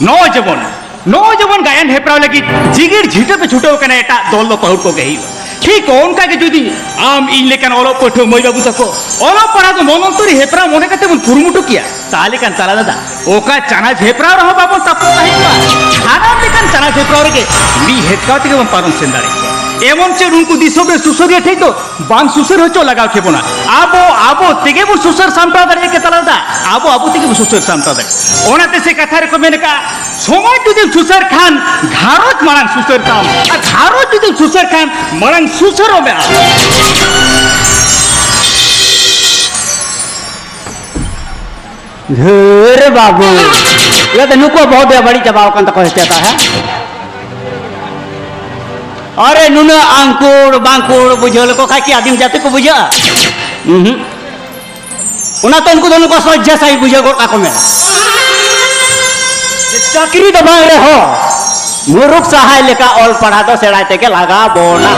ᱱᱚᱜᱼᱚᱭ ᱡᱮᱢᱚᱱ, ᱱᱚᱜᱼᱚᱭ ᱡᱮᱢᱚᱱ ᱜᱟᱭᱟᱱ ᱦᱮᱯᱨᱟᱣ ᱞᱟᱹᱜᱤᱫ ᱡᱤᱜᱤᱲ ᱡᱷᱤᱴᱟᱹ ᱯᱮ ᱪᱷᱩᱴᱟᱹᱣ ᱠᱟᱱᱟ, ᱮᱴᱟᱜ ᱫᱚᱞ ᱫᱚ ᱯᱟᱹᱦᱩᱲ ᱠᱚᱜᱮ ᱦᱩᱭᱩᱜᱼᱟ᱾ ᱴᱷᱤᱠ ᱚᱱᱠᱟ ᱜᱮ ᱡᱩᱫᱤ ᱟᱢ ᱤᱧ ᱞᱮᱠᱟᱱ ᱚᱞᱚᱜ ᱯᱟᱹᱴᱷᱩᱣᱟᱹ ᱢᱟᱹᱭ ᱵᱟᱹᱵᱩ ᱛᱟᱠᱚ ᱚᱞᱚᱜ ᱯᱟᱲᱦᱟᱣ ᱫᱚ ᱢᱚᱱᱚᱱᱛᱚᱨᱤ ᱦᱮᱯᱨᱟᱣ ᱢᱚᱱᱮ ᱠᱟᱛᱮ ᱵᱚᱱ ᱠᱩᱨᱩᱢᱩᱴᱩ ᱠᱮᱭᱟ, ᱛᱟᱦᱞᱮ ᱠᱷᱟᱱ ᱛᱟᱞᱟ ᱫᱟᱫᱟ, ᱚᱠᱟ ᱪᱟᱱᱟᱪ ᱦᱮᱯᱨᱟᱣ ᱨᱮᱦᱚᱸ ᱵᱟᱵᱚᱱ ᱛᱟᱯᱟᱢ ᱛᱟᱦᱮᱸ ᱠᱚᱜᱼᱟ᱾ ᱥᱟᱱᱟᱢ ᱞᱮᱠᱟᱱ ᱪᱟᱱᱟᱪ ᱦᱮᱯᱨᱟᱣ ᱨᱮᱜᱮ ᱢᱤᱫ ᱦᱮᱛᱠᱟᱣ ᱛᱮᱜᱮ ᱵᱚᱱ ᱯᱟᱨᱚᱢ ᱥᱮᱱ ᱫᱟᱲᱮ ᱠᱮᱭᱟ᱾ ᱮᱢᱚᱱ ᱪᱮᱫ ᱩᱱᱠᱩ ᱫᱤᱥᱚᱢ ᱨᱮ ᱥᱩᱥᱟᱹᱨᱤᱭᱟᱹ ᱴᱷᱮᱡ ᱫᱚ ᱵᱟᱝ ᱥᱩᱥᱟᱹᱨ ᱦᱚᱪᱚ ᱞᱟᱜᱟᱣ ᱠᱮᱵᱚᱱᱟ᱾ ᱟᱵᱚ, ᱟᱵᱚ ᱛᱮᱜᱮ ᱵᱚᱱ ᱥᱩᱥᱟᱹᱨ ᱥᱟᱢᱴᱟᱣ ᱫᱟᱲᱮᱭᱟᱜ ᱠᱮ ᱛᱟᱞᱟ ᱫᱟᱫᱟ᱾ ᱟᱵᱚ, ᱟᱵᱚ ᱛᱮᱜᱮ ᱵᱚᱱ ᱥᱩᱥᱟᱹᱨ ᱥᱟᱢᱴᱟᱣ ᱫᱟᱲᱮᱭᱟᱜᱼᱟ᱾ ᱚᱱᱟᱛᱮ ᱥᱮ ᱠᱟᱛᱷᱟ ᱨᱮᱠᱚ ᱢᱮᱱ ᱟᱠᱟᱫᱼᱟ, ᱥᱚᱢᱟᱡᱽ ᱡᱩᱫᱤᱢ ᱥᱩᱥᱟᱹᱨ ᱠᱷᱟᱱ ᱜᱷᱟᱨᱚᱸᱡᱽ ᱢᱟᱲᱟᱝ ᱥᱩᱥᱟᱹᱨ ᱛᱟᱢ, ᱟᱨ ᱜᱷᱟᱨᱚᱸᱡᱽ ᱡᱩᱫᱤᱢ ᱥᱩᱥᱟᱹᱨ ᱠᱷᱟᱱ ᱢᱟᱲᱟᱝ ᱥᱩᱥᱟᱹᱨᱚᱜ ᱢᱮ ᱟᱢ᱾ ᱫᱷᱟᱹᱨ ᱵᱟᱹᱵᱩ, ᱤᱭᱟᱹ ᱛᱮ ᱱᱩᱠᱩᱣᱟᱜ ᱵᱚᱦᱚᱜ ᱫᱚ ᱵᱟᱹᱲᱤᱡ ᱪᱟᱵᱟᱣ ᱟᱠᱟᱱ ᱛᱟᱠᱚᱣᱟ ᱥᱮ ᱪᱮᱛᱟ, ᱦᱮᱸ? ᱟᱨᱮ ᱱᱩᱱᱟᱹᱜ ᱟᱝᱠᱩᱲ ᱵᱟᱝᱠᱩᱲ ᱵᱩᱡᱷᱟᱹᱣ ᱞᱮᱠᱚ ᱠᱷᱟᱡ ᱠᱤ ᱟᱹᱫᱤᱢ ᱡᱟᱹᱛᱤ ᱠᱚ ᱵᱩᱡᱷᱟᱹᱜᱼᱟ? ᱩᱸᱦᱩᱸ᱾ ᱚᱱᱟᱛᱮ ᱩᱱᱠᱩ ᱫᱚ ᱱᱩᱠᱩ ᱥᱚᱡᱷᱮ ᱥᱟᱹᱦᱤᱡ ᱵᱩᱡᱷᱟᱹᱣ ᱜᱚᱫ ᱠᱟᱠᱚ ᱢᱮ᱾ ᱪᱟᱹᱠᱨᱤ ᱫᱚ ᱵᱟᱝ ᱨᱮᱦᱚᱸ, ᱢᱩᱨᱩᱠ ᱥᱟᱦᱟᱭ ᱞᱮᱠᱟ ᱚᱞ ᱯᱟᱲᱦᱟᱣ ᱫᱚ ᱥᱮᱬᱟᱭ ᱛᱮᱜᱮ ᱞᱟᱜᱟᱣ ᱵᱚᱱᱟ᱾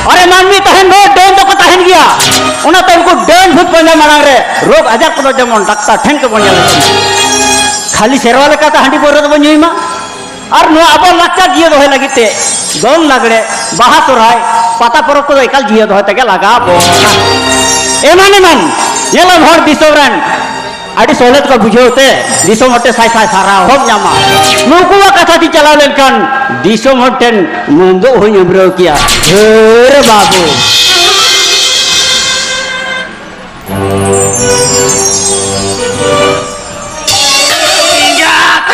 ᱟᱨᱮ ᱢᱟᱹᱱᱢᱤ ᱛᱟᱦᱮᱱ ᱫᱚ ᱰᱟᱹᱱ ᱫᱚᱠᱚ ᱛᱟᱦᱮᱱ ᱜᱮᱭᱟ᱾ ᱚᱱᱟᱛᱮ ᱩᱱᱠᱩ ᱰᱟᱹᱱ ᱵᱷᱩᱛ ᱯᱟᱸᱡᱟ ᱢᱟᱲᱟᱝ ᱨᱮ ᱨᱳᱜᱽ ᱟᱡᱟᱨ ᱠᱚᱫᱚ ᱡᱮᱢᱚᱱ ᱰᱟᱠᱛᱟᱨ ᱴᱷᱮᱱ ᱜᱮᱵᱚᱱ ᱧᱮᱞ ᱠᱚᱢᱟ᱾ ᱠᱷᱟᱹᱞᱤ ᱥᱮᱨᱣᱟ ᱞᱮᱠᱟᱛᱮ ᱦᱟᱺᱰᱤ ᱯᱟᱹᱣᱨᱟᱹ ᱫᱚᱵᱚᱱ ᱧᱩᱭ ᱢᱟ᱾ ᱟᱨ ᱱᱚᱣᱟ ᱟᱵᱚ ᱞᱟᱠᱪᱟᱨ ᱡᱤᱭᱟᱹ ᱫᱚᱦᱚᱭ ᱞᱟᱹᱜᱤᱫ ᱛᱮ ᱫᱚᱝ ᱞᱟᱜᱽᱲᱮ, ᱵᱟᱦᱟ ᱥᱚᱨᱦᱟᱭ, ᱯᱟᱛᱟ ᱯᱚᱨᱚᱵᱽ ᱠᱚᱫᱚ ᱮᱠᱟᱞ ᱡᱤᱭᱟᱹ ᱫᱚᱦᱚᱭ ᱛᱮᱜᱮ ᱞᱟᱜᱟᱣ ᱵᱚᱱᱟ᱾ ᱮᱢᱟᱱ ᱮᱢᱟᱱ ᱧᱮᱞᱟᱢ ᱦᱚᱲ ᱫᱤᱥᱚᱢ ᱨᱮᱱ ᱟᱹᱰᱤ ᱥᱚᱞᱦᱮ ᱛᱮᱠᱚ ᱵᱩᱡᱷᱟᱹᱣ ᱛᱮ ᱫᱤᱥᱚᱢ ᱦᱚᱲ ᱴᱷᱮᱱ ᱥᱟᱭ ᱥᱟᱭ ᱥᱟᱨᱦᱟᱣ ᱦᱚᱸᱢ ᱧᱟᱢᱟ᱾ ᱱᱩᱠᱩᱣᱟᱜ ᱠᱟᱛᱷᱟ ᱛᱮ ᱪᱟᱞᱟᱣ ᱞᱮᱱᱠᱷᱟᱱ ᱫᱤᱥᱚᱢ ᱦᱚᱲ ᱴᱷᱮᱱ ᱢᱩᱸᱫᱚᱜ ᱦᱚᱸᱧ ᱟᱹᱢᱨᱟᱹᱣ ᱠᱮᱭᱟ᱾ ᱦᱟᱹᱨ ᱵᱟᱹᱵᱩ᱾ ᱮᱸᱜᱟᱛ!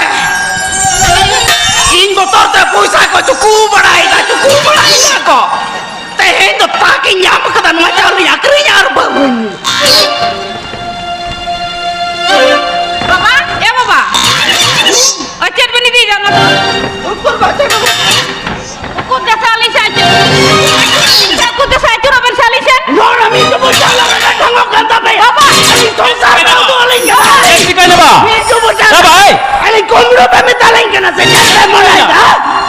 ᱤᱧ ᱵᱚᱛᱚᱨ ᱛᱮ ᱯᱚᱭᱥᱟ ᱠᱚ ᱪᱩᱠᱩ ᱵᱟᱲᱟᱭᱮᱫᱟ, ᱪᱩᱠᱩ ᱵᱟᱲᱟᱭᱮᱫᱟ ᱠᱚ᱾ ᱛᱮᱦᱮᱧ ᱫᱚ ᱛᱟᱠ ᱤᱧ ᱧᱟᱢ ᱠᱟᱫᱟ, ᱱᱚᱣᱟ ᱪᱟᱣᱞᱮᱧ ᱟᱹᱠᱷᱨᱤᱧᱟ ᱟᱨ ᱵᱟᱹᱦᱩᱧ᱾ ᱵᱟᱵᱟ, ᱮ ᱵᱟᱵᱟ, ᱚ, ᱪᱮᱫ ᱵᱮᱱ ᱤᱫᱤᱭᱮᱫᱟ ᱚᱱᱟ ᱫᱚ? ᱩᱠᱩᱨ ᱵᱟᱪᱚ ᱵᱟᱵᱟ᱾ ᱩᱠᱩᱨ ᱫᱮᱥᱮ ᱟᱹᱞᱤᱧ ᱥᱮᱫ ᱟᱹᱪᱩᱨ᱾ ᱩᱠᱩᱨ ᱫᱮᱥᱮ ᱟᱹᱪᱩᱨᱚᱜ ᱵᱮᱱ ᱥᱮ ᱟᱹᱞᱤᱧ ᱥᱮᱫ᱾ ᱱᱚᱣᱟ ᱢᱤᱫ ᱪᱩᱯᱩᱫ ᱪᱟᱣᱞᱮ ᱨᱮ ᱰᱷᱟᱝᱚᱜ ᱠᱟᱱ ᱛᱟᱯᱮᱭᱟ᱾ ᱵᱟᱵᱟ᱾ ᱟᱹᱞᱤᱧ ᱥᱚᱝᱥᱟᱨ ᱵᱟᱝ ᱫᱚ ᱟᱹᱞᱤᱧ ᱠᱟᱱᱟ᱾ ᱪᱮᱫ ᱪᱤᱠᱟᱹᱭᱱᱟ ᱵᱟ? ᱢᱤᱫ ᱪᱩᱯᱩᱫ ᱪᱟᱣᱞᱮ᱾ ᱵᱟ ᱵᱷᱟᱭ᱾ ᱟᱹᱞᱤᱧ ᱠᱩᱢᱵᱽᱲᱩ ᱯᱮ ᱢᱮᱛᱟᱞᱤᱧ ᱠᱟᱱᱟ ᱥᱮ ᱪᱮᱫ ᱯᱮ ᱢᱚᱱᱮᱭᱮᱫᱟ?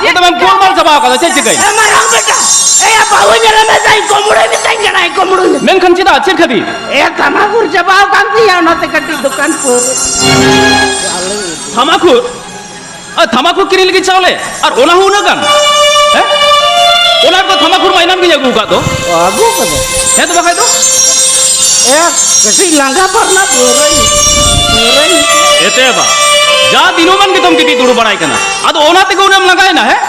ᱮ ᱛᱚᱵᱮᱢ ᱜᱳᱞᱢᱟᱞ ᱪᱟᱵᱟᱣ ᱠᱟᱫᱟ, ᱪᱮᱫ ᱪᱤᱠᱟᱹᱭᱱᱟ? ᱮ ᱢᱟᱨᱟᱝ ᱵᱮᱴᱟ, ᱮᱭᱟ ᱵᱟᱹᱦᱩ ᱧᱮᱞ ᱢᱮ ᱥᱮ, ᱤᱧ ᱠᱩᱢᱵᱽᱲᱩᱭ ᱢᱮᱛᱟᱹᱧ ᱠᱟᱱᱟ, ᱤᱧ ᱠᱩᱢᱵᱽᱲᱩᱭ ᱢᱮ᱾ ᱢᱮᱱᱠᱷᱟᱱ ᱪᱮᱫᱟᱜ? ᱪᱮᱫ ᱠᱷᱟᱹᱛᱤᱨ? ᱮ ᱛᱷᱟᱢᱟᱠᱩᱨ ᱪᱟᱵᱟᱣ ᱠᱟᱱ ᱛᱤᱧᱟ, ᱚᱱᱟᱛᱮ ᱠᱟᱹᱴᱤᱡ ᱫᱚᱠᱟᱱ ᱯᱟᱹᱣᱨᱟᱹ᱾ ᱛᱷᱟᱢᱟᱠᱩᱨ? ᱟᱨ ᱛᱷᱟᱢᱟᱠᱩᱨ ᱠᱤᱨᱤᱧ ᱞᱟᱹᱜᱤᱫ ᱪᱟᱣᱞᱮ? ᱟᱨ ᱚᱱᱟ ᱦᱚᱸ ᱩᱱᱟᱹᱜ ᱜᱟᱱ? ᱦᱮᱸ? ᱚᱱᱟ ᱠᱚ ᱛᱷᱟᱢᱟᱠᱩᱨ ᱢᱟ ᱮᱱᱟᱱ ᱜᱤᱧ ᱟᱹᱜᱩ ᱟᱠᱟᱫ ᱫᱚ᱾ ᱚ, ᱟᱹᱜᱩ ᱠᱟᱫᱟ᱾ ᱦᱮᱸ ᱛᱚ ᱵᱟᱠᱷᱟᱡ ᱫᱚ? ᱮ, ᱠᱟᱹᱴᱤᱡ ᱞᱟᱸᱜᱟ ᱯᱟᱨᱱᱟ ᱯᱟᱹᱣᱨᱟᱹᱧ, ᱯᱟᱹᱣᱨᱟᱹᱧ᱾ ᱮᱛᱮ ᱵᱟ, ᱡᱟ ᱫᱤᱱᱟᱹᱢᱟᱱ ᱜᱮᱛᱚᱢ ᱜᱤᱛᱤᱡ ᱫᱩᱲᱩᱵ ᱵᱟᱲᱟᱭ ᱠᱟᱱᱟ᱾ ᱟᱫᱚ ᱚᱱᱟ ᱛᱮᱜᱮ ᱩᱱᱟᱹᱜ ᱮᱢ ᱞᱟᱸᱜᱟᱭᱮᱱᱟ, ᱦᱮᱸ?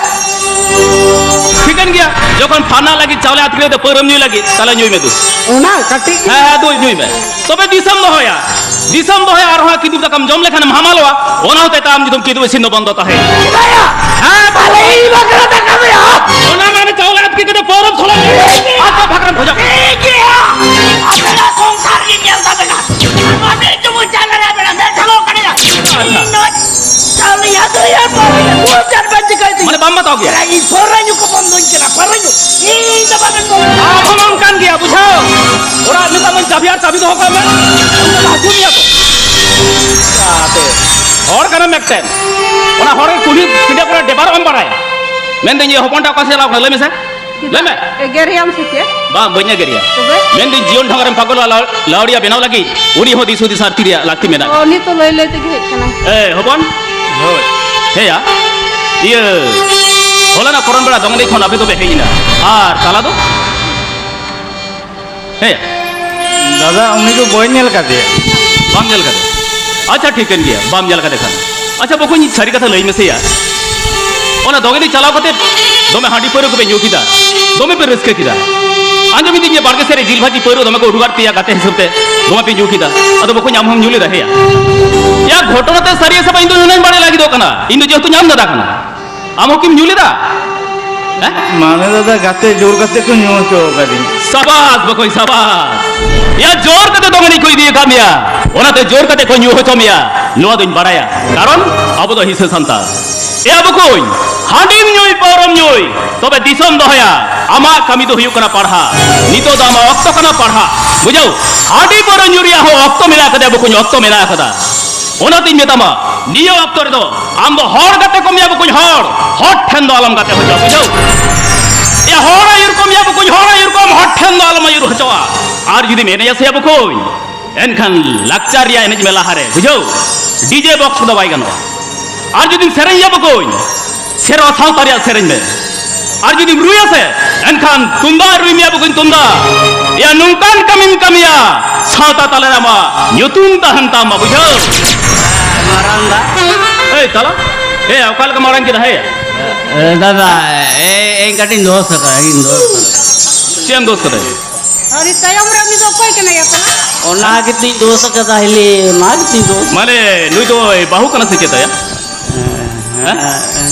ᱴᱷᱤᱠᱟᱹᱱ ᱜᱮᱭᱟ, ᱡᱚᱠᱷᱚᱱ ᱯᱷᱟᱨᱱᱟ ᱞᱟᱹᱜᱤᱫ ᱪᱟᱣᱞᱮ ᱟᱹᱛᱠᱤᱨ ᱠᱟᱛᱮ ᱯᱟᱹᱣᱨᱟᱹᱢ ᱧᱩᱭ ᱞᱟᱹᱜᱤᱫ, ᱛᱟᱦᱞᱮ ᱧᱩᱭ ᱢᱮ ᱫᱩ᱾ ᱚᱱᱟ ᱠᱟᱹᱴᱤᱡ ᱦᱮᱸ, ᱦᱮᱸ, ᱫᱩ, ᱧᱩᱭ ᱢᱮ᱾ ᱛᱚᱵᱮ ᱫᱤᱥᱚᱢ ᱫᱚᱦᱚᱭᱟ, ᱫᱤᱥᱚᱢ ᱫᱚᱦᱚᱭᱟ, ᱟᱨᱦᱚᱸ ᱠᱤᱫᱩᱵ ᱫᱟᱠᱟᱢ ᱡᱚᱢ ᱞᱮᱠᱷᱟᱱᱮᱢ ᱦᱟᱢᱟᱞᱚᱜᱼᱟ, ᱚᱱᱟ ᱦᱚᱛᱮ ᱛᱮ ᱟᱢ ᱡᱩᱫᱤᱢ ᱠᱤᱫᱩᱵ ᱤᱥᱤᱱ ᱫᱚ ᱵᱚᱱᱫᱚ ᱛᱟᱦᱮᱸ᱾ ᱪᱮᱫᱟᱭᱟ? ᱦᱮᱸ, ᱛᱟᱦᱞᱮ ᱤᱧ ᱵᱟᱠᱷᱨᱟ ᱫᱟᱠᱟ ᱫᱚ ᱭᱟ? ᱚᱱᱟ ᱢᱟᱱᱮ ᱪᱟᱣᱞᱮ ᱟᱹᱛᱠᱤᱨ ᱠᱟᱛᱮ ᱯᱟᱹᱣᱨᱟᱹᱢ ᱥᱚᱲᱚ ᱠᱮᱫᱟ᱾ ᱟᱪᱪᱷᱟ, ᱵᱷᱟᱠᱨᱟᱢ ᱵᱷᱚᱡᱟ᱾ ᱴᱷᱤᱠ ᱜᱮᱭᱟ, ᱟᱯᱮᱭᱟᱜ ᱥᱚᱝᱥᱟᱨ ᱜᱤᱧ ᱧᱮᱞ ᱛᱟᱵᱮᱱᱟ᱾ ᱢᱟᱱᱮ ᱪᱟᱞᱟᱜ ᱵᱮᱲᱟ ᱢᱮ ᱴᱷᱟᱞᱚ ᱠᱟᱱᱟ᱾ ᱤᱧ ᱫᱚ ᱪᱟᱣᱞᱮ ᱦᱟᱛᱟᱣ ᱭᱟ, ᱯᱟᱹᱣᱨᱟᱹ ᱧᱩ, ᱫᱩ ᱪᱟᱨ ᱵᱟᱡᱮ ᱠᱟᱭ ᱫᱤᱧ᱾ ᱢᱟᱱᱮ ᱵᱟᱢ ᱵᱟᱛᱟᱣ ᱜᱮᱭᱟ? ᱤᱧ ᱯᱟᱹᱣᱨᱟᱹ ᱧᱩ ᱠᱚ ᱵᱚᱱᱫᱚᱧ ᱠᱟᱱᱟ, ᱯᱟᱹᱣᱨᱟᱹ ᱧᱩ᱾ ᱤᱧ ᱫᱚ ᱵᱟᱵᱮᱱ ᱵᱚᱱᱫᱚ᱾ ᱟᱢ ᱦᱚᱸ ᱱᱚᱝᱠᱟᱱ ᱜᱮᱭᱟ, ᱵᱩᱡᱷᱟᱹᱣ? ᱚᱲᱟᱜ ᱢᱮᱛᱟᱜ ᱢᱮ, ᱪᱟᱵᱤ ᱟᱨ ᱪᱟᱵᱤ ᱫᱚᱦᱚ ᱠᱟᱜ ᱢᱮ᱾ ᱩᱱᱠᱩ ᱫᱚ ᱦᱟᱹᱡᱩᱜ ᱜᱮᱭᱟ ᱠᱚ᱾ ᱡᱟᱛᱮ ᱦᱚᱲ ᱠᱟᱱᱟᱢ ᱢᱤᱫᱴᱮᱱ, ᱚᱱᱟ ᱦᱚᱲ ᱠᱩᱞᱦᱤ ᱯᱤᱸᱰᱟᱹ ᱠᱚᱨᱮ ᱰᱮᱵᱟᱨᱚᱜ ᱮᱢ ᱵᱟᱲᱟᱭᱟ? ᱢᱮᱱᱫᱟᱹᱧ, ᱤᱭᱟᱹ, ᱦᱚᱯᱚᱱ ᱴᱟᱜ ᱚᱠᱟ ᱥᱮᱫ ᱪᱟᱞᱟᱣ ᱠᱟᱱᱟ? ᱞᱟᱹᱭ ᱢᱮᱥᱮ᱾ ᱞᱟᱹᱭ ᱢᱮ᱾ ᱮᱜᱮᱨᱮᱭᱟᱢ ᱥᱮ ᱪᱮᱫ? ᱵᱟᱝ, ᱵᱟᱹᱧ ᱮᱜᱮᱨᱮᱭᱟ᱾ ᱛᱚᱵᱮ? ᱢᱮᱱᱫᱟᱹᱧ, ᱡᱤᱭᱚᱱ ᱰᱷᱚᱝᱜᱟ ᱨᱮᱢ ᱯᱟᱜᱚᱞᱚᱜᱼᱟ, ᱞᱟᱣ-, ᱞᱟᱣᱲᱤᱭᱟ ᱵᱮᱱᱟᱣ ᱞᱟᱹᱜᱤᱫ, ᱩᱱᱤ ᱦᱚᱸ ᱫᱤᱥ ᱦᱩᱫᱤᱥ ᱟᱨ ᱛᱤ ᱨᱮᱭᱟᱜ ᱞᱟᱹᱠᱛᱤ ᱢᱮᱱᱟᱜᱼᱟ᱾ ᱚ, ᱩᱱᱤ ᱛᱚ ᱞᱟᱹᱭ ᱞᱟᱹᱭ ᱛᱮᱜᱮ ᱦᱮᱡ ᱠᱟᱱᱟᱭ᱾ ᱮ, ᱦᱚᱯᱚᱱ᱾ ᱦᱳᱭ᱾ ᱦᱮᱸᱭᱟ, ᱤᱭᱟᱹ, ᱦᱚᱞᱟᱱᱟᱜ ᱯᱚᱨᱚᱱ ᱵᱮᱲᱟ ᱫᱚᱝ ᱮᱱᱮᱡ ᱠᱷᱚᱱ ᱟᱯᱮ ᱫᱚᱯᱮ ᱦᱮᱡ ᱮᱱᱟ, ᱟᱨ ᱛᱟᱞᱟ ᱫᱚ? ᱦᱮᱸᱭᱟ᱾ ᱫᱟᱫᱟ, ᱩᱱᱤ ᱫᱚ ᱵᱟᱹᱧ ᱧᱮᱞ ᱠᱟᱫᱮᱭᱟ᱾ ᱵᱟᱢ ᱧᱮᱞ ᱠᱟᱫᱮᱭᱟ? ᱟᱪᱪᱷᱟ, ᱴᱷᱤᱠ ᱠᱟᱱ ᱜᱮᱭᱟ, ᱵᱟᱢ ᱧᱮᱞ ᱠᱟᱫᱮ ᱠᱷᱟᱱ᱾ ᱟᱪᱪᱷᱟ ᱵᱚᱠᱚᱧ, ᱥᱟᱹᱨᱤ ᱠᱟᱛᱷᱟ ᱞᱟᱹᱭ ᱢᱮᱥᱮᱭᱟ, ᱚᱱᱟ ᱫᱚᱝ ᱮᱱᱮᱡ ᱪᱟᱞᱟᱣ ᱠᱟᱛᱮ ᱫᱚᱢᱮ ᱦᱟᱺᱰᱤ ᱯᱟᱹᱣᱨᱟᱹ ᱠᱚᱯᱮ ᱧᱩ ᱠᱮᱫᱟ, ᱫᱚᱢᱮ ᱯᱮ ᱨᱟᱹᱥᱠᱟᱹ ᱠᱮᱫᱟ᱾ ᱟᱸᱡᱚᱢ ᱤᱫᱤᱧ ᱡᱮ ᱵᱟᱲᱜᱮ ᱥᱮᱫ ᱨᱮ ᱡᱤᱞ ᱵᱷᱟᱹᱡᱤ ᱯᱟᱹᱣᱨᱟᱹ ᱫᱚᱢᱮ ᱠᱚ ᱩᱰᱩᱠ ᱟᱫ ᱯᱮᱭᱟ ᱜᱟᱛᱮ ᱦᱤᱥᱟᱹᱵ ᱛᱮ, ᱫᱚᱢᱮ ᱯᱮ ᱧᱩ ᱠᱮᱫᱟ᱾ ᱟᱫᱚ ᱵᱚᱠᱚᱧ, ᱟᱢ ᱦᱚᱸᱢ ᱧᱩ ᱞᱮᱫᱟ? ᱦᱮᱸᱭᱟ᱾ ᱭᱟ, ᱜᱷᱚᱴᱚᱱᱟ ᱛᱮ ᱥᱟᱹᱨᱤᱭᱟ ᱥᱮ ᱵᱟᱝ, ᱤᱧ ᱫᱚ ᱧᱩ ᱱᱟᱧ ᱵᱟᱲᱟᱭ ᱞᱟᱹᱜᱤᱫᱚᱜ ᱠᱟᱱᱟ, ᱤᱧ ᱫᱚ ᱡᱮᱦᱮᱛᱩ ᱧᱟᱢ ᱫᱟᱫᱟ ᱠᱟᱱᱟ᱾ ᱟᱢ ᱦᱚᱸ ᱠᱤᱢ ᱧᱩ ᱞᱮᱫᱟ? ᱦᱮᱸ? ᱢᱟᱱᱮ ᱫᱟᱫᱟ, ᱜᱟᱛᱮ ᱡᱳᱨ ᱠᱟᱛᱮ ᱠᱚ ᱧᱩ ᱦᱚᱪᱚ ᱟᱠᱟᱫᱤᱧᱟ᱾ ᱥᱟᱵᱟᱥ ᱵᱚᱠᱚᱧ, ᱥᱟᱵᱟᱥ᱾ ᱭᱟ, ᱡᱳᱨ ᱠᱟᱛᱮ ᱫᱚᱝ ᱮᱱᱮᱡ ᱠᱚ ᱤᱫᱤ ᱟᱠᱟᱫ ᱢᱮᱭᱟ, ᱚᱱᱟᱛᱮ ᱡᱳᱨ ᱠᱟᱛᱮ ᱠᱚ ᱧᱩ ᱦᱚᱪᱚ ᱢᱮᱭᱟ, ᱱᱚᱣᱟ ᱫᱚᱧ ᱵᱟᱲᱟᱭᱟ, ᱠᱟᱨᱚᱱ ᱟᱵᱚ ᱫᱚ ᱦᱤᱸᱥᱟᱹ ᱥᱟᱱᱛᱟᱲ᱾ ᱭᱟ ᱵᱚᱠᱚᱧ, ᱦᱟᱺᱰᱤᱢ ᱧᱩᱭ, ᱯᱟᱹᱣᱨᱟᱹᱢ ᱧᱩᱭ, ᱛᱚᱵᱮ ᱫᱤᱥᱚᱢ ᱫᱚᱦᱚᱭᱟ, ᱟᱢᱟᱜ ᱠᱟᱹᱢᱤ ᱫᱚ ᱦᱩᱭᱩᱜ ᱠᱟᱱᱟ ᱯᱟᱲᱦᱟᱜ᱾ ᱱᱤᱛᱚᱜ ᱫᱚ ᱟᱢᱟᱜ ᱚᱠᱛᱚ ᱠᱟᱱᱟ ᱯᱟᱲᱦᱟᱜ, ᱵᱩᱡᱷᱟᱹᱣ? ᱦᱟᱺᱰᱤ ᱯᱟᱹᱣᱨᱟᱹ ᱧᱩ ᱨᱮᱭᱟᱜ ᱦᱚᱸ ᱚᱠᱛᱚ ᱢᱮᱱᱟᱜ ᱟᱠᱟᱫᱟ ᱵᱚᱠᱚᱧ, ᱚᱠᱛᱚ ᱢᱮᱱᱟᱜ ᱟᱠᱟᱫᱟ᱾ ᱚᱱᱟᱛᱤᱧ ᱢᱮᱛᱟᱢᱟ, ᱱᱤᱭᱟᱹ ᱚᱠᱛᱚ ᱨᱮᱫᱚ ᱟᱢ ᱫᱚ ᱦᱚᱲ ᱜᱟᱛᱮ ᱠᱚᱢ ᱭᱟ ᱵᱚᱠᱚᱧ, ᱦᱚᱲ, ᱦᱚᱲ ᱴᱷᱮᱱ ᱫᱚ ᱟᱞᱚᱢ ᱜᱟᱛᱮ ᱦᱚᱪᱚᱜᱼᱟ, ᱵᱩᱡᱷᱟᱹᱣ? ᱮᱭᱟ, ᱦᱚᱲ ᱟᱹᱭᱩᱨ ᱠᱚᱢ ᱭᱟ ᱵᱚᱠᱚᱧ, ᱦᱚᱲ ᱟᱹᱭᱩᱨ ᱠᱚᱢ, ᱦᱚᱲ ᱴᱷᱮᱱ ᱫᱚ ᱟᱞᱚᱢ ᱟᱹᱭᱩᱨ ᱦᱚᱪᱚᱜᱼᱟ᱾ ᱟᱨ ᱡᱩᱫᱤᱢ ᱮᱱᱮᱡᱟ ᱥᱮ ᱭᱟ ᱵᱚᱠᱚᱧ, ᱮᱱᱠᱷᱟᱱ ᱞᱟᱠᱪᱟᱨ ᱨᱮᱭᱟᱜ ᱮᱱᱮᱡ ᱢᱮ ᱞᱟᱦᱟᱨᱮ, ᱵᱩᱡᱷᱟᱹᱣ? ᱰᱤᱡᱮ ᱵᱚᱠᱥ ᱫᱚ ᱵᱟᱭ ᱜᱟᱱᱚᱜᱼᱟ᱾ ᱟᱨ ᱡᱩᱫᱤᱢ ᱥᱮᱨᱮᱧ ᱭᱟ ᱵᱚᱠᱚᱧ, ᱥᱮᱨᱣᱟ ᱥᱟᱶᱛᱟ ᱨᱮᱭᱟᱜ ᱥᱮᱨᱮᱧ ᱢᱮ᱾ ᱟᱨ ᱡᱩᱫᱤᱢ ᱨᱩᱭᱟ ᱥᱮ, ᱮᱱᱠᱷᱟᱱ ᱛᱩᱢᱫᱟᱜ ᱨᱩᱭ ᱢᱮᱭᱟ ᱵᱚᱠᱚᱧ, ᱛᱩᱢᱫᱟᱜ᱾ ᱭᱟ, ᱱᱚᱝᱠᱟᱱ ᱠᱟᱹᱢᱤᱢ ᱠᱟᱹᱢᱤᱭᱟ, ᱥᱟᱶᱛᱟ ᱛᱟᱞᱟᱨᱮ ᱟᱢᱟᱜ ᱧᱩᱛᱩᱢ ᱛᱟᱦᱮᱱ ᱛᱟᱢᱟ, ᱵᱩᱡᱷᱟᱹᱣ? ᱢᱟᱨᱟᱝ ᱫᱟ᱾ ᱮᱭ ᱛᱟᱞᱟ, ᱮ, ᱚᱠᱟ ᱞᱮᱠᱟ ᱢᱟᱨᱟᱝ ᱠᱮᱫᱟ, ᱦᱮ? ᱮ, ᱫᱟᱫᱟ, ᱮ, ᱮ, ᱠᱟᱹᱴᱤᱡ ᱫᱳᱥ ᱟᱠᱟᱫᱟ, ᱤᱧ ᱫᱳᱥ ᱟᱠᱟᱫᱟ᱾ ᱪᱮᱫ ᱮᱢ ᱫᱳᱥ ᱠᱟᱫᱟ? ᱟᱨ ᱛᱟᱭᱚᱢ ᱨᱮ ᱩᱱᱤ ᱫᱚ ᱚᱠᱚᱭ ᱠᱟᱱᱟᱭ ᱭᱟ ᱛᱟᱞᱟ? ᱚᱱᱟ ᱜᱮᱛᱤᱧ ᱫᱳᱥ ᱟᱠᱟᱫᱟ, ᱦᱤᱞᱤ, ᱚᱱᱟ ᱜᱮᱛᱤᱧ ᱫᱳᱥ᱾ ᱢᱟᱱᱮ, ᱱᱩᱭ ᱫᱚ ᱵᱟᱹᱦᱩ ᱠᱟᱱᱟ ᱥᱮ ᱪᱮᱫ ᱛᱟᱭᱟ? ᱦᱮᱸ, ᱦᱮᱸ? ᱦᱮᱸ,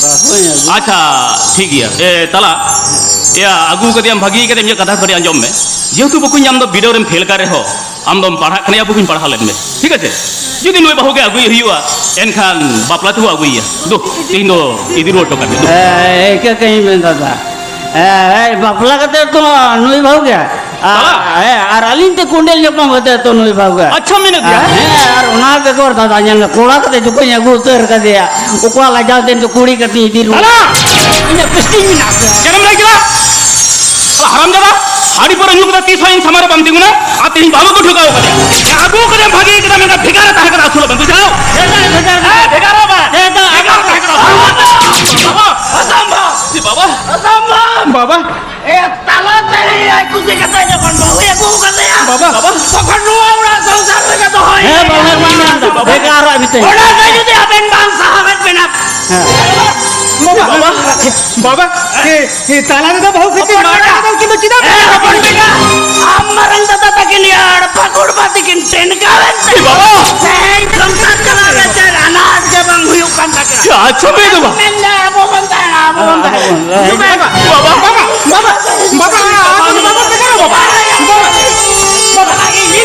ᱵᱟᱹᱦᱩᱧ ᱟᱹᱜᱩ᱾ ᱟᱪᱪᱷᱟ, ᱴᱷᱤᱠ ᱜᱮᱭᱟ᱾ ᱮ, ᱛᱟᱞᱟ, ᱮᱭᱟ, ᱟᱹᱜᱩ ᱠᱟᱫᱮᱭᱟᱢ, ᱵᱷᱟᱹᱜᱤ ᱠᱟᱫᱮᱭᱟᱢ, ᱤᱧᱟᱹᱜ ᱠᱟᱛᱷᱟ ᱠᱟᱹᱴᱤᱡ ᱟᱸᱡᱚᱢ ᱢᱮ᱾ ᱡᱮᱦᱮᱛᱩ ᱵᱚᱠᱚᱧ ᱟᱢ ᱫᱚ ᱵᱤᱰᱟᱹᱣ ᱨᱮᱢ ᱯᱷᱮᱞ ᱠᱟᱱ ᱨᱮᱦᱚᱸ, ᱟᱢ ᱫᱚᱢ ᱯᱟᱲᱦᱟᱜ ᱠᱟᱱᱟ, ᱟᱵᱚ ᱜᱮᱧ ᱯᱟᱲᱦᱟᱣ ᱞᱮᱫ ᱢᱮ, ᱴᱷᱤᱠ ᱟᱪᱷᱮ? ᱡᱩᱫᱤ ᱱᱩᱭ ᱵᱟᱹᱦᱩ ᱜᱮ ᱟᱹᱜᱩᱭ ᱦᱩᱭᱩᱜᱼᱟ, ᱮᱱᱠᱷᱟᱱ ᱵᱟᱯᱞᱟ ᱛᱮᱦᱚᱸ ᱟᱹᱜᱩᱭᱮᱭᱟ᱾ ᱫᱩ, ᱛᱮᱦᱮᱧ ᱫᱚ ᱤᱫᱤ ᱨᱩᱣᱟᱹᱲ ᱦᱚᱴᱚ ᱠᱟᱜ ᱢᱮ, ᱫᱩ᱾ ᱮ, ᱤᱱᱠᱟᱹ ᱠᱟᱹᱧ ᱢᱮᱱ ᱫᱟᱫᱟ᱾ ᱮ, ᱮ, ᱵᱟᱯᱞᱟ ᱠᱟᱛᱮ ᱛᱚ ᱱᱩᱭ ᱵᱟᱹᱦᱩ ᱜᱮ᱾ ᱟ, ᱵᱟᱵᱟ᱾ ᱮ, ᱟᱨ ᱟᱹᱞᱤᱧ ᱛᱮ ᱠᱚᱸᱰᱮᱞ ᱧᱟᱯᱟᱢ ᱠᱟᱛᱮ ᱛᱚ ᱱᱩᱭ ᱵᱟᱹᱦᱩ ᱜᱮ᱾ ᱟᱪᱪᱷᱟ, ᱢᱮᱱᱮᱫ ᱜᱮᱭᱟ᱾ ᱦᱮᱸ, ᱟᱨ ᱚᱱᱟ ᱵᱮᱜᱚᱨ ᱫᱟᱫᱟ ᱧᱮᱞ ᱢᱮ, ᱠᱚᱲᱟ ᱠᱟᱛᱮ ᱡᱚᱠᱷᱚᱱᱤᱧ ᱟᱹᱜᱩ ᱩᱛᱟᱹᱨ ᱠᱟᱫᱮᱭᱟ, ᱚᱠᱟ ᱞᱟᱡᱟᱣ ᱛᱮ ᱱᱤᱛᱚᱜ ᱠᱩᱲᱤ ᱠᱟᱛᱮ ᱤᱫᱤ ᱨᱩᱣᱟᱹᱲ? ᱫᱟᱫᱟ! ᱤᱧᱟᱜ ᱯᱤᱥᱴᱤᱧ ᱢᱮᱱᱟᱜ ᱟᱥᱮ? ᱪᱮᱫ ᱮᱢ ᱞᱟᱹᱭ ᱠᱮᱫᱟ? ᱟᱞᱟ ᱦᱟᱨᱟᱢ ᱡᱟᱫᱟ, ᱦᱟᱺᱰᱤ ᱯᱟᱹᱣᱨᱟᱹ ᱧᱩ ᱠᱟᱛᱮ ᱛᱤᱥ ᱦᱚᱸ ᱤᱧ ᱥᱟᱢᱟᱝ ᱨᱮ ᱵᱟᱢ ᱛᱤᱸᱜᱩᱱᱟ, ᱟᱨ ᱛᱮᱦᱮᱧ ᱵᱟᱹᱦᱩ ᱠᱚ ᱴᱷᱚᱠᱟᱣ ᱠᱟᱫᱮᱭᱟ᱾ ᱟᱹᱜᱩ ᱠᱟᱫᱮᱭᱟᱢ ᱵᱷᱟᱜᱮ ᱠᱟᱫᱟ, ᱢᱮᱱᱠᱷᱟᱱ ᱵᱷᱮᱜᱟᱨ ᱨᱮ ᱛᱟᱦᱮᱸ ᱠᱟᱱᱟ ᱟᱹᱥᱩᱞᱚᱜ ᱢᱮ, ᱵᱩᱡᱷᱟᱹᱣ? ᱦᱮᱸ, ᱵᱷᱮᱜᱟᱨ ᱨᱮ᱾ ᱦᱮᱸ, ᱵᱷᱮᱜᱟᱨ ᱨᱮ ᱵᱟᱝ᱾ ᱦᱮᱸ, ᱫᱟ᱾ ᱵᱷᱮᱜᱟᱨ ᱨᱮ ᱛᱟᱦᱮᱸ ᱠᱟᱱᱟ ᱟᱹᱥᱩᱞᱚᱜ ᱢᱮ᱾ ᱚᱥᱚᱢᱵᱷᱚᱵ᱾ ᱮ ᱵᱟᱵᱟ᱾ ᱚᱥᱚᱢᱵᱷᱚᱵ᱾ ᱵᱟᱵᱟ᱾ ᱮ, ᱛᱟᱞᱟ ᱛᱮ ᱟᱡ ᱠᱩᱥᱤ ᱠᱟᱛᱮ ᱡᱚᱠᱷᱚᱱ ᱵᱟᱹᱦᱩᱭ ᱟᱹᱜᱩ ᱠᱟᱫᱮᱭᱟ, ᱵᱟᱵᱟ᱾ ᱛᱚᱠᱷᱚᱱ ᱱᱚᱣᱟ ᱚᱲᱟᱜ ᱥᱚᱝᱥᱟᱨ ᱨᱮᱜᱮ ᱫᱚᱦᱚᱭ ᱦᱮᱸ, ᱵᱟᱵᱟ, ᱵᱟᱵᱟ, ᱵᱟᱵᱟ᱾ ᱵᱷᱮᱜᱟᱨ ᱨᱮ ᱢᱤᱫᱴᱮᱱ᱾ ᱚᱱᱟ ᱜᱮ ᱡᱩᱫᱤ ᱟᱵᱮᱱ ᱵᱟᱝ ᱥᱟᱦᱟᱣᱮᱫ ᱵᱮᱱᱟ᱾ ᱦᱮᱸ᱾ ᱵᱟᱵᱟ, ᱵᱟᱵᱟ, ᱮ, ᱮ, ᱛᱟᱞᱟ ᱨᱮᱫᱚ ᱵᱟᱹᱦᱩ ᱠᱷᱟᱹᱛᱤᱨ ᱦᱚᱯᱚᱱ ᱢᱟᱨᱟᱝ ᱵᱮᱴᱟ᱾ ᱫᱚ ᱩᱱᱠᱤᱱ ᱫᱚ ᱪᱮᱫᱟᱜ ᱮ, ᱵᱟᱹᱠᱤᱱ ᱦᱚᱯᱚᱱ ᱵᱮᱴᱟ, ᱟᱢ ᱢᱟᱨᱟᱝ ᱫᱟᱫᱟ ᱛᱟᱹᱠᱤᱱ ᱮᱭᱟᱲ ᱯᱷᱟᱹᱜᱩᱲ ᱵᱟ ᱛᱟᱹᱠᱤᱱ ᱴᱮᱱᱠᱟᱣᱮᱱ ᱛᱮ ᱵᱟᱵᱟ᱾ ᱛᱮᱦᱮᱧ ᱥᱚᱝᱥᱟᱨ ᱪᱟᱞᱟᱣ ᱨᱮ ᱪᱮᱫ ᱟᱱᱟᱴ ᱜᱮ ᱵᱟᱝ ᱦᱩᱭᱩᱜ ᱠᱟᱱ ᱛᱟᱹᱠᱤᱱᱟ᱾ ᱟᱪᱪᱷᱟ, ᱵᱮ ᱫᱚ ᱵᱟ᱾ ᱢᱮᱱᱫᱟ, ᱟᱵᱚ ᱵᱚᱱ ᱛᱟᱦᱮᱱᱟ, ᱟᱵᱚ ᱵᱚᱱ ᱛᱟᱦᱮᱱᱟ᱾ ᱵᱟᱵᱟ, ᱵᱟᱵᱟ, ᱵᱟᱵᱟ, ᱵᱟᱵᱟ, ᱵᱟᱵᱟ, ᱵᱟᱵᱟ, ᱵᱟᱵᱟ, ᱵᱟᱵᱟ, ᱵᱟᱵᱟ, ᱵᱟᱵᱟ, ᱵᱟᱵᱟ, ᱵᱟᱵᱟ, ᱵᱟᱵᱟ, ᱵᱟᱵᱟ, ᱵᱟᱵᱟ, ᱵᱟᱵᱟ, ᱵᱟᱵᱟ,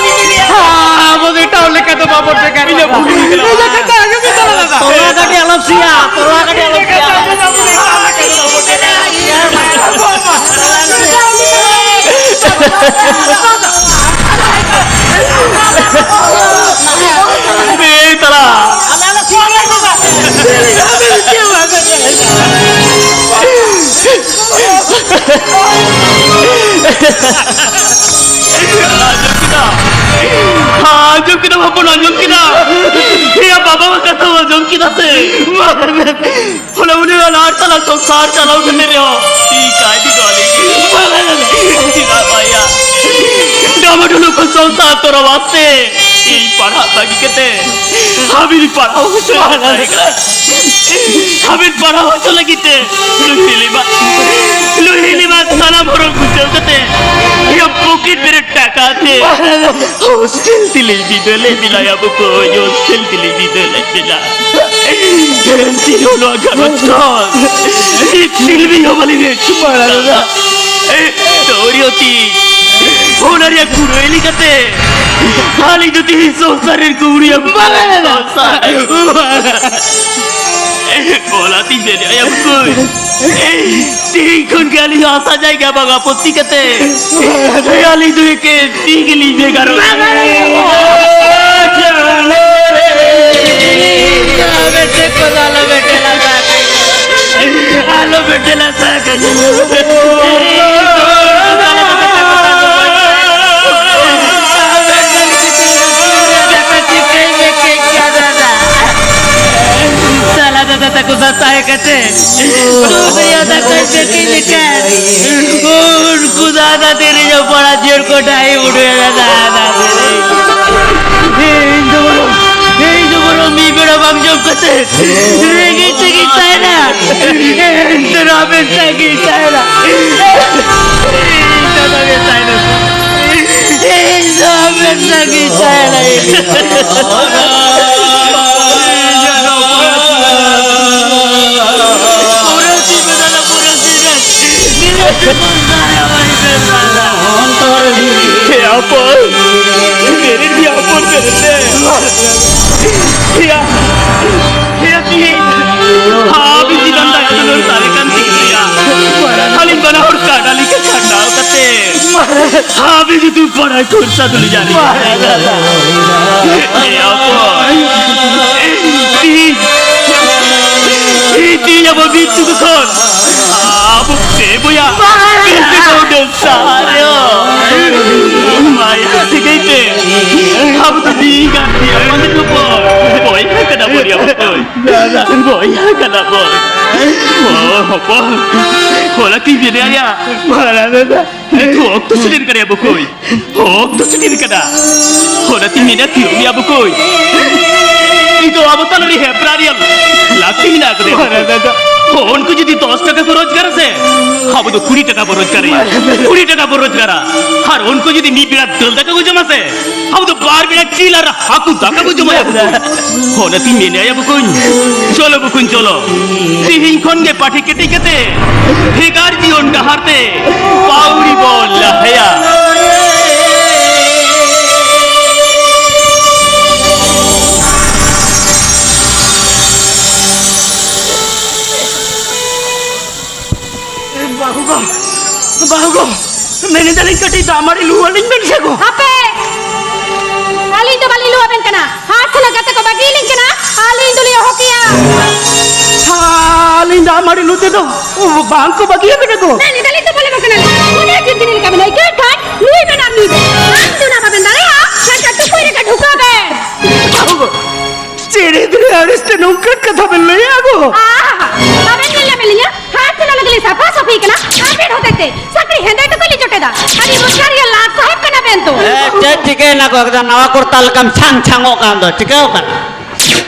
ᱵᱟᱵᱟ, ᱵᱟᱵᱟ, ᱟᱵᱚ ᱫᱚ ᱮᱴᱟᱜ ᱦᱚᱲ ᱞᱮᱠᱟ ᱫᱚ ᱵᱟᱵᱚᱱ ᱵᱷᱮᱜᱟᱨ ᱠᱟᱱᱟ᱾ ᱤᱧᱟᱹᱜ ᱵᱷᱩᱞ ᱦᱩᱭ ᱠᱟᱱᱟ᱾ ᱤᱧᱟᱹᱜ ᱠᱟᱛᱷᱟ ᱟᱸᱡᱚᱢ ᱢᱮ ᱛᱟᱞᱟᱝ ᱫᱟ᱾ ᱛᱚᱞᱟ ᱠᱟᱹᱴᱤᱡ ᱟᱞᱚᱢ ᱥᱮᱭᱟ, ᱛᱚᱞᱟ ᱠᱟᱹᱴᱤᱡ ᱟᱞᱚᱢ ᱥᱮᱭᱟ᱾ ᱮᱭ ᱛᱟᱞᱟ᱾ ᱟᱸᱡᱚᱢ ᱠᱮᱫᱟ? ᱟᱸᱡᱚᱢ ᱠᱮᱫᱟ ᱵᱟᱵᱚᱱ ᱟᱸᱡᱚᱢ ᱠᱮᱫᱟ? ᱮᱭᱟ ᱵᱟᱵᱟ ᱠᱟᱛᱷᱟ ᱟᱸᱡᱚᱢ ᱠᱮᱫᱟ ᱥᱮ? ᱚᱱᱟ ᱩᱱᱤ ᱚᱱᱟ ᱟᱴ ᱛᱟᱞᱟ ᱥᱚᱝᱥᱟᱨ ᱪᱟᱞᱟᱣ ᱠᱟᱛᱮ ᱨᱮᱦᱚᱸ ᱤᱧ ᱠᱟᱭᱫᱤ ᱫᱚ ᱟᱞᱤᱧ ᱜᱮ᱾ ᱪᱮᱫᱟᱜ ᱵᱟᱭᱟ? ᱰᱟᱢᱟᱰᱩᱞᱩ ᱠᱚ ᱥᱚᱝᱥᱟᱨ ᱛᱚᱨᱟᱣ ᱟᱥᱛᱮ ᱤᱧ ᱯᱟᱲᱦᱟᱜ ᱵᱟᱹᱜᱤ ᱠᱟᱛᱮ ᱟᱹᱵᱤᱱ ᱯᱟᱲᱦᱟᱣ ᱦᱚᱪᱚ ᱟᱹᱵᱤᱱ ᱯᱟᱲᱦᱟᱣ ᱦᱚᱪᱚ ᱞᱟᱹᱜᱤᱫ ᱛᱮ ᱞᱩᱦᱤᱞᱤ ᱢᱟ ᱞᱩᱦᱤᱞᱤ ᱢᱟ ᱥᱟᱱᱟᱢ ᱦᱚᱲ ᱵᱩᱡᱷᱟᱹᱣ ᱠᱟᱛᱮ ᱤᱧᱟᱹᱜ ᱯᱚᱠᱮᱴ ᱨᱮ ᱴᱟᱠᱟ ᱛᱮ ᱦᱳᱥᱴᱮᱞ ᱛᱮᱞᱤᱧ ᱵᱤᱫᱟᱹ ᱞᱮᱫ ᱵᱤᱱᱟ ᱭᱟ ᱵᱚᱠᱚ, ᱦᱳᱥᱴᱮᱞ ᱛᱮᱞᱤᱧ ᱵᱤᱫᱟᱹ ᱞᱮᱫ ᱵᱤᱱᱟ᱾ ᱮᱱᱛᱮ ᱨᱮᱦᱚᱸ ᱱᱚᱣᱟ ᱜᱷᱟᱨᱚᱸᱡᱽ ᱠᱷᱚᱱ ᱢᱤᱫ ᱛᱤᱞᱢᱤᱧ ᱦᱚᱸ ᱵᱟᱹᱞᱤᱧ ᱟᱹᱪᱩᱨ ᱫᱟᱲᱮᱭᱟᱫᱟ᱾ ᱛᱚᱨᱤᱭᱚᱛᱤ, ᱚᱱᱟ ᱨᱮᱭᱟᱜ ᱠᱩᱲᱟᱹᱭ ᱞᱮᱠᱟᱛᱮ ᱟᱹᱞᱤᱧ ᱫᱚ ᱛᱤᱦᱤᱧ ᱥᱚᱝᱥᱟᱨ ᱨᱮᱱ ᱠᱩᱲᱤᱭᱟᱹ ᱵᱟᱝ ᱞᱮᱱᱟ᱾ ᱥᱚᱝᱥᱟᱨ᱾ ᱚᱱᱟᱛᱤᱧ ᱢᱮᱱᱮᱫᱼᱟ ᱵᱚᱠᱚᱧ, ᱛᱤᱦᱤᱧ ᱠᱷᱚᱱ ᱜᱮ ᱟᱹᱞᱤᱧ ᱦᱚᱸ ᱦᱟᱥᱟ ᱡᱟᱭᱜᱟ ᱵᱟᱝ ᱟᱯᱚᱛᱛᱤ ᱠᱟᱛᱮ ᱟᱹᱞᱤᱧ ᱫᱚ ᱮᱠᱮᱱ ᱛᱤ ᱜᱮᱞᱤᱧ ᱵᱷᱮᱜᱟᱨᱚᱜ ᱠᱟᱱᱟ᱾ ᱟᱞᱚ ᱵᱮᱴᱮ ᱞᱟᱥᱟ ᱠᱟᱹᱧ᱾ ᱟᱞᱚ ᱵᱮᱴᱮ ᱞᱟᱥᱟ ᱠᱟᱹᱧ᱾ ᱥᱟᱞᱟ ᱫᱟᱫᱟ ᱛᱟᱠᱚ ᱥᱟᱶ ᱛᱟᱦᱮᱸ ᱠᱟᱛᱮ ᱥᱩᱠ ᱨᱮᱭᱟᱜ ᱫᱟᱠᱟᱭ ᱯᱮᱠᱤ ᱞᱮᱠᱷᱟᱱ ᱩᱱᱠᱩ ᱫᱟᱫᱟ ᱛᱤᱨᱮ ᱡᱚᱯᱚᱲᱟ ᱡᱤᱭᱚᱱ ᱠᱚ ᱰᱟᱹᱦᱤ ᱩᱰᱩᱠ ᱮᱱᱟ ᱫᱟᱫᱟ᱾ ᱤᱧ ᱫᱚ ᱵᱚᱨᱚᱝ, ᱤᱧ ᱫᱚ ᱵᱚᱨᱚᱝ ᱢᱤᱫ ᱵᱮᱲᱟ ᱵᱟᱝ ᱡᱚᱢ ᱠᱟᱛᱮ ᱨᱮᱸᱜᱮᱡ ᱛᱮᱜᱮᱧ ᱛᱟᱦᱮᱱᱟ᱾ ᱮᱱᱛᱮ ᱨᱮᱦᱚᱸ ᱟᱵᱮᱱ ᱥᱟᱶ ᱜᱮᱧ ᱛᱟᱦᱮᱱᱟ᱾ ᱤᱧ ᱫᱚ ᱟᱵᱮᱱ ᱥᱟᱶ ᱜᱮᱧ ᱛᱟᱦᱮᱱᱟ᱾ ᱤᱧ ᱫᱚ ᱟᱵᱮᱱ ᱥᱟᱶ ᱜᱮᱧ ᱛᱟᱦᱮᱱᱟ᱾ ᱯᱩᱨᱟᱹ ᱡᱤᱵᱚᱱ ᱟᱞᱚ ᱯᱩᱨᱟᱹ ᱡᱤᱵᱚᱱ᱾ ᱦᱮ ᱟᱯᱚᱞ, ᱵᱮᱨᱮᱫ ᱜᱮ ᱟᱯᱚᱞ, ᱵᱮᱨᱮᱫ ᱢᱮ᱾ ᱦᱮᱭᱟ, ᱦᱮᱭᱟ ᱛᱤᱦᱤᱧ ᱦᱟᱵᱤᱡ ᱪᱮᱛᱟᱱ ᱫᱟᱭᱟ ᱫᱩᱞᱟᱹᱲ ᱥᱟᱨᱮ ᱠᱟᱱ ᱛᱤᱧ ᱜᱮᱭᱟ᱾ ᱟᱹᱞᱤᱧ ᱵᱟᱱᱟ ᱦᱚᱲ ᱠᱟᱰᱟ ᱞᱮᱠᱟ ᱠᱷᱟᱸᱰᱟᱣ ᱠᱟᱛᱮ ᱦᱟᱵᱤᱡ ᱡᱩᱫᱤ ᱵᱟᱲᱟᱭ ᱠᱷᱚᱨᱪᱟ ᱫᱩᱞᱤᱧ ᱟᱨ ᱦᱮᱭᱟ ᱟᱯᱚᱞ, ᱛᱤᱦᱤᱧ, ᱛᱤᱦᱤᱧ ᱟᱵᱚ ᱢᱤᱫ ᱛᱩᱠᱟᱹ ᱠᱷᱚᱱ ᱟᱵᱚ ᱯᱮ ᱵᱚᱭᱦᱟ ᱯᱮ ᱵᱚᱭᱦᱟ ᱥᱟᱨᱮ ᱦᱚᱸ ᱢᱟᱭᱟ ᱥᱟᱹᱜᱟᱹᱭ ᱛᱮ ᱟᱵᱚ ᱫᱚ ᱡᱤᱣᱤ ᱜᱟᱛᱮ ᱟᱯᱟᱛ ᱦᱚᱯᱚᱱ ᱵᱚᱭᱦᱟ ᱠᱟᱱᱟ ᱵᱚᱱ ᱭᱟ ᱦᱚᱯᱚᱱ᱾ ᱵᱚᱭᱦᱟ ᱠᱟᱱᱟ ᱵᱚᱱ᱾ ᱚ ᱦᱚᱯᱚᱱ, ᱦᱚᱞᱟ ᱠᱤ ᱵᱮᱱᱟᱭᱟ? ᱢᱟᱨᱟᱝ ᱫᱟᱫᱟ᱾ ᱱᱤᱛᱚᱜ ᱚᱠᱛᱚ ᱥᱮᱴᱮᱨ ᱠᱟᱱᱟ ᱵᱚᱠᱚᱭ᱾ ᱚᱠᱛᱚ ᱥᱮᱴᱮᱨ ᱠᱟᱱᱟ᱾ ᱦᱚᱞᱟ ᱛᱤᱧ ᱢᱮᱱᱟ ᱛᱤᱭᱳᱜ ᱢᱮᱭᱟ ᱵᱚᱠᱚᱭ᱾ ᱱᱤᱛᱚᱜ ᱟᱵᱚ ᱛᱟᱞᱟᱨᱮ ᱦᱮᱯᱨᱟᱣ ᱨᱮᱭᱟᱜ ᱟᱹᱠᱷᱨᱤᱧ ᱢᱮᱱᱟᱜ ᱟᱠᱟᱫᱟ᱾ ᱦᱚᱸ, ᱩᱱᱠᱩ ᱡᱩᱫᱤ ᱫᱚᱥ ᱴᱟᱠᱟ ᱠᱚ ᱨᱳᱡᱽᱜᱟᱨᱟ ᱥᱮ, ᱟᱵᱚ ᱫᱚ ᱠᱩᱲᱤ ᱴᱟᱠᱟ ᱵᱚ ᱨᱳᱡᱽᱜᱟᱨᱟ᱾ ᱠᱩᱲᱤ ᱴᱟᱠᱟ ᱵᱚ ᱨᱳᱡᱽᱜᱟᱨᱟ᱾ ᱟᱨ ᱩᱱᱠᱩ ᱡᱩᱫᱤ ᱢᱤᱫ ᱵᱮᱲᱟ ᱫᱟᱹᱞ ᱫᱟᱠᱟ ᱠᱚ ᱡᱚᱢᱟ ᱥᱮ, ᱟᱵᱚ ᱫᱚ ᱵᱟᱨ ᱵᱮᱲᱟ ᱡᱤᱞ ᱟᱨ ᱦᱟᱹᱠᱩ ᱫᱟᱠᱟ ᱵᱚ ᱡᱚᱢᱟ ᱭᱟ ᱵᱚᱠᱚᱧ᱾ ᱚᱱᱟᱛᱤᱧ ᱢᱮᱱᱮᱫᱼᱟ ᱭᱟ ᱵᱚᱠᱚᱧ, ᱪᱚᱞᱚ ᱵᱚᱠᱚᱧ ᱪᱚᱞᱚ, ᱛᱤᱦᱤᱧ ᱠᱷᱚᱱ ᱜᱮ ᱯᱟᱹᱴᱷᱤ ᱠᱮᱴᱮᱡ ᱠᱟᱛᱮ ᱵᱷᱮᱜᱟᱨ ᱡᱤᱭᱚᱱ ᱰᱟᱦᱟᱨ ᱛᱮ ᱯᱟᱹᱣᱲᱤ ᱵᱚ ᱞᱟᱦᱟᱭᱟ᱾ ᱵᱟᱹᱦᱩ ᱜᱚ, ᱵᱟᱹᱦᱩ ᱜᱚ, ᱢᱮᱱᱮᱫᱟᱞᱤᱧ ᱠᱟᱹᱴᱤᱡ ᱫᱟᱜ ᱢᱟᱹᱲᱤ ᱞᱩ ᱟᱹᱞᱤᱧ ᱵᱮᱱ ᱥᱮ ᱜᱚ᱾ ᱦᱟᱯᱮ! ᱟᱹᱞᱤᱧ ᱫᱚ ᱵᱟᱹᱞᱤᱧ ᱞᱩ ᱟᱵᱮᱱ ᱠᱟᱱᱟ᱾ ᱦᱟᱴ ᱥᱮᱱᱚᱜ ᱜᱟᱛᱮ ᱠᱚ ᱵᱟᱹᱜᱤᱭᱟᱞᱤᱧ ᱠᱟᱱᱟ, ᱟᱹᱞᱤᱧ ᱫᱚᱞᱤᱧ ᱚᱦᱚ ᱠᱮᱭᱟ᱾ ᱦᱟ, ᱟᱹᱞᱤᱧ ᱫᱟᱜ ᱢᱟᱹᱲᱤ ᱞᱩ ᱛᱮᱫᱚ ᱵᱟᱝ ᱠᱚ ᱵᱟᱹᱜᱤᱭᱟᱵᱮᱱᱟ ᱜᱚ᱾ ᱢᱮᱱᱮᱫᱟᱞᱤᱧ ᱫᱚ ᱵᱟᱹᱞᱤᱧ ᱵᱟᱹᱜᱤ ᱠᱟᱱᱟ᱾ ᱚᱱᱮ ᱡᱤᱱ ᱡᱤᱱᱤᱥ ᱞᱮᱠᱟ ᱵᱮᱱ ᱟᱹᱭᱠᱟᱹᱣᱮᱫ ᱠᱷᱟᱱ ᱞᱩᱭ ᱵᱮᱱ ᱟᱨ ᱞᱩᱭ ᱵᱮᱱ᱾ ᱟᱢ ᱫᱚ ᱚᱱᱟ ᱵᱟᱵᱮᱱ ᱫᱟᱲᱮᱭᱟᱜᱼᱟ, ᱢᱮᱱᱠᱷᱟᱱ ᱴᱩᱠᱩᱡ ᱨᱮᱜᱮ ᱰᱷᱩᱠᱟᱹᱣ ᱵᱮᱱ᱾ ᱵᱟᱹᱦᱩ ᱜᱚ, ᱪᱮᱫ ᱮᱫᱨᱮ ᱟᱹᱲᱤᱥ ᱛᱮ ᱱᱚᱝᱠᱟᱱ ᱠᱟᱛᱷᱟ ᱵᱮᱱ ᱞᱟᱹᱭᱟ ᱜᱚ? ᱟᱦᱟ, ᱵᱟᱵᱮᱱ ᱧᱮᱞ ᱧᱟᱢᱮᱫ ᱞᱤᱧᱟ? ᱦᱟᱴ ᱥᱮᱱᱚᱜ ᱞᱟᱹᱜᱤᱫ ᱞᱤᱧ ᱥᱟᱯᱷᱟ ᱥᱟᱹᱯᱷᱤ ᱠᱟᱱᱟ, ᱟᱵᱮᱱ ᱦᱚᱛᱮᱡ ᱛᱮ ᱥᱟᱹᱠᱲᱤ ᱦᱮᱸᱫᱮ ᱴᱩᱠᱩᱡ ᱞᱤᱧ ᱡᱚᱴᱮᱫᱟ᱾ ᱟᱹᱰᱤ ᱨᱳᱡᱽᱜᱟᱨᱤᱭᱟᱹ ᱞᱟᱴ ᱥᱟᱦᱮᱵ ᱠᱟᱱᱟ ᱵᱮᱱ ᱛᱚ᱾ ᱮ, ᱪᱮᱫ ᱪᱤᱠᱟᱹᱭᱮᱱᱟ ᱜᱚ? ᱮᱠᱫᱚᱢ ᱱᱟᱣᱟ ᱠᱚᱨᱛᱟ ᱞᱮᱠᱟᱢ ᱪᱷᱟᱝ ᱪᱷᱟᱝᱚᱜ ᱠᱟᱱ ᱫᱚ, ᱪᱤᱠᱟᱹᱣ ᱠᱟᱱᱟ?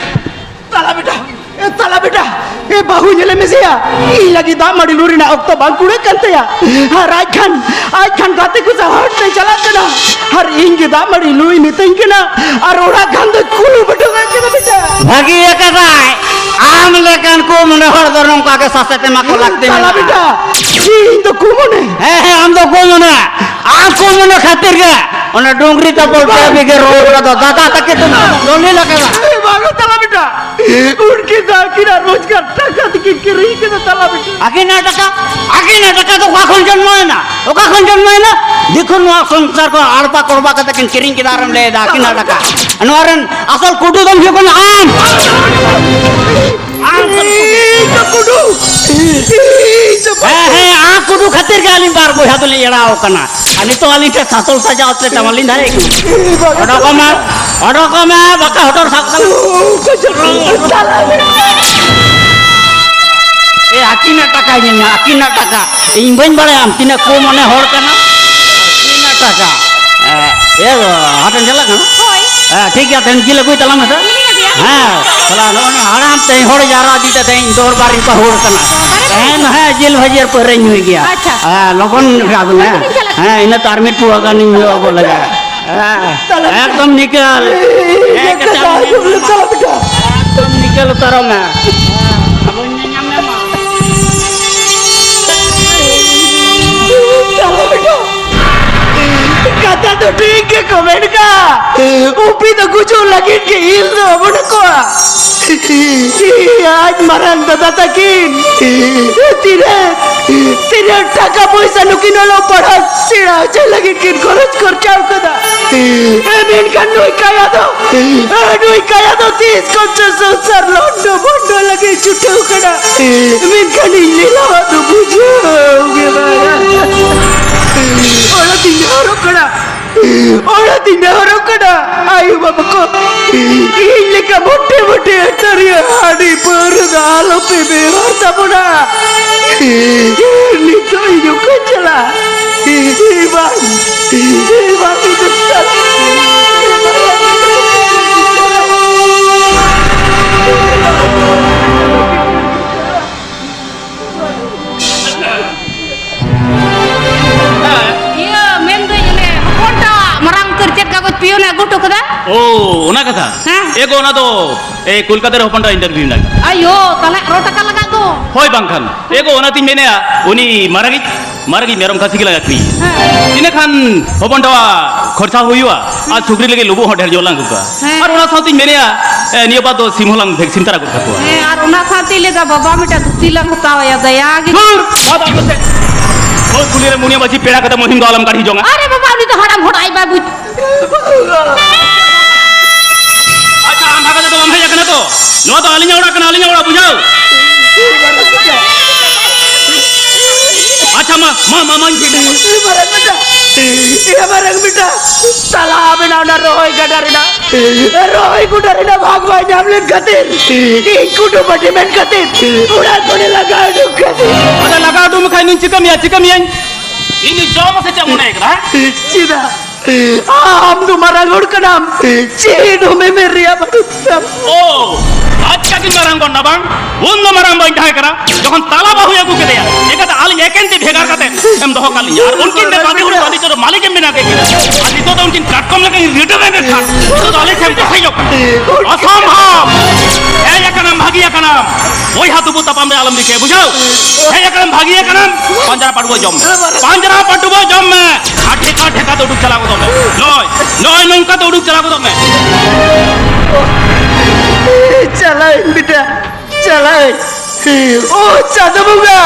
ᱛᱟᱞᱟ ᱵᱮᱴᱟ, ᱮ, ᱛᱟᱞᱟ ᱵᱮᱴᱟ, ᱮ, ᱵᱟᱹᱦᱩ ᱧᱮᱞᱮ ᱢᱮᱥᱮᱭᱟ, ᱤᱧ ᱞᱟᱹᱜᱤᱫ ᱫᱟᱜ ᱢᱟᱹᱰᱤ ᱞᱩ ᱨᱮᱱᱟᱜ ᱚᱠᱛᱚ ᱵᱟᱝ ᱠᱩᱲᱟᱹᱜ ᱠᱟᱱ ᱛᱟᱭᱟ᱾ ᱟᱨ ᱟᱡ ᱠᱷᱟᱱ, ᱟᱡ ᱠᱷᱟᱱ ᱜᱟᱛᱮ ᱠᱚ ᱥᱟᱶ ᱦᱟᱴ ᱛᱮ ᱪᱟᱞᱟᱜ ᱠᱟᱱᱟ᱾ ᱟᱨ ᱤᱧ ᱜᱮ ᱫᱟᱜ ᱢᱟᱹᱰᱤ ᱞᱩᱭ ᱢᱤᱛᱟᱹᱧ ᱠᱟᱱᱟ᱾ ᱟᱨ ᱚᱲᱟᱜ ᱠᱷᱟᱱ ᱫᱚ ᱠᱩᱞᱩ ᱵᱟᱹᱴᱩ ᱠᱟᱜ ᱠᱟᱱᱟ ᱵᱮᱴᱟ᱾ ᱵᱷᱟᱹᱜᱤ ᱟᱠᱟᱫᱟᱭ᱾ ᱟᱢ ᱞᱮᱠᱟᱱ ᱠᱚ ᱢᱚᱱᱮ ᱦᱚᱲ ᱫᱚ ᱱᱚᱝᱠᱟ ᱜᱮ ᱥᱟᱥᱮᱛ ᱮᱢᱟ ᱠᱚ ᱞᱟᱹᱠᱛᱤ ᱛᱟᱞᱟ ᱢᱮᱱᱟᱜᱼᱟ᱾ ᱵᱮᱴᱟ, ᱤᱧ ᱫᱚ ᱠᱩ ᱢᱚᱱᱮ᱾ ᱦᱮᱸ, ᱦᱮᱸ, ᱟᱢ ᱫᱚ ᱠᱩ ᱢᱚᱱᱮ᱾ ᱟᱢ ᱠᱩ ᱢᱚᱱᱮ ᱠᱷᱟᱹᱛᱤᱨ ᱜᱮ ᱚᱱᱟ ᱰᱩᱝᱨᱤ ᱛᱟᱯᱚᱞ ᱯᱮ ᱵᱤᱜᱷᱟᱹ ᱨᱚᱦᱚᱭ ᱠᱟᱫᱟ, ᱫᱟᱫᱟ ᱛᱟᱠᱤ ᱛᱚ ᱫᱚᱞᱤᱞ ᱟᱠᱟᱫᱟ᱾ ᱮ ᱵᱟᱝ ᱛᱟᱞᱟ ᱵᱮᱴᱟ, ᱩᱱᱠᱤᱱ ᱫᱚ ᱟᱹᱠᱤᱱᱟᱜ ᱨᱳᱡᱽᱜᱟᱨ ᱴᱟᱠᱟ ᱛᱮᱠᱤᱱ ᱠᱤᱨᱤᱧ ᱠᱮᱫᱟ ᱛᱟᱞᱟ ᱵᱮᱴᱟ᱾ ᱟᱹᱠᱤᱱᱟᱜ ᱴᱟᱠᱟ, ᱟᱹᱠᱤᱱᱟᱜ ᱴᱟᱠᱟ ᱫᱚ ᱚᱠᱟ ᱠᱷᱚᱱ ᱡᱚᱱᱢᱚᱭᱮᱱᱟ? ᱚᱠᱟ ᱠᱷᱚᱱ ᱡᱚᱱᱢᱚᱭᱮᱱᱟ? ᱫᱤᱠᱷᱩ ᱱᱚᱣᱟ ᱥᱚᱝᱥᱟᱨ ᱠᱚ ᱟᱲᱯᱟ ᱠᱚᱲᱵᱟ ᱠᱟᱛᱮ ᱠᱤᱱ ᱠᱤᱨᱤᱧ ᱠᱮᱫᱟ ᱟᱨᱮᱢ ᱞᱟᱹᱭᱮᱫᱟ ᱟᱹᱠᱤᱱᱟᱜ ᱴᱟᱠᱟ᱾ ᱱᱚᱣᱟ ᱨᱮᱱ ᱟᱥᱚᱞ ᱠᱩᱰᱩ ᱫᱚᱢ ᱦᱩᱭᱩᱜ ᱠᱟᱱᱟ ᱟᱢ᱾ ᱟᱢ ᱠᱩᱰᱩ᱾ ᱤᱧ ᱫᱚ ᱠᱩᱰᱩ᱾ ᱤᱧ ᱫᱚ ᱦᱮᱸ, ᱦᱮᱸ, ᱟᱢ ᱠᱩᱰᱩ ᱠᱷᱟᱹᱛᱤᱨ ᱜᱮ ᱟᱹᱞᱤᱧ ᱵᱟᱨ ᱵᱚᱭᱦᱟ ᱫᱚᱞᱤᱧ ᱮᱲᱟᱣ ᱠᱟᱱᱟ᱾ ᱟᱨ ᱱᱤᱛᱚᱜ ᱟᱹᱞᱤᱧ ᱴᱷᱮᱱ ᱥᱟᱛᱚᱞ ᱥᱟᱡᱟᱣ ᱛᱮ ᱛᱟᱢᱟᱞᱤᱧ ᱫᱷᱟᱨᱮ ᱠᱟᱱᱟ᱾ ᱚᱰᱚᱠᱚᱜ ᱢᱮ, ᱚᱰᱚᱠᱚᱜ ᱢᱮ, ᱵᱟᱠᱟ ᱦᱚᱴᱚᱨ ᱥᱟᱵ ᱠᱟᱜ ᱢᱮ᱾ ᱮ, ᱟᱹᱠᱤᱱᱟᱜ ᱴᱟᱠᱟ ᱧᱮᱞ ᱢᱮ, ᱟᱹᱠᱤᱱᱟᱜ ᱴᱟᱠᱟ᱾ ᱤᱧ ᱵᱟᱹᱧ ᱵᱟᱲᱟᱭᱟ ᱟᱢ ᱛᱤᱱᱟᱹᱜ ᱠᱚ ᱢᱚᱱᱮ ᱦᱚᱲ ᱠᱟᱱᱟ᱾ ᱟᱹᱠᱤᱱᱟᱜ ᱴᱟᱠᱟ᱾ ᱮ, ᱮ, ᱦᱟᱴᱮᱢ ᱪᱟᱞᱟᱜ ᱠᱟᱱᱟ? ᱦᱳᱭ᱾ ᱮ, ᱴᱷᱤᱠ ᱜᱮᱭᱟ, ᱛᱮᱦᱮᱧ ᱡᱤᱞ ᱟᱹᱜᱩᱭ ᱛᱟᱞᱟᱝ ᱢᱮ ᱥᱮ᱾ ᱤᱧ ᱟᱹᱜᱩᱭᱟ᱾ ᱦᱮᱸ, ᱛᱟᱦᱞᱮ ᱱᱚᱜᱼᱚᱭ ᱦᱟᱲᱟᱢ ᱛᱮ ᱦᱚᱲ ᱡᱟᱣᱨᱟ ᱤᱫᱤ ᱠᱟᱛᱮ ᱤᱧ ᱫᱚᱨᱵᱟᱨ ᱤᱧ ᱯᱟᱹᱦᱩᱲ ᱠᱟᱱᱟ᱾ ᱦᱮᱸ, ᱦᱮᱸ, ᱡᱤᱞ ᱵᱷᱟᱹᱡᱤ ᱟᱨ ᱯᱟᱹᱣᱨᱟᱹᱧ ᱧᱩᱭ ᱜᱮᱭᱟ᱾ ᱟᱪᱪᱷᱟ᱾ ᱦᱮᱸ, ᱞᱚᱜᱚᱱ ᱨᱟᱜᱽ ᱢᱮ᱾ ᱦᱮᱸ, ᱤᱱᱟᱹ ᱛᱟᱨ ᱢᱤᱫ ᱯᱩᱣᱟᱹ ᱜᱟᱱᱤᱧ ᱧᱩ ᱟᱹᱜᱩ ᱞᱮᱜᱟ᱾ ᱦᱮᱸ, ᱮᱠᱫᱚᱢ ᱱᱤᱠᱟᱹᱞ᱾ ᱦᱮᱸ, ᱠᱟᱛᱷᱟ ᱟᱞᱚᱢ ᱢᱮᱱᱟ᱾ ᱮᱠᱫᱚᱢ ᱱᱤᱠᱟᱹᱞ ᱩᱛᱟᱹᱨᱚᱜ ᱢᱮ᱾ ᱟᱞᱚᱧ ᱧᱟᱧᱟᱢ ᱢᱮ ᱢᱟ᱾ ᱪᱟᱞᱟᱣ ᱵᱮᱴᱟ᱾ ᱠᱟᱛᱷᱟ ᱫᱚ ᱴᱷᱤᱠ ᱜᱮᱠᱚ ᱢᱮᱱ ᱠᱟᱜ᱾ ᱩᱯᱤ ᱫᱚ ᱜᱩᱡᱩᱜ ᱞᱟᱹᱜᱤᱫ ᱜᱮ ᱤᱞ ᱫᱚ ᱚᱢᱚᱱ ᱟᱠᱚᱣᱟ᱾ ᱟᱡ ᱢᱟᱨᱟᱝ ᱫᱟᱫᱟ ᱛᱟᱹᱠᱤᱱ ᱛᱤᱱᱟᱹᱜ, ᱛᱤᱱᱟᱹᱜ ᱴᱟᱠᱟ ᱯᱚᱭᱥᱟ ᱱᱩᱠᱤᱱ ᱚᱞᱚᱜ ᱯᱟᱲᱦᱟᱜ ᱥᱮᱬᱟ ᱦᱚᱪᱚᱭ ᱞᱟᱹᱜᱤᱫ ᱠᱤᱱ ᱠᱷᱚᱨᱚᱪ ᱠᱷᱚᱨᱪᱟᱣ ᱠᱟᱫᱟ᱾ ᱢᱮᱱᱠᱷᱟᱱ ᱱᱩᱭ ᱠᱟᱭᱟ ᱫᱚ, ᱱᱩᱭ ᱠᱟᱭᱟ ᱫᱚ ᱛᱤᱥ ᱠᱷᱚᱱ ᱪᱚ ᱥᱚᱝᱥᱟᱨ ᱞᱚᱱᱰᱚ ᱵᱚᱱᱰᱚ ᱞᱟᱹᱜᱤᱫ ᱪᱷᱩᱴᱟᱹᱣ ᱠᱟᱱᱟ᱾ ᱢᱮᱱᱠᱷᱟᱱ ᱤᱧ ᱞᱤᱞᱟᱣᱟᱜ ᱫᱚ ᱵᱩᱡᱷᱟᱹᱣ ᱜᱮ ᱵᱟᱝ᱾ ᱚᱱᱟᱛᱤᱧ ᱱᱮᱦᱚᱨᱚᱜ ᱠᱟᱱᱟ, ᱚᱱᱟᱛᱤᱧ ᱱᱮᱦᱚᱨᱚᱜ ᱠᱟᱱᱟ, ᱟᱭᱳ ᱵᱟᱵᱟ ᱠᱚ, ᱤᱧ ᱞᱮᱠᱟ ᱢᱚᱴᱮ ᱢᱚᱴᱮ ᱟᱹᱛᱟᱹᱨᱤᱭᱟᱹ ᱦᱟᱺᱰᱤ ᱯᱟᱹᱣᱨᱟᱹ ᱫᱚ ᱟᱞᱚᱯᱮ ᱵᱮᱣᱦᱟᱨ ᱛᱟᱵᱚᱱᱟ᱾ ᱱᱤᱛᱚᱜ ᱤᱧ ᱚᱠᱟᱧ ᱪᱟᱞᱟᱜᱼᱟ? ᱤᱧ ᱵᱟᱝ, ᱤᱧ ᱵᱟᱝ, ᱤᱧ ᱫᱚ ᱪᱟᱞᱟᱜ᱾ ᱤᱭᱟᱹ, ᱢᱮᱱᱫᱟᱹᱧ, ᱚᱱᱮ ᱦᱚᱯᱚᱱᱴᱟᱜ ᱢᱟᱨᱟᱝ ᱩᱛᱟᱹᱨ ᱪᱮᱫ ᱠᱟᱜᱚᱡᱽ ᱯᱤᱭᱳᱱᱮ ᱟᱹᱜᱩ ᱦᱚᱴᱚ ᱠᱟᱫᱟ? ᱳ, ᱚᱱᱟ ᱠᱟᱛᱷᱟ? ᱦᱮᱸ᱾ ᱮ ᱜᱚ, ᱚᱱᱟ ᱫᱚ, ᱮ, ᱠᱳᱞᱠᱟᱛᱟ ᱨᱮ ᱦᱚᱯᱚᱱᱴᱟᱜ interview ᱢᱮᱱᱟᱜᱼᱟ᱾ ᱟᱭᱳ, ᱛᱟᱦᱞᱮ ᱟᱨᱚ ᱴᱟᱠᱟ ᱞᱟᱜᱟᱜ ᱫᱚ᱾ ᱦᱳᱭ, ᱵᱟᱝᱠᱷᱟᱱ᱾ ᱮ ᱜᱚ, ᱚᱱᱟᱛᱤᱧ ᱢᱮᱱᱮᱫᱼᱟ, ᱩᱱᱤ ᱢᱟᱨᱟᱝᱤᱡ, ᱢᱟᱨᱟᱝᱤᱡ ᱢᱮᱨᱚᱢ ᱠᱷᱟᱹᱥᱤ ᱜᱮᱞᱟᱝ ᱟᱹᱠᱷᱨᱤᱧ᱾ ᱦᱮᱸ᱾ ᱤᱱᱟᱹ ᱠᱷᱟᱱ ᱦᱚᱯᱚᱱᱴᱟᱣᱟᱜ ᱠᱷᱚᱨᱪᱟ ᱦᱚᱸ ᱦᱩᱭᱩᱜᱼᱟ, ᱟᱨ ᱥᱩᱠᱨᱤ ᱞᱟᱹᱜᱤᱫ ᱞᱩᱵᱩᱜ ᱦᱚᱸ ᱰᱷᱮᱨ ᱧᱚᱜ ᱞᱟᱝ ᱟᱹᱜᱩ ᱠᱟᱜᱼᱟ᱾ ᱦᱮᱸ᱾ ᱟᱨ ᱚᱱᱟ ᱥᱟᱶᱛᱤᱧ ᱢᱮᱱᱮᱫᱼᱟ, ᱮ, ᱱᱤᱭᱟᱹ ᱵᱟᱨ ᱫᱚ ᱥᱤᱢ ᱦᱚᱸᱞᱟᱝ vaccine ᱛᱟᱨᱟ ᱜᱚᱫ ᱠᱟᱠᱚᱣᱟ᱾ ᱦᱮᱸ, ᱟᱨ ᱚᱱᱟ ᱥᱟᱶᱛᱮ ᱞᱟᱹᱭᱫᱟ ᱵᱟᱵᱟ ᱢᱤᱫᱴᱟᱝ ᱫᱷᱩᱛᱤ ᱞᱟᱝ ᱦᱟᱛᱟᱣ ᱟᱭᱟ, ᱫᱟᱭᱟ ᱜᱮ᱾ ᱫᱷᱩᱨ! ᱵᱟᱫ ᱟᱞᱚᱢ ᱥᱮ᱾ ᱦᱳᱭ, ᱠᱩᱞᱦᱤ ᱨᱮ ᱢᱩᱱᱤᱭᱟᱹ ᱢᱟᱹᱡᱷᱤ ᱯᱮᱲᱟ ᱠᱟᱛᱮ ᱢᱩᱦᱤᱢ ᱫᱚ ᱟᱞᱚᱢ ᱠᱟᱹᱲᱦᱤ ᱡᱚᱝᱟ᱾ ᱟᱨᱮ ᱵᱟᱵᱟ, ᱩᱱᱤ ᱫᱚ ᱦᱟᱲᱟᱢ ᱦᱚᱲ, ᱟᱡ ᱵᱟᱭ ᱵᱩᱡᱽ᱾ ᱟᱪᱪᱷᱟ, ᱟᱢ ᱵᱷᱟᱜᱟ ᱛᱮᱫᱚ ᱵᱟᱢ ᱦᱮᱡ ᱟᱠᱟᱱᱟ ᱛᱚ? ᱱᱚᱣᱟ ᱫᱚ ᱟᱹᱞᱤᱧᱟᱜ ᱚᱲᱟᱜ ᱠᱟᱱᱟ, ᱟᱹᱞᱤᱧᱟᱜ ᱚᱲᱟᱜ, ᱵᱩᱡᱷᱟᱹᱣ? ᱟᱪᱪᱷᱟ, ᱢᱟ, ᱢᱟ, ᱢᱟ, ᱢᱟᱧ ᱴᱷᱤᱠ᱾ ᱤᱭᱟᱹ ᱢᱟᱨᱟᱝ ᱵᱮᱴᱟ, ᱤᱭᱟᱹ ᱢᱟᱨᱟᱝ ᱵᱮᱴᱟ, ᱥᱟᱞᱟ ᱟᱵᱮᱱᱟᱜ ᱚᱱᱟ ᱨᱚᱦᱚᱭ ᱜᱟᱰᱟ ᱨᱮᱱᱟᱜ, ᱨᱚᱦᱚᱭ ᱜᱚᱰᱟ ᱨᱮᱱᱟᱜ ᱵᱷᱟᱜᱽ ᱵᱟᱭ ᱧᱟᱢ ᱞᱮᱱ ᱠᱷᱟᱹᱛᱤᱨ, ᱤᱧ ᱠᱩᱴᱩ ᱯᱟᱹᱴᱤ ᱢᱮᱱ ᱠᱷᱟᱹᱛᱤᱨ, ᱚᱲᱟᱜ ᱠᱷᱚᱱᱮ ᱞᱟᱜᱟ ᱩᱰᱩᱠ ᱠᱟᱹᱫᱤᱧ᱾ ᱟᱫᱚ ᱞᱟᱜᱟ ᱩᱰᱩᱠ ᱢᱮᱠᱷᱟᱱ ᱤᱧ ᱪᱤᱠᱟᱹ ᱢᱮᱭᱟ, ᱪᱤᱠᱟᱹ ᱢᱮᱭᱟᱧ? ᱤᱧ ᱡᱚᱢ ᱥᱮ ᱪᱮᱫ ᱢᱚᱱᱮ ᱠᱟᱫᱟ, ᱦᱮᱸ? ᱪᱮᱫᱟᱜ? ᱟᱢ ᱫᱚ ᱢᱟᱨᱟᱝ ᱦᱚᱲ ᱠᱟᱱᱟᱢ, ᱪᱮᱫ ᱦᱚᱸ ᱢᱮᱢᱮᱱ ᱨᱮᱭᱟᱜ ᱵᱟᱹᱱᱩᱜ ᱛᱟᱢ᱾ ᱳ, ᱟᱪᱠᱟ ᱜᱤᱧ ᱢᱟᱨᱟᱝ ᱜᱚᱫ ᱱᱟ ᱵᱟᱝ? ᱩᱱ ᱫᱚ ᱢᱟᱨᱟᱝ ᱵᱟᱹᱧ ᱛᱟᱦᱮᱸ ᱠᱟᱱᱟ, ᱡᱚᱠᱷᱚᱱ ᱛᱟᱞᱟ ᱵᱟᱹᱦᱩᱭ ᱟᱹᱜᱩ ᱠᱮᱫᱮᱭᱟ᱾ ᱪᱤᱠᱟᱹᱛᱮ ᱟᱹᱞᱤᱧ ᱮᱠᱮᱱ ᱛᱮ ᱵᱷᱮᱜᱟᱨ ᱠᱟᱛᱮ ᱮᱢ ᱫᱚᱦᱚ ᱠᱟᱜ ᱞᱤᱧᱟ? ᱟᱨ ᱩᱱᱠᱤᱱ ᱫᱚ ᱵᱟᱹᱫᱤ ᱦᱩᱲᱩ ᱵᱟᱹᱫᱤ ᱪᱚᱨᱚ ᱢᱟᱹᱞᱤᱠ ᱮᱢ ᱵᱮᱱᱟᱣ ᱠᱮᱫ ᱠᱤᱱᱟ᱾ ᱟᱨ ᱱᱤᱛᱚᱜ ᱫᱚ ᱩᱱᱠᱤᱱ ᱠᱟᱴᱠᱚᱢ ᱞᱮᱠᱟ ᱠᱤᱱ ᱨᱤᱰᱟᱹ ᱨᱮᱸᱜᱮᱡ ᱠᱷᱟᱱ, ᱱᱤᱛᱚᱜ ᱫᱚ ᱟᱹᱞᱤᱧ ᱴᱷᱮᱱ ᱠᱚ ᱦᱮᱡᱚᱜ ᱠᱟᱱᱟ᱾ ᱚᱥᱚᱢᱵᱷᱚᱵ! ᱦᱮᱡ ᱟᱠᱟᱱᱟᱢ, ᱵᱷᱟᱹᱜᱤ ᱟᱠᱟᱱᱟᱢ᱾ ᱵᱚᱭᱦᱟ ᱛᱩᱯᱩ ᱛᱟᱯᱟᱢ ᱨᱮ ᱟᱞᱚᱢ ᱨᱤᱠᱟᱹᱭᱟ, ᱵᱩᱡᱷᱟᱹᱣ? ᱦᱮᱡ ᱟᱠᱟᱱᱟᱢ, ᱵᱷᱟᱹᱜᱤ ᱟᱠᱟᱱᱟᱢ᱾ ᱯᱟᱸᱡᱽᱨᱟ ᱯᱟᱹᱴᱩᱣᱟᱹ ᱡᱚᱢ ᱢᱮ᱾ ᱯᱟᱸᱡᱽᱨᱟ ᱯᱟᱹᱴᱩᱣᱟᱹ ᱡᱚᱢ ᱢᱮ᱾ ᱟᱨ ᱴᱷᱮᱠᱟ ᱴᱷᱮᱠᱟ ᱛᱮ ᱩᱰᱩᱠ ᱪᱟᱞᱟᱣ ᱜᱚᱫᱚᱜ ᱢᱮ᱾ ᱱᱚᱜᱼᱚᱭ, ᱱᱚᱜᱼᱚᱭ ᱱᱚᱝᱠᱟ ᱛᱮ ᱩᱰᱩᱠ ᱪᱟᱞᱟᱣ ᱜᱚᱫᱚᱜ ᱢᱮ᱾ ᱪᱟᱞᱟᱜ ᱟᱹᱧ ᱵᱮᱴᱟ, ᱪᱟᱞᱟᱜ ᱟᱹᱧ᱾ ᱳ ᱪᱟᱸᱫᱚ ᱵᱚᱸᱜᱟ,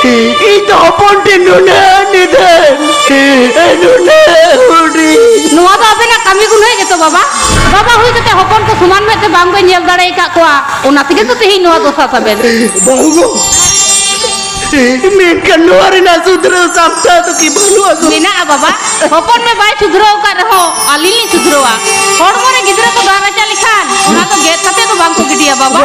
ᱤᱧ ᱫᱚ ᱦᱚᱯᱚᱱ ᱴᱷᱮᱱ ᱱᱩᱱᱟᱹᱜ ᱱᱤᱫᱷᱟᱹᱱ, ᱱᱩᱱᱟᱹᱜ ᱦᱩᱰᱤᱧ᱾ ᱱᱚᱣᱟ ᱫᱚ ᱟᱵᱮᱱᱟᱜ ᱠᱟᱹᱢᱤ ᱜᱩᱱᱟᱹᱭ ᱜᱮᱛᱚ ᱵᱟᱵᱟ? ᱵᱟᱵᱟ ᱦᱩᱭ ᱠᱟᱛᱮ ᱦᱚᱯᱚᱱ ᱠᱚ ᱥᱚᱢᱟᱱ ᱢᱮᱫ ᱛᱮ ᱵᱟᱝ ᱵᱮᱱ ᱧᱮᱞ ᱫᱟᱲᱮ ᱟᱠᱟᱫ ᱠᱚᱣᱟ, ᱚᱱᱟ ᱛᱮᱜᱮ ᱛᱚ ᱛᱮᱦᱮᱧ ᱱᱚᱣᱟ ᱫᱚᱥᱟ ᱛᱟᱵᱮᱱ᱾ ᱵᱟᱹᱦᱩ ᱜᱚ, ᱢᱮᱱᱠᱷᱟᱱ ᱱᱚᱣᱟ ᱨᱮᱱᱟᱜ ᱥᱩᱫᱷᱨᱟᱹᱣ ᱥᱟᱢᱴᱟᱣ ᱫᱚ ᱠᱤ ᱵᱟᱹᱱᱩᱜᱼᱟ ᱜᱚ? ᱢᱮᱱᱟᱜᱼᱟ ᱵᱟᱵᱟ, ᱦᱚᱯᱚᱱ ᱢᱮ ᱵᱟᱭ ᱥᱩᱫᱷᱨᱟᱹᱣ ᱟᱠᱟᱫ ᱨᱮᱦᱚᱸ ᱟᱹᱞᱤᱧ ᱞᱤᱧ ᱥᱩᱫᱷᱨᱟᱹᱣᱟ᱾ ᱦᱚᱲᱢᱚ ᱨᱮ ᱜᱤᱫᱽᱨᱟᱹ ᱠᱚ ᱫᱟᱜ ᱨᱟᱪᱟ ᱞᱮᱠᱷᱟᱱ ᱚᱱᱟ ᱫᱚ ᱜᱮᱫ ᱠᱟᱛᱮ ᱫᱚ ᱵᱟᱝ ᱠᱚ ᱜᱤᱰᱤᱭᱟ ᱵᱟᱵᱟ,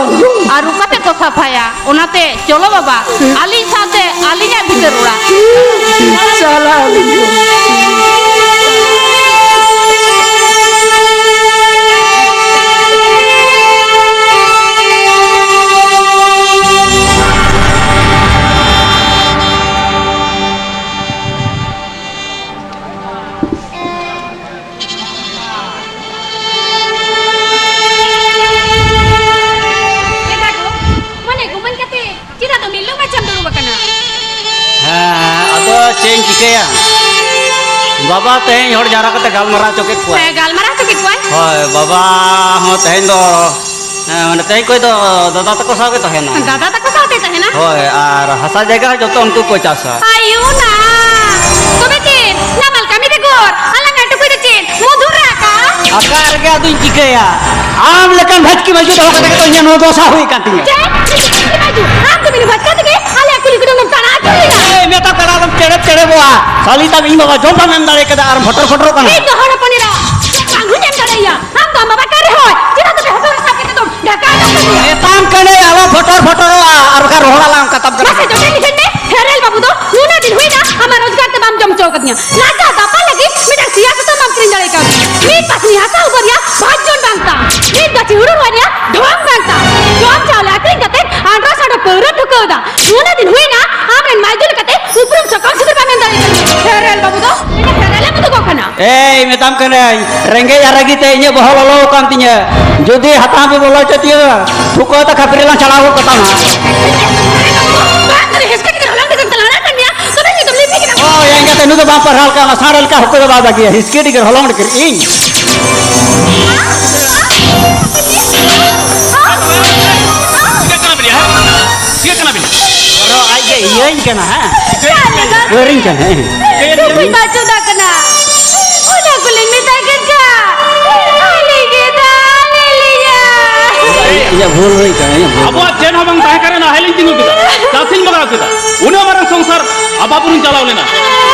ᱟᱹᱨᱩᱵ ᱠᱟᱛᱮ ᱠᱚ ᱥᱟᱯᱷᱟᱭᱟ᱾ ᱚᱱᱟᱛᱮ ᱪᱚᱞᱚ ᱵᱟᱵᱟ, ᱟᱹᱞᱤᱧ ᱥᱟᱶᱛᱮ ᱟᱹᱞᱤᱧᱟᱜ ᱵᱷᱤᱛᱟᱹᱨ ᱚᱲᱟᱜ᱾ ᱪᱟᱞᱟᱜ ᱟᱹᱞᱤᱧ᱾ ᱮ ᱵᱟᱹᱵᱩ, ᱢᱟᱱᱮ ᱜᱩᱢᱟᱹᱱ ᱠᱟᱛᱮ ᱪᱮᱫᱟᱜ ᱫᱚ ᱢᱤᱞᱞᱩ ᱢᱟᱪᱷᱟᱢ ᱫᱩᱲᱩᱵ ᱟᱠᱟᱱᱟ? ᱦᱮᱸ, ᱟᱫᱚ ᱪᱮᱫ ᱤᱧ ᱪᱤᱠᱟᱹᱭᱟ? ᱵᱟᱵᱟ ᱛᱮᱦᱮᱧ ᱦᱚᱲ ᱡᱟᱣᱨᱟ ᱠᱟᱛᱮ ᱜᱟᱞᱢᱟᱨᱟᱣ ᱦᱚᱪᱚ ᱠᱮᱫ ᱠᱚᱣᱟᱭ᱾ ᱦᱮᱸ, ᱜᱟᱞᱢᱟᱨᱟᱣ ᱦᱚᱪᱚ ᱠᱮᱫ ᱠᱚᱣᱟᱭ᱾ ᱦᱳᱭ, ᱵᱟᱵᱟ ᱦᱚᱸ ᱛᱮᱦᱮᱧ ᱫᱚ, ᱦᱮᱸ, ᱢᱟᱱᱮ ᱛᱮᱦᱮᱧ ᱠᱷᱚᱡ ᱫᱚ ᱫᱟᱫᱟ ᱛᱟᱠᱚ ᱥᱟᱶ ᱜᱮ ᱛᱟᱦᱮᱱᱟ᱾ ᱫᱟᱫᱟ ᱛᱟᱠᱚ ᱥᱟᱶᱛᱮ ᱛᱟᱦᱮᱱᱟ? ᱦᱳᱭ, ᱟᱨ ᱦᱟᱥᱟ ᱡᱟᱭᱜᱟ ᱦᱚᱸ ᱡᱚᱛᱚ ᱩᱱᱠᱩ ᱠᱚ ᱪᱟᱥᱟ᱾ ᱟᱭᱳ ᱱᱟ! ᱛᱚᱵᱮ ᱪᱮᱫ? ᱱᱟᱢᱟᱞ ᱠᱟᱹᱢᱤ ᱵᱮᱜᱚᱨ ᱟᱞᱟᱝᱟᱜ ᱴᱩᱠᱩᱡ ᱫᱚ ᱪᱮᱫ? ᱢᱚᱫᱷᱩᱨ ᱨᱮ ᱟᱠᱟ? ᱟᱠᱟ ᱨᱮᱜᱮ ᱟᱫᱚᱧ ᱪᱤᱠᱟᱹᱭᱟ? ᱟᱢ ᱞᱮᱠᱟᱱ ᱵᱷᱟᱪᱠᱤ ᱵᱟᱹᱡᱩ ᱫᱚᱦᱚ ᱠᱟᱛᱮ ᱜᱮᱛᱚ ᱤᱧᱟᱹᱜ ᱱᱚᱣᱟ ᱫᱚᱥᱟ ᱦᱩᱭ ᱟᱠᱟᱱ ᱛᱤᱧᱟᱹ᱾ ᱪᱮᱫ? ᱪᱮᱫ ᱵᱟᱹᱡᱩ? ᱟᱢ ᱫᱚ ᱢᱤᱱᱩ ᱵᱷᱟᱪᱠᱟ ᱛᱮᱜᱮ ᱟᱞᱮᱭᱟᱜ ᱠᱩᱞᱦᱤ ᱠᱩᱰᱟᱹᱢ ᱫᱚᱢ ᱫᱟᱬᱟ ᱟᱹᱪᱩᱨ ᱞᱮᱫᱟ? ᱮᱭ, ᱢᱮᱛᱟ ᱯᱮᱲᱟ ᱫᱚᱢ ᱪᱮᱲᱮᱵ ᱪᱮᱲᱮᱵᱚᱜᱼᱟ᱾ ᱥᱟᱞᱤ ᱛᱟᱢ ᱤᱧ ᱵᱟᱵᱟ ᱡᱚᱢ ᱵᱟᱢ ᱮᱢ ᱫᱟᱲᱮ ᱠᱟᱫᱟ ᱟᱨ ᱯᱷᱚᱴᱚᱨ ᱯᱷᱚᱴᱚᱨᱚᱜ ᱠᱟᱱᱟ᱾ ᱤᱧ ᱫᱚ ᱦᱚᱲ ᱦᱚᱯᱚᱱ ᱮᱨᱟ, ᱵᱟᱝ ᱦᱚᱧ ᱮᱢ ᱫᱟᱲᱮᱭᱟ᱾ ᱟᱢ ᱫᱚ ᱟᱢ ᱵᱟᱵᱟ ᱠᱟᱨ ᱨᱮᱦᱚᱸ ᱪᱮᱫᱟᱜ ᱛᱚᱵᱮ ᱦᱚᱴᱚᱜ ᱨᱮ ᱥᱟᱵ ᱠᱟᱛᱮ ᱫᱚᱢ ᱰᱷᱟᱠᱟ ᱟᱠᱟᱫ ᱠᱚᱣᱟ? ᱢᱮᱛᱟᱢ ᱠᱟᱹᱱᱟᱹᱧ ᱟᱞᱚ ᱯᱷᱚᱴᱚᱨ ᱯᱷᱚᱴᱚᱨᱚᱜᱼᱟ, ᱟᱨ ᱵᱟᱠᱷᱟᱱ ᱨᱚᱦᱚᱲ ᱟᱞᱟᱝ ᱠᱟᱛᱟᱢ ᱠᱟᱱᱟ᱾ ᱢᱟᱥᱮ ᱡᱚᱴᱮᱫ ᱞᱤᱠᱷᱤᱱ ᱢᱮ, ᱯᱷᱮᱨᱮᱞ ᱵᱟᱹᱵᱩ ᱫᱚ ᱱᱩᱱᱟᱹᱜ ᱫᱤᱱ ᱦᱩᱭᱱᱟ ᱟᱢᱟᱜ ᱨᱳᱡᱽᱜᱟᱨ ᱛᱮ ᱵᱟᱢ ᱡᱚᱢ ᱦᱚᱪᱚ ᱟᱠᱟᱫᱤᱧᱟ᱾ ᱞᱟᱡᱟ ᱫᱟᱯᱟ ᱞᱟᱹᱜᱤᱫ ᱢᱤᱫᱴᱟᱝ ᱥᱤᱭᱟ ᱥᱮ ᱢᱤᱫ ᱯᱟᱹᱥᱱᱤ ᱦᱟᱥᱟ ᱩᱵᱟᱹᱨ ᱨᱮᱭᱟᱜ ᱵᱟᱨ ᱡᱚᱱ ᱵᱟᱝ ᱛᱟᱢ, ᱢᱤᱫ ᱜᱟᱹᱪᱷᱤ ᱦᱩᱲᱩ ᱨᱚᱦᱚᱭ ᱨᱮᱭᱟᱜ ᱰᱷᱚᱝ ᱵᱟᱝ ᱛᱟᱢ, ᱡᱚᱢ ᱪᱟᱣᱞᱮ ᱟᱹᱠᱷᱨᱤᱧ ᱠᱟᱛᱮ ᱟᱱᱰᱨᱟ ᱥᱟᱰᱚ ᱯᱟᱹᱣᱨᱟᱹ ᱴᱷᱩᱠᱟᱹᱣ ᱫᱟ᱾ ᱩᱱᱟᱹᱜ ᱫᱤᱱ ᱦᱩᱭᱱᱟ, ᱟᱢ ᱨᱮᱱ ᱢᱟᱹᱭᱫᱩ ᱞᱮᱠᱟᱛᱮ ᱩᱯᱨᱩᱢ ᱥᱟᱠᱟᱢ ᱥᱤᱸᱫᱩᱨ ᱵᱟᱢ ᱮᱢ ᱫᱟᱲᱮᱭᱟᱜ ᱠᱟᱱᱟ᱾ ᱦᱮᱨᱮᱞ ᱵᱟᱹᱵᱩ ᱫᱚ ᱤᱧᱟᱹᱜ ᱦᱮᱨᱮᱞ ᱮᱢ ᱩᱫᱩᱜᱚᱜ ᱠᱟᱱᱟ᱾ ᱮᱭ, ᱢᱮᱛᱟᱢ ᱠᱟᱹᱱᱟᱹᱧ, ᱨᱮᱸᱜᱮᱡ ᱟᱨ ᱨᱟᱹᱜᱤ ᱛᱮ ᱤᱧᱟᱹᱜ ᱵᱚᱦᱚᱜ ᱞᱚᱞᱚ ᱟᱠᱟᱱ ᱛᱤᱧᱟᱹ᱾ ᱡᱩᱫᱤ ᱦᱟᱛᱟᱝ ᱯᱮ ᱵᱚᱞᱚ ᱦᱚᱪᱚ ᱛᱤᱧᱟᱹ, ᱛᱷᱩᱠᱟᱹ ᱛᱮ ᱠᱷᱟᱹᱯᱟᱹᱨᱤ ᱞᱟᱝ ᱪᱟᱞᱟᱣ ᱜᱚᱫ ᱠᱟᱛᱟᱢᱟ᱾ ᱵᱟᱝ ᱠᱟᱱᱟ, ᱦᱮᱸᱥᱠᱟ ᱴᱤᱠᱟᱹᱨ ᱦᱚᱞᱚᱝ ᱴᱤᱠᱟᱹᱨ ᱛᱟᱞᱟᱝ ᱠᱟᱱ ᱜᱮᱭᱟ᱾ ᱛᱚᱵᱮ ᱱᱤᱛ ᱫᱚ ᱞᱤᱯᱤ ᱠᱮᱫᱟ᱾ ᱳ, ᱭᱟ ᱮᱸᱜᱟᱛᱮ, ᱱᱩᱭ ᱫᱚ ᱵᱟᱢ ᱯᱟᱲᱦᱟᱣ ᱞᱮᱠᱟ, ᱚᱱᱟ ᱥᱟᱬ ᱞᱮᱠᱟ ᱦᱚᱠᱚ ᱫᱚ ᱵᱟᱭ ᱵᱟᱹᱜᱤᱭᱟ᱾ ᱦᱤᱥᱠᱤ ᱴᱤᱠᱟᱹᱨ ᱦᱚᱞᱚᱝ ᱴᱤᱠᱟᱹᱨ ᱤᱧ᱾ ᱪᱤᱠᱟᱹᱜ ᱠᱟᱱᱟ ᱵᱤᱱ, ᱦᱮᱸ? ᱪᱤᱠᱟᱹᱜ ᱠᱟᱱᱟ ᱵᱤᱱ? ᱟᱨᱚ ᱟᱡ ᱜᱮ ᱤᱭᱟᱹᱧ ᱠᱟᱱᱟ, ᱦᱮᱸ? ᱪᱮᱫ ᱞᱮᱠᱟ? ᱠᱟᱹᱨᱤᱧ ᱠᱟᱱᱟ, ᱦᱮᱸ? ᱪᱮᱫ ᱞᱮᱠᱟ? ᱵᱟᱹᱧ ᱵᱟᱪᱚ ᱫᱟ ᱠᱟᱱᱟ᱾ ᱚᱱᱟ ᱠᱚᱞᱤᱧ ᱢᱮᱛᱟᱭ ᱠᱟᱱ ᱪᱟ᱾ ᱟᱞᱮ ᱜᱮ ᱫᱟ, ᱟᱞᱮ ᱞᱮᱭᱟ᱾ ᱤᱧᱟᱹᱜ ᱵᱷᱩᱞ ᱦᱩᱭ ᱠᱟᱱᱟ, ᱤᱧᱟᱹᱜ ᱵᱷᱩᱞ᱾ ᱟᱵᱚᱣᱟᱜ ᱪᱮᱫ ᱦᱚᱸ ᱵᱟᱝ ᱛᱟᱦᱮᱸ ᱠᱟᱱᱟ, ᱱᱟᱦᱮᱞᱤᱧ ᱛᱤᱸᱜᱩ ᱠᱮᱫᱟ, ᱪᱟᱥᱤᱧ ᱵᱟᱜᱟᱣ ᱠᱮᱫᱟ, ᱩᱱᱟᱹᱜ ᱢᱟᱨᱟᱝ ᱥᱚᱝᱥᱟᱨ ᱟᱵᱟᱵᱩᱨᱩᱧ ᱪᱟᱞᱟᱣ ᱞᱮᱱᱟ᱾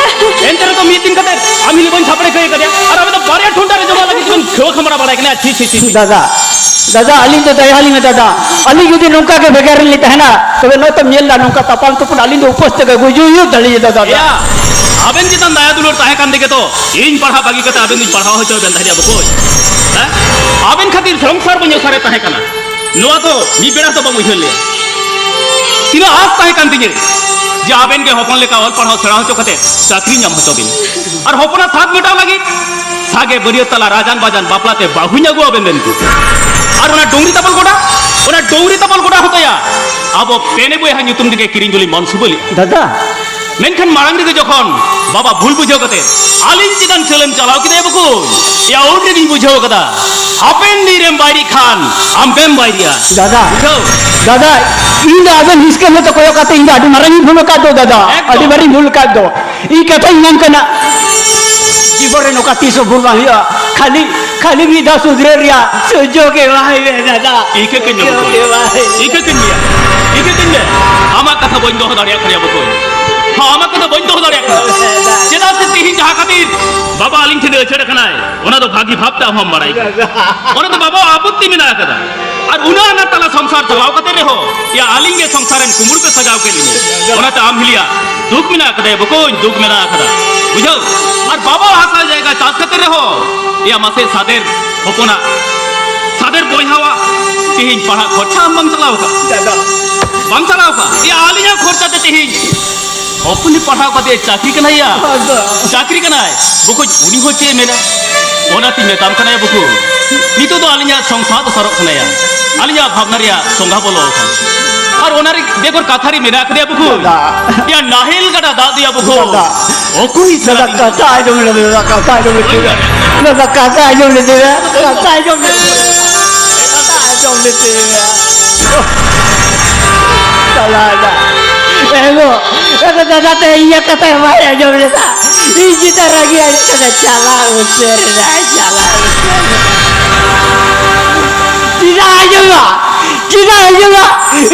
ᱮᱱᱛᱮ ᱨᱮᱦᱚᱸ ᱢᱤᱫ ᱫᱤᱱ ᱠᱟᱛᱮ ᱟᱢ ᱦᱤᱞᱤ ᱵᱟᱹᱧ ᱥᱟᱯᱲᱮ ᱠᱟᱹᱭ ᱠᱟᱫᱮᱭᱟ, ᱟᱨ ᱟᱵᱮᱱ ᱫᱚ ᱵᱟᱨᱭᱟ ᱴᱷᱚᱱᱴᱟ ᱨᱮ ᱡᱚᱢᱟ ᱞᱟᱹᱜᱤᱫ ᱵᱮᱱ ᱠᱷᱮᱣᱟ ᱠᱷᱟᱢᱲᱟ ᱵᱟᱲᱟᱭ ᱠᱟᱱᱟ᱾ ᱪᱷᱤ, ᱪᱷᱤ, ᱪᱷᱤ, ᱪᱷᱤ᱾ ᱫᱟᱫᱟ, ᱫᱟᱫᱟ, ᱟᱹᱞᱤᱧ ᱫᱚ ᱫᱟᱭᱟ ᱟᱹᱞᱤᱧ ᱢᱮ ᱫᱟᱫᱟ, ᱟᱹᱞᱤᱧ ᱡᱩᱫᱤ ᱱᱚᱝᱠᱟ ᱜᱮ ᱵᱷᱮᱜᱟᱨ ᱨᱮᱞᱤᱧ ᱛᱟᱦᱮᱱᱟ, ᱛᱚᱵᱮ ᱱᱚᱜᱼᱚᱭ ᱛᱚᱢ ᱧᱮᱞ ᱫᱟ, ᱱᱚᱝᱠᱟ ᱛᱟᱯᱟᱢ ᱛᱩᱯᱩᱫ ᱟᱹᱞᱤᱧ ᱫᱚ ᱩᱯᱟᱹᱥ ᱛᱮᱜᱮ ᱜᱩᱡᱩᱜ ᱦᱩᱭᱩᱜ ᱛᱟᱹᱞᱤᱧᱟ ᱫᱟᱫᱟ᱾ ᱮᱭᱟ, ᱟᱵᱮᱱ ᱪᱮᱛᱟᱱ ᱫᱟᱭᱟ ᱫᱩᱞᱟᱹᱲ ᱛᱟᱦᱮᱸ ᱠᱟᱱ ᱛᱮᱜᱮ ᱛᱚ ᱤᱧ ᱯᱟᱲᱦᱟᱣ ᱵᱟᱹᱜᱤ ᱠᱟᱛᱮ ᱟᱵᱮᱱ ᱫᱚᱧ ᱯᱟᱲᱦᱟᱣ ᱦᱚᱪᱚ ᱵᱮᱱ ᱛᱟᱦᱮᱸᱫ ᱵᱚᱠᱚᱧ᱾ ᱦᱮᱸ? ᱟᱵᱮᱱ ᱠᱷᱟᱹᱛᱤᱨ ᱥᱚᱝᱥᱟᱨ ᱵᱟᱹᱧ ᱚᱥᱟᱨᱮ ᱛᱟᱦᱮᱸ ᱠᱟᱱᱟ᱾ ᱱᱚᱣᱟ ᱫᱚ ᱢᱤᱫ ᱵᱮᱲᱟ ᱫᱚ ᱵᱟᱢ ᱩᱭᱦᱟᱹᱨ ᱞᱮᱭᱟ᱾ ᱛᱤᱱᱟᱹᱜ ᱟᱥ ᱛᱟᱦᱮᱸ ᱠᱟᱱ ᱛᱤᱧᱟᱹ ᱡᱮ ᱟᱵᱮᱱ ᱜᱮ ᱦᱚᱯᱚᱱ ᱞᱮᱠᱟ ᱚᱞ ᱯᱟᱲᱦᱟᱣ ᱥᱮᱬᱟ ᱦᱚᱪᱚ ᱠᱟᱛᱮ ᱪᱟᱹᱠᱨᱤ ᱧᱟᱢ ᱦᱚᱪᱚ ᱵᱤᱱ᱾ ᱟᱨ ᱦᱚᱯᱚᱱᱟᱜ ᱥᱟᱫ ᱢᱮᱴᱟᱣ ᱞᱟᱹᱜᱤᱫ ᱥᱟᱜᱮ ᱵᱟᱹᱨᱭᱟᱹᱛ ᱛᱟᱞᱟ ᱨᱟᱡᱟᱱ ᱵᱟᱡᱟᱱ ᱵᱟᱯᱞᱟ ᱛᱮ ᱵᱟᱹᱦᱩᱧ ᱟᱹᱜᱩ ᱟᱵᱮᱱ ᱵᱮᱱ ᱠᱚ᱾ ᱟᱨ ᱚᱱᱟ ᱰᱩᱝᱨᱤ ᱛᱟᱯᱚᱞ ᱜᱚᱰᱟ, ᱚᱱᱟ ᱰᱩᱝᱨᱤ ᱛᱟᱯᱚᱞ ᱜᱚᱰᱟ ᱦᱚᱛᱚᱭᱟ ᱟᱵᱚ ᱯᱮᱱᱮ ᱵᱚᱭᱦᱟ ᱧᱩᱛᱩᱢ ᱛᱮᱜᱮ ᱠᱤᱨᱤᱧ ᱫᱚᱞᱤᱧ ᱢᱚᱱ ᱥᱩᱵᱟᱹᱞᱤ᱾ ᱫᱟᱫᱟ, ᱢᱮᱱᱠᱷᱟᱱ ᱢᱟᱲᱟᱝ ᱨᱮᱜᱮ ᱡᱚᱠᱷᱚᱱ ᱵᱟᱵᱟ ᱵᱷᱩᱞ ᱵᱩᱡᱷᱟᱹᱣ ᱠᱟᱛᱮ ᱟᱹᱞᱤᱧ ᱪᱮᱛᱟᱱ ᱪᱟᱹᱞᱮᱢ ᱪᱟᱞᱟᱣ ᱠᱮᱫᱟ ᱵᱟᱠᱚ, ᱭᱟ ᱩᱱ ᱨᱮᱜᱮᱧ ᱵᱩᱡᱷᱟᱹᱣ ᱠᱟᱫᱟ, ᱦᱟᱯᱮᱱ ᱫᱤᱱ ᱨᱮᱢ ᱵᱟᱭᱨᱤ ᱠᱷᱟᱱ ᱟᱢ ᱜᱮᱢ ᱵᱟᱭᱨᱤᱜᱼᱟ᱾ ᱫᱟᱫᱟ, ᱵᱩᱡᱷᱟᱹᱣ? ᱫᱟᱫᱟ, ᱤᱧ ᱫᱚ ᱟᱵᱮᱱ ᱦᱤᱥᱠᱟᱹ ᱢᱮ ᱛᱚ ᱠᱚᱭᱚᱜ ᱠᱟᱛᱮ ᱤᱧ ᱫᱚ ᱟᱹᱰᱤ ᱢᱟᱨᱟᱝ ᱤᱧ ᱵᱷᱩᱞ ᱟᱠᱟᱫ ᱫᱚ ᱫᱟᱫᱟ, ᱮᱠᱫᱚᱢ᱾ ᱟᱹᱰᱤ ᱢᱟᱨᱟᱝ ᱤᱧ ᱵᱷᱩᱞ ᱟᱠᱟᱫ ᱫᱚ᱾ ᱤᱧ ᱠᱟᱛᱷᱟᱧ ᱢᱮᱱ ᱠᱟᱱᱟ, ᱡᱤᱵᱚᱱ ᱨᱮ ᱱᱚᱝᱠᱟ ᱛᱤᱥ ᱦᱚᱸ ᱵᱷᱩᱞ ᱵᱟᱝ ᱦᱩᱭᱩᱜᱼᱟ᱾ ᱠᱷᱟᱹᱞᱤ, ᱠᱷᱟᱹᱞᱤ ᱢᱤᱫ ᱫᱷᱟᱣ ᱥᱩᱫᱷᱨᱟᱹ ᱨᱮᱭᱟᱜ ᱥᱩᱡᱳᱜᱽ ᱮᱢᱟᱭ ᱢᱮ ᱫᱟᱫᱟ᱾ ᱤᱠᱟᱹ ᱠᱟᱹᱧ ᱢᱮ ᱥᱩᱡᱳᱜᱽ ᱵᱚᱠᱚᱧ᱾ ᱮᱢᱟᱭ ᱢᱮ᱾ ᱤᱠᱟᱹ ᱠᱟᱹᱧ ᱢᱮᱭᱟ᱾ ᱤᱠᱟᱹ ᱠᱟᱹᱧ ᱢᱮ᱾ ᱟᱢᱟᱜ ᱠᱟᱛᱷᱟ ᱵᱟᱹᱧ ᱫᱚᱦᱚ ᱫᱟᱲᱮᱭᱟᱜ ᱠᱟᱱᱟ ᱵᱚᱠᱚᱧ᱾ ᱦᱚᱸ, ᱟᱢᱟᱜ ᱠᱟᱛᱷᱟ ᱵᱟᱹᱧ ᱫᱚᱦᱚ ᱫᱟᱲᱮᱭᱟᱜ ᱠᱟᱱᱟ᱾ ᱪᱮᱫᱟᱜ ᱥᱮ ᱛᱮᱦᱮᱧ ᱡᱟᱦᱟᱸ ᱠᱷᱟᱹᱛᱤᱨ ᱵᱟᱵᱟ ᱟᱹᱞᱤᱧ ᱴᱷᱮᱱ ᱟᱹᱪᱷᱟᱹᱲ ᱟᱠᱟᱱᱟᱭ, ᱚᱱᱟ ᱫᱚ ᱵᱷᱟᱹᱜᱤ ᱵᱷᱟᱵᱽ ᱛᱮ ᱟᱢ ᱦᱚᱸᱢ ᱵᱟᱲᱟᱭ ᱠᱟᱱᱟ᱾ ᱚᱱᱟ ᱫᱚ ᱵᱟᱵᱟᱣᱟᱜ ᱟᱯᱚᱛᱛᱤ ᱢᱮᱱᱟᱜ ᱟᱠᱟᱫᱟ᱾ ᱟᱨ ᱩᱱᱟᱹᱜ ᱟᱱᱟᱴ ᱛᱟᱞᱟ ᱥᱚᱝᱥᱟᱨ ᱪᱟᱞᱟᱣ ᱠᱟᱛᱮ ᱨᱮᱦᱚᱸ, ᱭᱟ ᱟᱹᱞᱤᱧ ᱜᱮ ᱥᱚᱝᱥᱟᱨ ᱨᱮᱱ ᱠᱩᱢᱵᱽᱲᱩ ᱯᱮ ᱥᱟᱡᱟᱣ ᱠᱮᱫ ᱞᱤᱧᱟ᱾ ᱚᱱᱟᱛᱮ ᱟᱢ ᱦᱤᱞᱤᱭᱟ ᱫᱩᱠ ᱢᱮᱱᱟᱜ ᱟᱠᱟᱫᱟ ᱵᱚᱠᱚᱧ, ᱫᱩᱠ ᱢᱮᱱᱟᱜ ᱟᱠᱟᱫᱟ᱾ ᱵᱩᱡᱷᱟᱹᱣ? ᱟᱨ ᱵᱟᱵᱟ ᱦᱟᱥᱟ ᱡᱟᱭᱜᱟ ᱪᱟᱥ ᱠᱟᱛᱮ ᱨᱮᱦᱚᱸ ᱮᱭᱟ ᱢᱟᱥᱮ ᱥᱟᱫᱮᱨ ᱦᱚᱯᱚᱱᱟᱜ, ᱥᱟᱫᱮᱨ ᱵᱚᱭᱦᱟᱣᱟᱜ ᱛᱮᱦᱮᱧ ᱯᱟᱲᱦᱟᱜ ᱠᱷᱚᱨᱪᱟ ᱟᱢ ᱵᱟᱢ ᱪᱟᱞᱟᱣ ᱟᱠᱟᱫ? ᱫᱟᱫᱟ᱾ ᱵᱟᱢ ᱪᱟᱞᱟᱣ ᱟᱠᱟᱫ? ᱮᱭᱟ ᱟᱹᱞᱤᱧᱟᱜ ᱠᱷᱚᱨᱪᱟ ᱛᱮ ᱛᱮᱦᱮᱧ ᱦᱚᱯᱚᱱᱤᱧ ᱯᱟᱲᱦᱟᱣ ᱠᱟᱛᱮ ᱪᱟᱹᱠᱨᱤ ᱠᱟᱱᱟᱭ ᱭᱟ᱾ ᱫᱟᱫᱟ᱾ ᱪᱟᱹᱠᱨᱤ ᱠᱟᱱᱟᱭ᱾ ᱵᱚᱠᱚᱧ ᱩᱱᱤ ᱦᱚᱸ ᱪᱮᱫ ᱮ ᱢᱮᱱᱟ? ᱚᱱᱟᱛᱤᱧ ᱢᱮᱛᱟᱢ ᱠᱟᱱᱟ ᱭᱟ ᱵᱚᱠᱚᱧ᱾ ᱱᱤᱛᱚᱜ ᱫᱚ ᱟᱹᱞᱤᱧᱟᱜ ᱥᱚᱝᱥᱟᱨ ᱫᱚ ᱥᱟᱨᱚᱜ ᱠᱟᱱᱟ ᱭᱟ᱾ ᱟᱹᱞᱤᱧᱟᱜ ᱵᱷᱟᱵᱽᱱᱟ ᱨᱮᱭᱟᱜ ᱥᱚᱝᱜᱷᱟ ᱵᱚᱞᱚ ᱟᱠᱟᱱᱟ᱾ ᱟᱨ ᱚᱱᱟ ᱨᱮ ᱵᱮᱜᱚᱨ ᱠᱟᱛᱷᱟ ᱨᱮ ᱢᱮᱱᱟᱜ ᱟᱠᱟᱫᱮᱭᱟ ᱵᱚᱠᱚᱧ᱾ ᱫᱟᱫᱟ᱾ ᱭᱟ ᱱᱟᱦᱮᱞ ᱜᱟᱰᱟ ᱫᱟᱜ ᱫᱚᱭᱟ ᱵᱚᱠᱚᱧ᱾ ᱫᱟᱫᱟ᱾ ᱚᱠᱚᱭ ᱫᱟᱫᱟ, ᱥᱟᱞᱟᱜ ᱠᱟᱛᱷᱟ ᱟᱸᱡᱚᱢ ᱞᱮ ᱢᱮ, ᱫᱟᱫᱟ, ᱠᱟᱛᱷᱟ ᱟᱸᱡᱚᱢ ᱞᱮ ᱢᱮ᱾ ᱫᱟᱫᱟ, ᱠᱟᱛᱷᱟ ᱟᱸᱡᱚᱢ ᱞᱮ ᱢᱮ, ᱠᱟᱛᱷᱟ ᱟᱸᱡᱚᱢ ᱞᱮ ᱢᱮ᱾ ᱠᱟᱛᱷᱟ ᱟᱸᱡᱚᱢ ᱞᱮ ᱢᱮ᱾ ᱪᱟᱞᱟᱣ ᱮᱱᱟ᱾ ᱮ ᱜᱳ, ᱮ ᱜᱳ, ᱫᱟᱫᱟ ᱛᱮ ᱤᱧᱟᱹᱜ ᱠᱟᱛᱷᱟ ᱵᱟᱭ ᱟᱸᱡᱚᱢ ᱞᱮᱫᱟ᱾ ᱤᱧ ᱪᱮᱛᱟᱱ ᱨᱟᱹᱜᱤ ᱟᱹᱲᱤᱥ ᱠᱟᱛᱮ ᱪᱟᱞᱟᱣ ᱩᱛᱟᱹᱨ ᱮᱱᱟᱭ, ᱪᱟᱞᱟᱣ ᱩᱛᱟᱹᱨ ᱮᱱᱟᱭ᱾ ᱪᱮᱫᱟᱜ ᱟᱸᱡᱚᱢᱟ? ᱪᱮᱫᱟᱜ ᱟᱸᱡᱚᱢᱟ?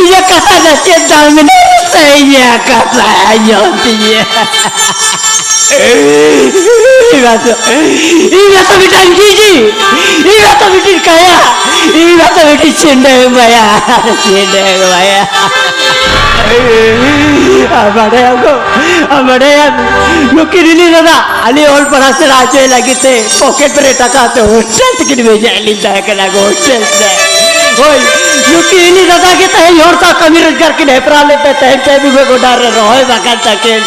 ᱤᱧᱟᱹᱜ ᱠᱟᱛᱷᱟ ᱫᱚ ᱪᱮᱫ ᱫᱟᱢ ᱢᱮᱱᱟᱜᱼᱟ? ᱥᱮ ᱤᱧᱟᱹᱜ ᱠᱟᱛᱷᱟ ᱟᱸᱡᱚᱢ ᱛᱤᱧᱟᱹ? ᱤᱧ ᱢᱟᱛᱚ, ᱤᱧ ᱢᱟᱛᱚ ᱢᱤᱫᱴᱟᱝ ᱜᱤᱡᱤ, ᱤᱧ ᱢᱟᱛᱚ ᱢᱤᱫᱴᱤᱡ ᱠᱟᱭᱟ, ᱤᱧ ᱢᱟᱛᱚ ᱢᱤᱫᱴᱤᱡ ᱪᱷᱤᱸᱰᱟᱹ ᱢᱟᱭᱟ, ᱪᱷᱤᱸᱰᱟᱹ ᱢᱟᱭᱟ᱾ ᱟᱨ ᱵᱟᱰᱟᱭᱟᱢ ᱜᱚ, ᱟᱨ ᱵᱟᱰᱟᱭᱟᱢ, ᱱᱩᱠᱤᱱ ᱨᱤᱱᱤᱡ ᱫᱟᱫᱟ, ᱟᱞᱮ ᱚᱞ ᱯᱟᱲᱦᱟᱣ ᱥᱮᱬᱟ ᱦᱚᱪᱚᱭ ᱞᱟᱹᱜᱤᱫ ᱛᱮ ᱯᱚᱠᱮᱴ ᱨᱮ ᱴᱟᱠᱟ ᱛᱮ ᱦᱳᱥᱴᱮᱞ ᱛᱮᱠᱤᱱ ᱵᱷᱮᱡᱟᱭᱮᱫ ᱞᱤᱧ ᱛᱟᱦᱮᱸ ᱠᱟᱱᱟ ᱜᱚ, ᱦᱳᱥᱴᱮᱞ ᱛᱮ᱾ ᱦᱳᱭ, ᱱᱩᱠᱤᱱ ᱨᱤᱱᱤᱡ ᱫᱟᱫᱟ ᱜᱮ ᱛᱮᱦᱮᱧ ᱦᱚᱲ ᱥᱟᱶ ᱠᱟᱹᱢᱤ ᱨᱳᱡᱽᱜᱟᱨ ᱠᱤᱱ ᱦᱮᱯᱨᱟᱣ ᱞᱮᱫ ᱛᱮ ᱛᱮᱦᱮᱧ ᱯᱮ ᱵᱤᱜᱷᱟᱹ ᱜᱚᱰᱟ ᱨᱮ ᱨᱚᱦᱚᱭ ᱵᱟᱜᱟᱱ ᱛᱟᱹᱠᱤᱱ,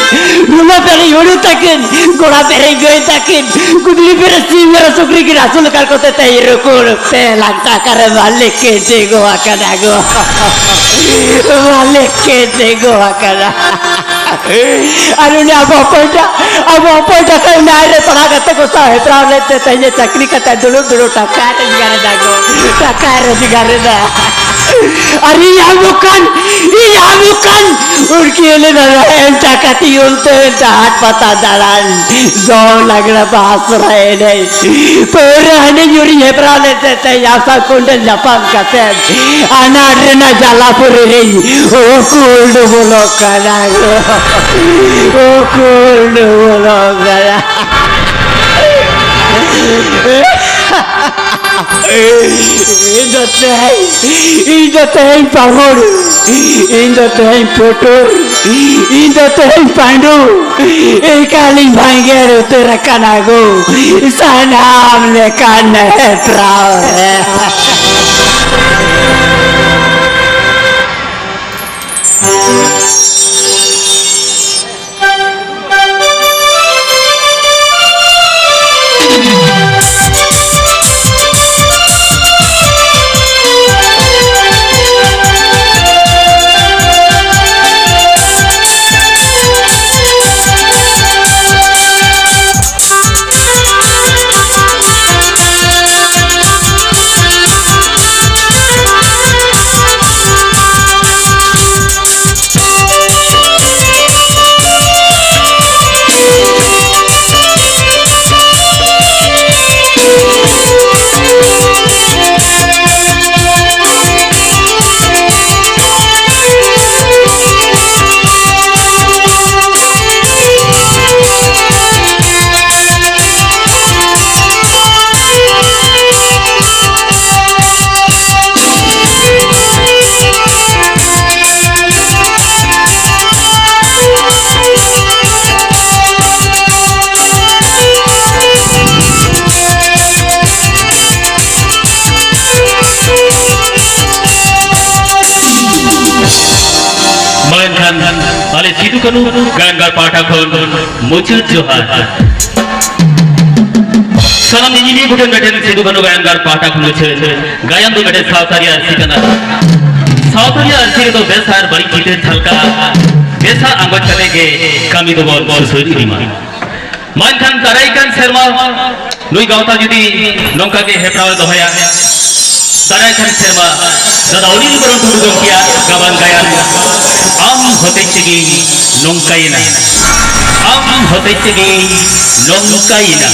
ᱞᱩᱞᱟᱹ ᱯᱮᱨᱮᱡ ᱦᱩᱲᱩ ᱛᱟᱹᱠᱤᱱ, ᱜᱚᱲᱟ ᱯᱮᱨᱮᱡ ᱜᱟᱹᱭ ᱛᱟᱹᱠᱤᱱ, ᱜᱩᱫᱽᱞᱤ ᱯᱮᱨᱮᱡ ᱥᱤᱢ ᱢᱮᱨᱚᱢ ᱥᱩᱠᱨᱤ ᱠᱤᱱ ᱟᱹᱥᱩᱞ ᱟᱠᱟᱫ ᱠᱚᱛᱮ ᱛᱮᱦᱮᱧ ᱨᱩᱠᱩᱲ ᱯᱮ ᱞᱟᱠᱷ ᱴᱟᱠᱟ ᱨᱮ ᱢᱟᱹᱞᱤᱠ ᱠᱤᱱ ᱛᱤᱸᱜᱩ ᱟᱠᱟᱱᱟ ᱜᱚ᱾ ᱢᱟᱹᱞᱤᱠ ᱠᱤᱱ ᱛᱤᱸᱜᱩ ᱟᱠᱟᱱᱟ᱾ ᱟᱨ ᱩᱱᱤ ᱟᱵᱚ ᱦᱚᱯᱚᱱ ᱴᱟᱜ, ᱟᱵᱚ ᱦᱚᱯᱚᱱ ᱴᱟᱜ ᱱᱟᱭ ᱨᱮ ᱯᱟᱲᱦᱟᱣ ᱠᱟᱛᱮ ᱠᱚ ᱥᱟᱶ ᱦᱮᱯᱨᱟᱣ ᱞᱮᱫ ᱛᱮ ᱛᱮᱦᱮᱧ ᱮ ᱪᱟᱹᱠᱨᱤ ᱠᱟᱛᱮ ᱫᱩᱲᱩᱵ ᱫᱩᱲᱩᱵ ᱴᱟᱠᱟ ᱨᱳᱡᱽᱜᱟᱨ ᱮᱫᱟ ᱜᱚ᱾ ᱴᱟᱠᱟ ᱨᱳᱡᱽᱜᱟᱨ ᱮᱫᱟ᱾ ᱟᱨ ᱤᱧ ᱟᱢ ᱠᱟᱱ, ᱤᱧ ᱟᱢ ᱠᱟᱱ, ᱩᱱᱠᱤᱱ ᱞᱮ ᱫᱟᱫᱟ ᱮᱢ ᱴᱟᱠᱟ ᱛᱤᱭᱩᱱ ᱛᱮ ᱰᱟᱦᱟᱨ ᱯᱟᱛᱟ ᱫᱟᱬᱟᱱ, ᱫᱚᱝ ᱞᱟᱜᱽᱲᱮ ᱵᱟᱦᱟ ᱥᱚᱦᱨᱟᱭ ᱮᱱᱮᱡ, ᱯᱟᱹᱣᱨᱟᱹ ᱦᱟᱺᱰᱤ ᱧᱩᱨᱤᱧ ᱦᱮᱯᱨᱟᱣ ᱞᱮᱫ ᱛᱮ ᱛᱮᱦᱮᱧ ᱟᱥᱟ ᱠᱚᱸᱰᱮᱞ ᱧᱟᱯᱟᱢ ᱠᱟᱛᱮ ᱟᱱᱟᱴ ᱨᱮᱱᱟᱜ ᱡᱟᱞᱟ ᱯᱩᱨᱤ ᱨᱮᱧ ᱩᱠᱩ ᱩᱰᱩ ᱵᱚᱞᱚᱜ ᱠᱟᱱᱟ ᱜᱚ, ᱩᱠᱩ ᱩᱰᱩ ᱵᱚᱞᱚᱜ ᱠᱟᱱᱟ᱾ ᱤᱧ ᱫᱚ ᱛᱮᱦᱮᱧ, ᱤᱧ ᱫᱚ ᱛᱮᱦᱮᱧ ᱯᱟᱜᱚᱲ, ᱤᱧ ᱫᱚ ᱛᱮᱦᱮᱧ ᱯᱩᱴᱩᱨ, ᱤᱧ ᱫᱚ ᱛᱮᱦᱮᱧ ᱯᱟᱺᱰᱩ ᱮᱠᱟᱞᱤᱧ ᱵᱷᱟᱸᱜᱮᱲ ᱩᱛᱟᱹᱨ ᱟᱠᱟᱱᱟ ᱜᱳ, ᱥᱟᱱᱟᱢ ᱞᱮᱠᱟᱱ ᱦᱮᱯᱨᱟᱣ ᱨᱮ᱾ ᱢᱟ ᱮᱱᱠᱷᱟᱱ ᱟᱞᱮ ᱥᱤᱫᱩ ᱠᱟᱹᱱᱦᱩ ᱜᱟᱭᱟᱱ ᱜᱟᱲ ᱯᱟᱦᱴᱟ ᱠᱷᱚᱱ ᱢᱩᱪᱟᱹᱫ ᱡᱚᱦᱟᱨ᱾ ᱥᱟᱱᱟᱢ ᱧᱮᱧᱮᱞᱤᱭᱟᱹ ᱠᱚᱴᱷᱮᱱ ᱢᱤᱫᱴᱮᱱ ᱥᱤᱫᱩ ᱠᱟᱹᱱᱦᱩ ᱜᱟᱭᱟᱱ ᱜᱟᱲ ᱯᱟᱦᱴᱟ ᱠᱷᱚᱱ ᱢᱩᱪᱟᱹᱫ ᱜᱟᱭᱟᱱ ᱫᱚ ᱢᱤᱫᱴᱮᱱ ᱥᱟᱶᱛᱟᱨᱤ ᱟᱹᱨᱥᱤ ᱠᱟᱱᱟ᱾ ᱥᱟᱶᱛᱟᱨᱤ ᱟᱹᱨᱥᱤ ᱨᱮᱫᱚ ᱵᱮᱥ ᱟᱨ ᱵᱟᱹᱲᱤᱡ ᱪᱤᱛᱟᱹᱨ ᱡᱷᱟᱞᱠᱟᱜᱼᱟ᱾ ᱵᱮᱥᱟᱜ ᱟᱸᱜᱚᱪ ᱠᱟᱛᱮ ᱜᱮ ᱠᱟᱹᱢᱤ ᱫᱚᱵᱚᱱ ᱥᱩᱥᱟᱹᱨ ᱤᱫᱤ ᱢᱟ᱾ ᱢᱟ ᱮᱱᱠᱷᱟᱱ ᱫᱟᱨᱟᱭ ᱠᱟᱱ ᱥᱮᱨᱢᱟ ᱱᱩᱭ ᱜᱟᱶᱛᱟ ᱡᱩᱫᱤ ᱱᱚᱝᱠᱟ ᱜᱮ ᱦᱮᱯᱨᱟᱣ ᱮ ᱫᱚᱦᱚᱭᱟ, ᱫᱟᱨᱟᱭ ᱠᱟᱱ ᱥᱮᱨᱢᱟ ᱫᱟᱫᱟ ᱚᱱᱤᱞ ᱵᱚᱨᱚᱱ ᱴᱩᱰᱩ ᱜᱚᱢᱠᱮᱭᱟᱜ ᱜᱟᱵᱟᱱ ᱜᱟᱭᱟᱱ ᱟᱢ ᱦᱚᱛᱮᱡ ᱛᱮᱜᱮ ᱱᱚᱝᱠᱟᱭᱮᱱᱟ, ᱟᱢ ᱦᱚᱛᱮᱡ ᱛᱮᱜᱮ ᱱᱚᱝᱠᱟᱭᱮᱱᱟ᱾